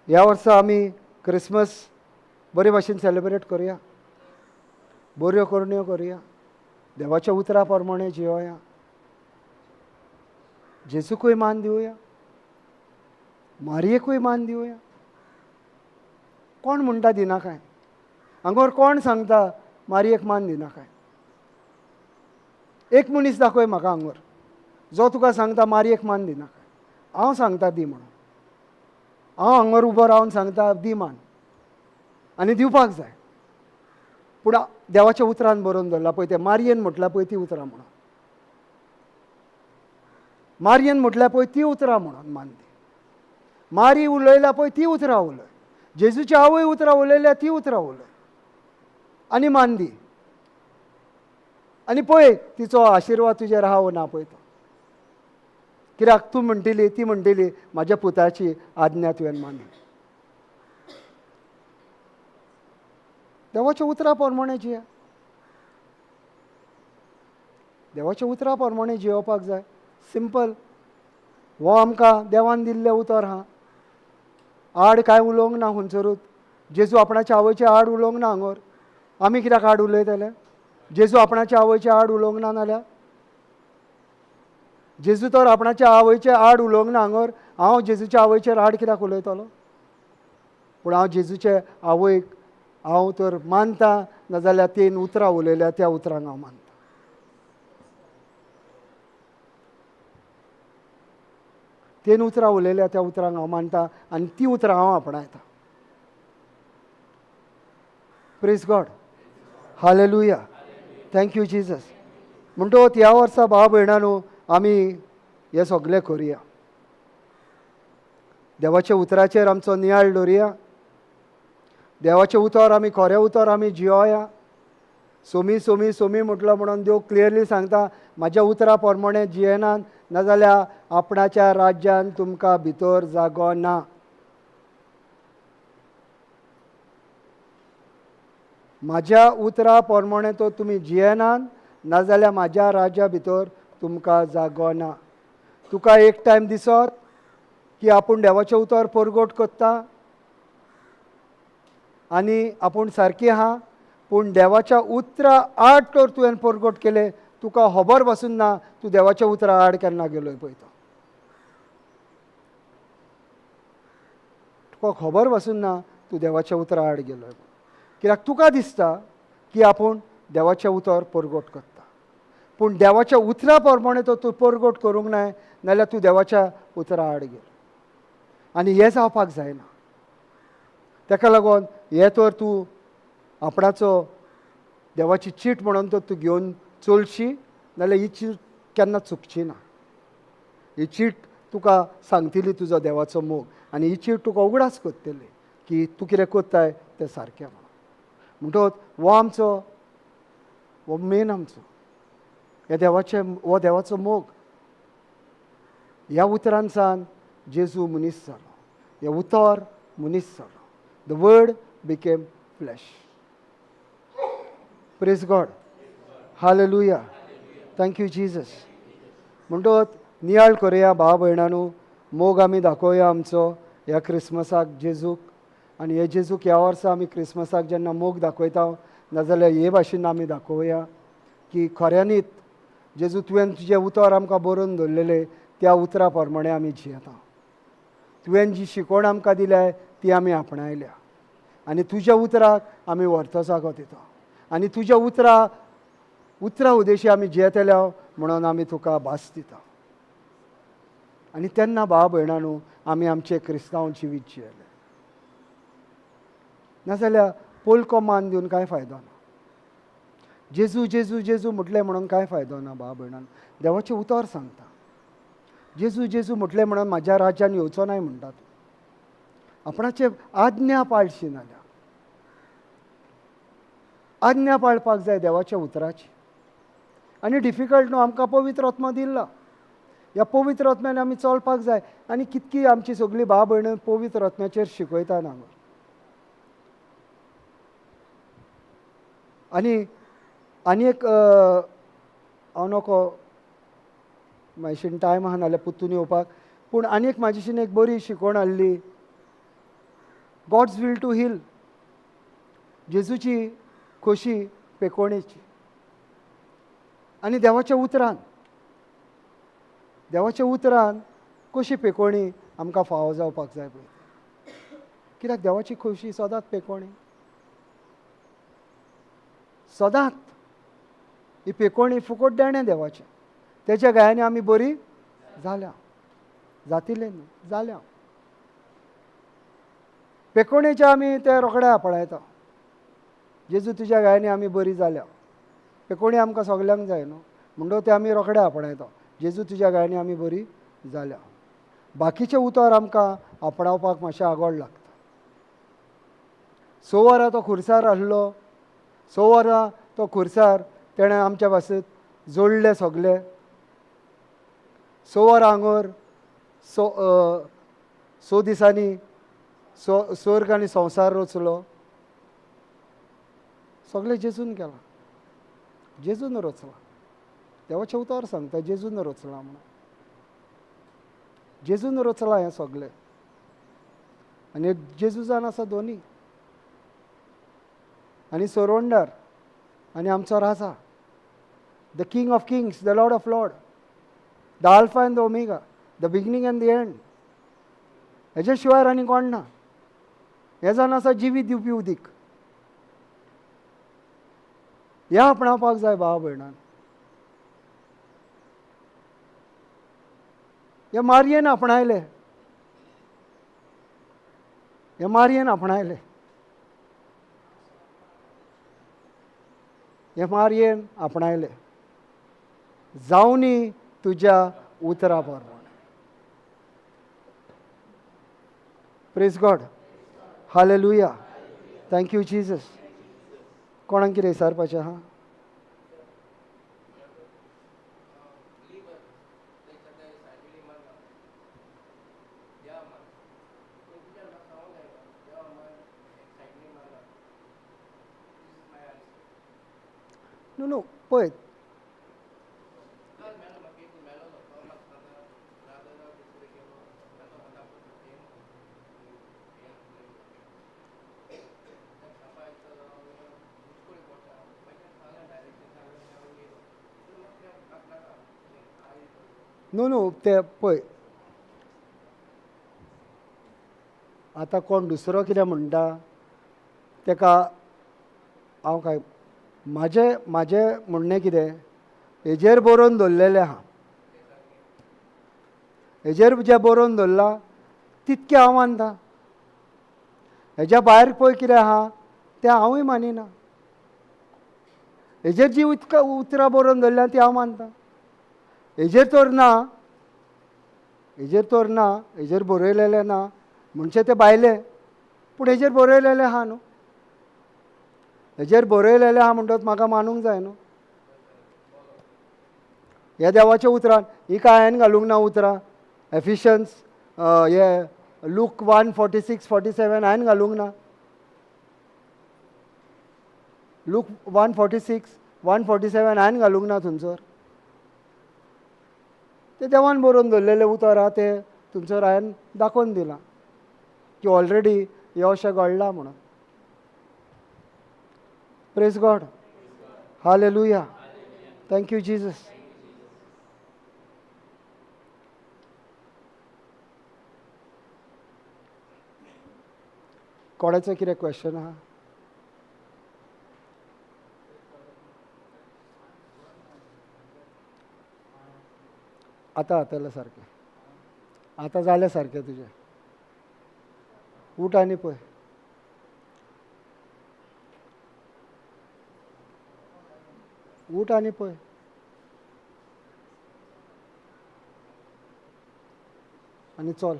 ह्या वर्सा आमी क्रिसमस बरे भाशेन सेलिब्रेट करुया, बऱ्यो करण्यो करुया, देवाच्या उतरा प्रमाणे जियोया, जेजूकूय मान दिवया, मारयेकूय मान दिवया. कोण म्हणटा दिनाकाय? हांगर कोण सांगता मारयेक मान दिनाकाय? एक मनीस दाखय म्हाका हांगर जो तुका सांगता मारयेक मान दिनाकाय. हांव सांगता दी म्हणून, हांव हांगर उबो रावन सांगता दी मान, आनी दिवपाक जाय. पूण देवाच्या उतरान बरोवन दवरला पळय, तें मारयेन म्हटल्यार पळय ती उतरां म्हणून, मारयेन म्हटल्यार पळय ती उतरां म्हणून मान दी. मारी उलयल्या पळय ती उतरां उलय, जेजूची आवय उतरां उलयल्या ती उतरां उलय आनी मान दी. आनी पळय तिचो आशिर्वाद तुजेर आहा वो ना पळय तो. कित्याक तूं म्हणटली, ती म्हणटली म्हाज्या पुताची आज्ञा तुवें मानली. देवाच्या उतरा प्रमाणे जिया, देवाच्या उतरा प्रमाणे जियोवपाक जाय. सिंपल, हो आमकां देवान दिल्लें उतर आहा. आड कांय उलोवंक ना खंयसरूच. जेजू आपणाच्या आवयचे आड उलोवंक ना हांगर. आमी कित्याक आड उलयतले? जेजू आपणाच्या आवयचे आड उलोवंक ना नाल्यार, जेजू तर आपणाच्या आवयचे आड उलोवंक ना हांगर. हांव जेजूच्या आवयचेर आड कित्याक उलयतलो? पूण हांव जेजूचे आवयक हांव तर मानता, नाजाल्यार तीन उतरां उलयल्या त्या उतरांक हांव मानता. तीन उतरां उलयल्या त्या उतरांक हांव मानता आनी ती उतरां हांव आपणायता. Praise God, hallelujah, thank you Jesus. म्हणटकूच ह्या वर्सा भाव भयणांनो आमी हें सगळें करुया, देवाच्या उतराचेर आमचो नियाळ दवरुया, देवाचें उतर आमी खरें उतर आमी जियोया. सोमी सोमी सोमी म्हटलो म्हणून देव क्लियरली सांगता म्हाज्या उतरा प्रमाणे जियेनात नाजाल्यार आपणाच्या राज्यान तुमकां भितर जागो ना. म्हाज्या उतरा प्रमाणे तो तुमी जियेनात नाजाल्यार म्हाज्या राज्या भितर तुमकां जागो ना. तुका एक टायम दिसत की आपूण देवाचें उतर परगट करता आनी आपूण सारकी आहा, पूण देवाच्या उतरा आड तर तुवें परगट केलें, तुका खबर पासून ना तूं देवाच्या उतरा आड केन्ना गेलोय पळय तो. तुका खबर पासून ना तूं देवाच्या उतरा आड गेलोय, कित्याक तुका दिसता की आपूण देवाचें उतर परगट करता, पूण देवाच्या उतरा प्रमाणे तो तूं परगट करूंक नाय नाल्यार तूं देवाच्या उतरा आड गेलो. आनी हें जावपाक जायना. ताका लागून हें तर तूं आपणाचो देवाची चीट म्हणून तर तूं घेवन चलशी नाल्यार ही चीट केन्ना चुकची ना. ही चीट तुका सांगतली तुजो देवाचो मोग आनी ही चीट तुका उगडास करतली की तूं कितें करताय तें सारकें म्हणून. म्हणटकच हो आमचो हो मेन आमचो ह्या देवाचे हो देवाचो मोग. ह्या उतरांसान जेजू मनीस जालो, हें उतर मनीस जालो. The word became flesh. Praise God, hallelujah, thank you Jesus. म्हणटकच नियाळ करुया भाव भयणांनो, मोग आमी दाखोवया आमचो ह्या क्रिसमसाक जेजूक. आनी हे जेजूक ह्या वर्सा आमी क्रिसमसाक जेन्ना मोग दाखयता, नाजाल्यार हे भाशेन आमी दाखोवया की खऱ्यांनीच जेजू तुवें तुजें उतर आमकां बरोवन दवरलेलें, त्या उतरा प्रमाणें आमी जियेता. तुवें जी शिकवण आमकां दिल्या ती आमी आपणायल्या आनी तुज्या उतराक आमी व्हरतो जागो दिता आनी तुज्या उतरा उदेशी आमी जियेतले म्हणून आमी तुका भास दिता. आनी तेन्ना भाव भयणांनो आमी आमचें क्रिस्तांव जिवीत जियेले. नाजाल्यार पोलको मान दिवन कांय फायदो ना. जेजू जेजू जेजू म्हटलें म्हणून कांय फायदो ना भाव भयणांनो. देवाचें उतर सांगता, जेजू जेजू म्हटलें म्हणून म्हाज्या राज्यान येवचो नाय म्हणटा तूं. आपणाचे आज्ञा पाळशी नाल्यार आज्ञा पाळपाक जाय देवाच्या उतराची. आनी डिफिकल्ट न्हू, आमकां पवित्र आत्मा दिल्ला, ह्या पवित्र आत्म्यान आमी चलपाक जाय. आनी कितकी आमची सगळी भाव भयण पवित्र आत्म्याचेर शिकयता नांगर. आनी आनी एक हांव नको मातशेन टायम आहा नाल्यार पुतून येवपाक, पूण आनी एक म्हाजेशीन एक बरी शिकवण आहली, गॉड्स will two hill, जेजूची खोशी पेकोणेची. आनी देवाच्या उतरान, देवाच्या उतरान कशी पेकोणी आमकां फावो जावपाक जाय पळय. कित्याक देवाची खोशी सदांच पेकोणी, सदांच ही पेकोणी फुकट देणें देवाचें. तेच्या गायांनी आमी बरी जाल्या, जातिले न्हू जाल्या. पेकोणेचे आमी ते रोखडे आपणायता, जेजू तुज्या गायांनी आमी बरी जाल्या. पेकोणी आमकां सगल्यांक जाय न्हू, म्हणटकच ते आमी रोखडे आपणायता, जेजू तुज्या गायांनी आमी बरी जाल्या. बाकीचें उतर आमकां आपणावपाक मातशें आगोळ लागता. 6 वरां तो खुर्सार आसलो, 6 वरां तो खुर्सार तेणें आमच्या पासत जोडले सगले. 6 वरां आंगोर 6 दिसांनी स्वर्ग आनी संवसार रचलो. सगळें जेजून केलां, जेजून रचलां. देवाचें उतर सांगता जेजून रचलां म्हणून, जेजून रचलां हें सगळें. आनी जेजू जावन आसा दोनी आनी सोरवंडार आनी आमचो राजा, the king of kings, the lord of lord, the alpha and the omega, the beginning and the end. हेच्या शिवाय आनी कोण ना. हें जावन आसा जिवीत दिवपी उदीक. ह्या आपणावपाक जाय भाव भयणान. हे मारयेन आपणायले, हे मारयेन आपणायले, हे मारयेन आपणायले. जावनी तुज्या उतरा प्रमाणे. Praise God, hallelujah, thank you Jesus. कोणाक कितें विचारपाचें आहा? न्हू न्हू पळय, न्हू न्हू ते पळय, आतां कोण दुसरो कितें म्हणटा तेका हांव काय म्हाजें म्हाजें म्हणणें कितें, हेजेर बरोवन दवरलेलें आहा, हेजेर जें बरोवन दवरलां तितकें हांव मानता. हेज्या भायर पळय कितें आहा तें हांवूय मानिना. हेजेर जी उतरां बरोवन दवरल्या ती हांव मानता. हेजेर तर ना, हेजेर तर ना, हेजेर बरयलेलें ना म्हणचे तें भायलें, पूण हेजेर बरयलेलें आहा न्हू. हेजेर बरयलेलें आहा म्हणटकच म्हाका मानूंक जाय न्हू. ह्या देवाच्या उतरान ही काय हांवें घालूंक ना उतरां. एफिशन्स हे Luke 1:46 47 हांवें घालूंक ना. लूक 1:46 1:47 हांवें घालूंक ना थंयसर. तें देवान बरोवन दवरलेलें उतर आहा तें थंयसर हांवें दाखोवन दिलां की ऑलरेडी हें अशें घडलां म्हणून. Praise God, hallelujah, thank you Jesus. कोणाचें कितें क्वेश्चन आहा? आतां जातलें सारकें, आतां जालें सारकें तुजें. उठ आनी पळय. उठ आनी पळय. आनी चल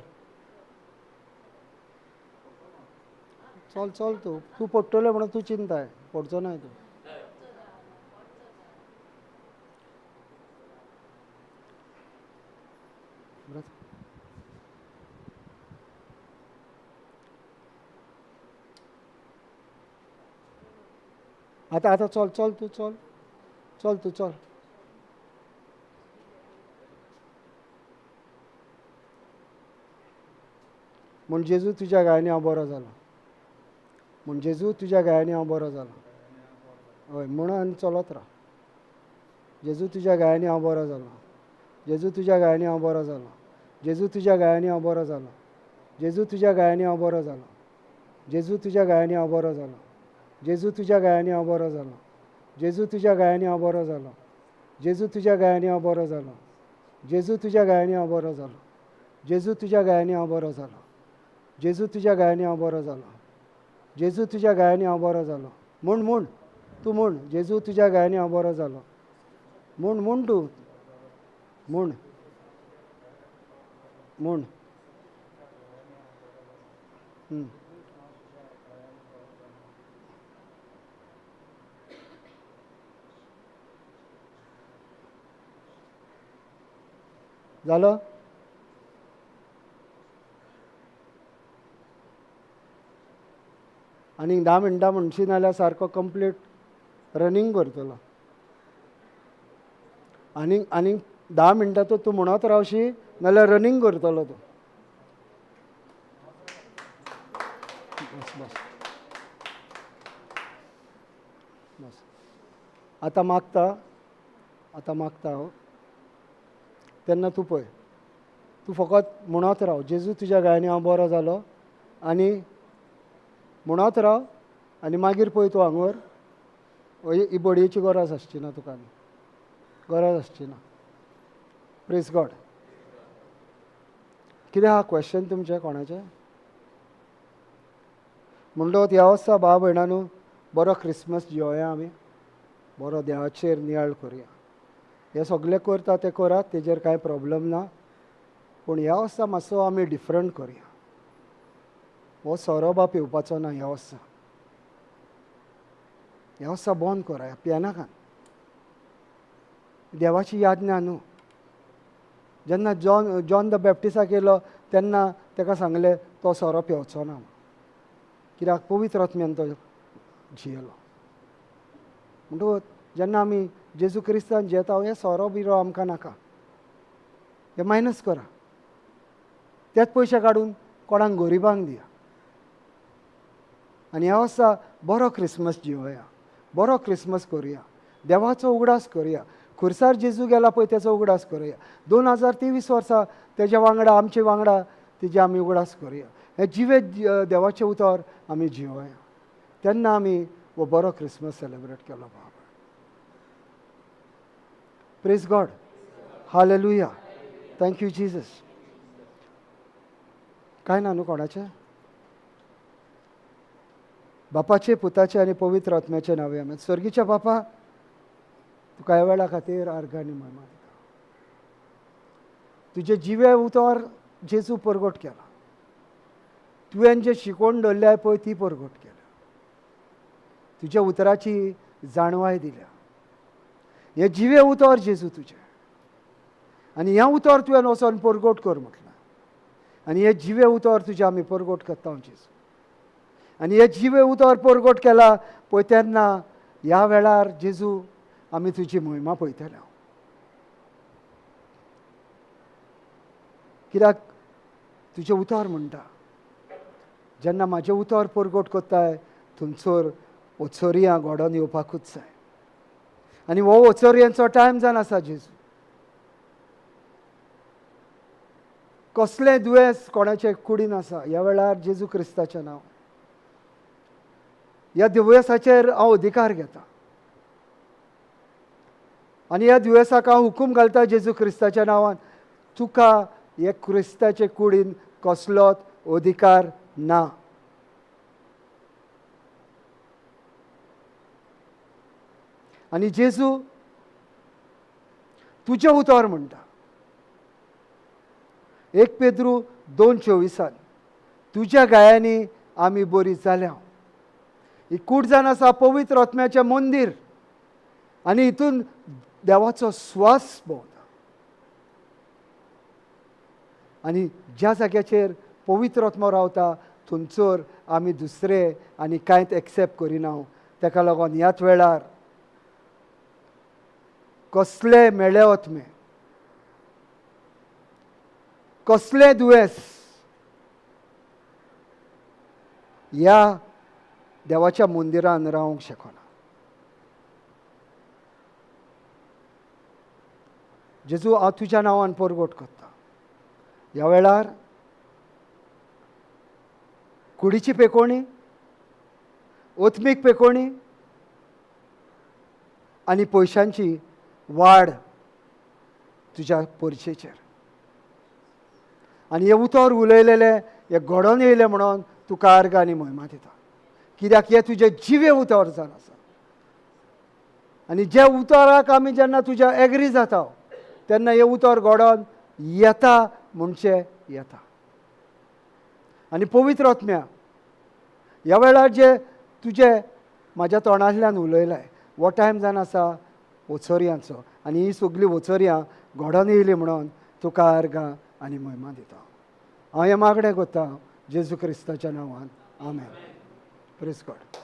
चल चल, तूं तूं पडटलें म्हणून तूं चिंताय, पडचो ना तूं. आतां आतां चल चल तूं चल चल तूं चल. म्हूण जेजू तुज्या गायांनी हांव बरो जालो, म्हूण जेजू तुज्या गायांनी हांव बरो जालो. हय म्हणून चलत राव. जेजू तुज्या गायांनी हांव बरो जालो, जेजू तुज्या गायांनी हांव बरो जालो, जेजू तुज्या गायांनी हांव बरो जालो, जेजू तुज्या गायांनी हांव बरो जालो, जेजू तुज्या गायांनी हांव बरो जालो, जेजू तुज्या गायांनी हांव बरो जालो, जेजू तुज्या गायांनी हांव बरो जालो, जेजू तुज्या गायांनी हांव बरो जालो, जेजू तुज्या गायांनी हांव बरो जालो, जेजू तुज्या गायांनी हांव बरो जालो, जेजू तुज्या गायांनी हांव बरो जालो, जेजू तुज्या गायांनी हांव बरो जालो. म्हूण म्हूण तूं म्हूण, जेजू तुज्या गायांनी हांव बरो जालो. म्हूण म्हूण तूं म्हूण म्हूण. जालो? आनी 10 मिनटां म्हणशी नाल्यार सारको कंप्लीट रनींग करतलो. आनी आनी 10 मिनटां तो तूं म्हणत रावशी नाल्यार रनींग करतलो तूं. बस बस बस. आतां मागता, आतां मागता हांव तेन्ना तूं पळय, तूं फकत म्हणत राव जेजू तुज्या गायांनी हांव बरो जालो आनी म्हणत राव. आनी मागीर पळय तूं हांगर ही बडयेची गरज आसची ना तुका, गरज आसची ना. Praise God. कितें आहा क्वेश्चन तुमचें कोणाचें? म्हणटकच ह्या वर्सा भाव भयणांनो बरो क्रिसमस जियोया आमी, बरो देवाचेर नियाळ करुया. हे सगळें करता तें करात, तेजेर कांय प्रॉब्लम ना, पूण ह्या वर्सा मातसो आमी डिफरंट करुया. हो सोरो बा पिवपाचो ना ह्या वर्सा, ह्या वर्सा बंद करा, पियेनाका. देवाची याद ना न्हू. जेन्ना जॉन the बॅप्टिसाक येयलो तेन्ना ताका सांगलें तो सोरो पिवचो ना, कित्याक पवित्र आत्म्यान तो जियेलो. म्हणटकच जेन्ना आमी जेजू क्रिस्तान जियेता हें सोरो बिरो आमकां नाका, हें मायनस करा, तेच पयशे काडून कोणाक गरिबांक दिया. आनी ह्या वर्सा बरो क्रिसमस जिवया, बरो क्रिसमस करुया, देवाचो उगडास करुया. खुर्सार जेजू गेला पळय तेचो उगडास करुया. 2023 वर्सा तेज्या वांगडा आमचे वांगडा तेजे आमी उगडास करुया. हें जिवे देवाचें उतर आमी जिवया, तेन्ना आमी हो बरो क्रिसमस सेलेब्रेट केलो. बाबा praise God, hallelujah, thank you Jesus. कांय ना न्हू कोणाचें? बापाचे पुताचे आनी पवित्र आत्म्याचे नांवे आमेन. स्वर्गीच्या बापा, तुका ह्या वेळा खातीर आर्गां आनी महिमा दिता. तुजें जिवें उतर जेजू परगट केला, तुवें जें शिकोवन दवरल्या पळय ती परगट केल्या, तुज्या उतराची जाणवाय दिल्या. हें जिवें उतर जेजू तुजें, आनी हें उतर तुवें वचोन परगट कर म्हटलां. आनी हे जिवे उतर तुजें आमी परगट करता जेजू. आनी हे जिवे उतर परगट केला पळय तेन्ना ह्या वेळार जेजू आमी तुजी महिमा पळयतले. कित्याक तुजें उतर म्हणटा, जेन्ना म्हाजें उतर परगट करताय थंयसर ओचोरयां घडोवन येवपाकूच जाय. आनी हो ओचोरयांचो टायम जावन आसा जेजू. कसलें दुयेंस कोणाचे कुडीन आसा ह्या वेळार जेजू क्रिस्ताचें नांव ह्या दुयेंसाचेर हांव अधिकार घेता आनी ह्या दुयेंसाक हांव हुकूम घालता जेजू क्रिस्ताच्या नांवान, तुका हे क्रिस्ताचे कुडीन कसलोच अधिकार ना. आनी जेजू तुजें उतर म्हणटा 1 पेद्रू 2:24 तुज्या गायांनी आमी बरी जाल्या. ही कूड जावन आसा पवित्र आत्म्याचें मंदीर आनी हितून देवाचो स्वास भोंवता. आनी ज्या जाग्याचेर पवित्र आत्मो रावता थंयसर आमी दुसरे आनी कांयच एक्सेप्ट करिना. ताका लागून ह्याच वेळार कसले मेळे आत्मे, कसलें दुयेंस ह्या देवाच्या मंदिरान रावंक शकना. जेजू हांव तुज्या नांवान परगट करता ह्या वेळार कुडीची पेकोणी, ओत्मीक पेकोणी आनी पयशांची वाड तुज्या परचेचेर. आनी हें उतर उलयलेलें हें घडोवन येयलें म्हणून तुका अर्ग आनी महिमा दिता, कित्याक हें तुजें जिवें उतर जावन आसा. आनी ज्या उतराक आमी जेन्ना तुज्या एग्री जाता तेन्ना हें उतर घडोवन येता म्हणचें येता. आनी पवित्र आत्म्या ह्या वेळार जे तुजें म्हाज्या तोंडांतल्यान उलयलें हो टायम जावन आसा ओचोरयांचो आनी ही सगळीं ओचोरयां घडोवन येयली म्हणून तुका अर्गां आनी महिमा दिता. हांव हें मागणें करता जेजू क्रिस्ताच्या नांवान, आमेन. Praise God.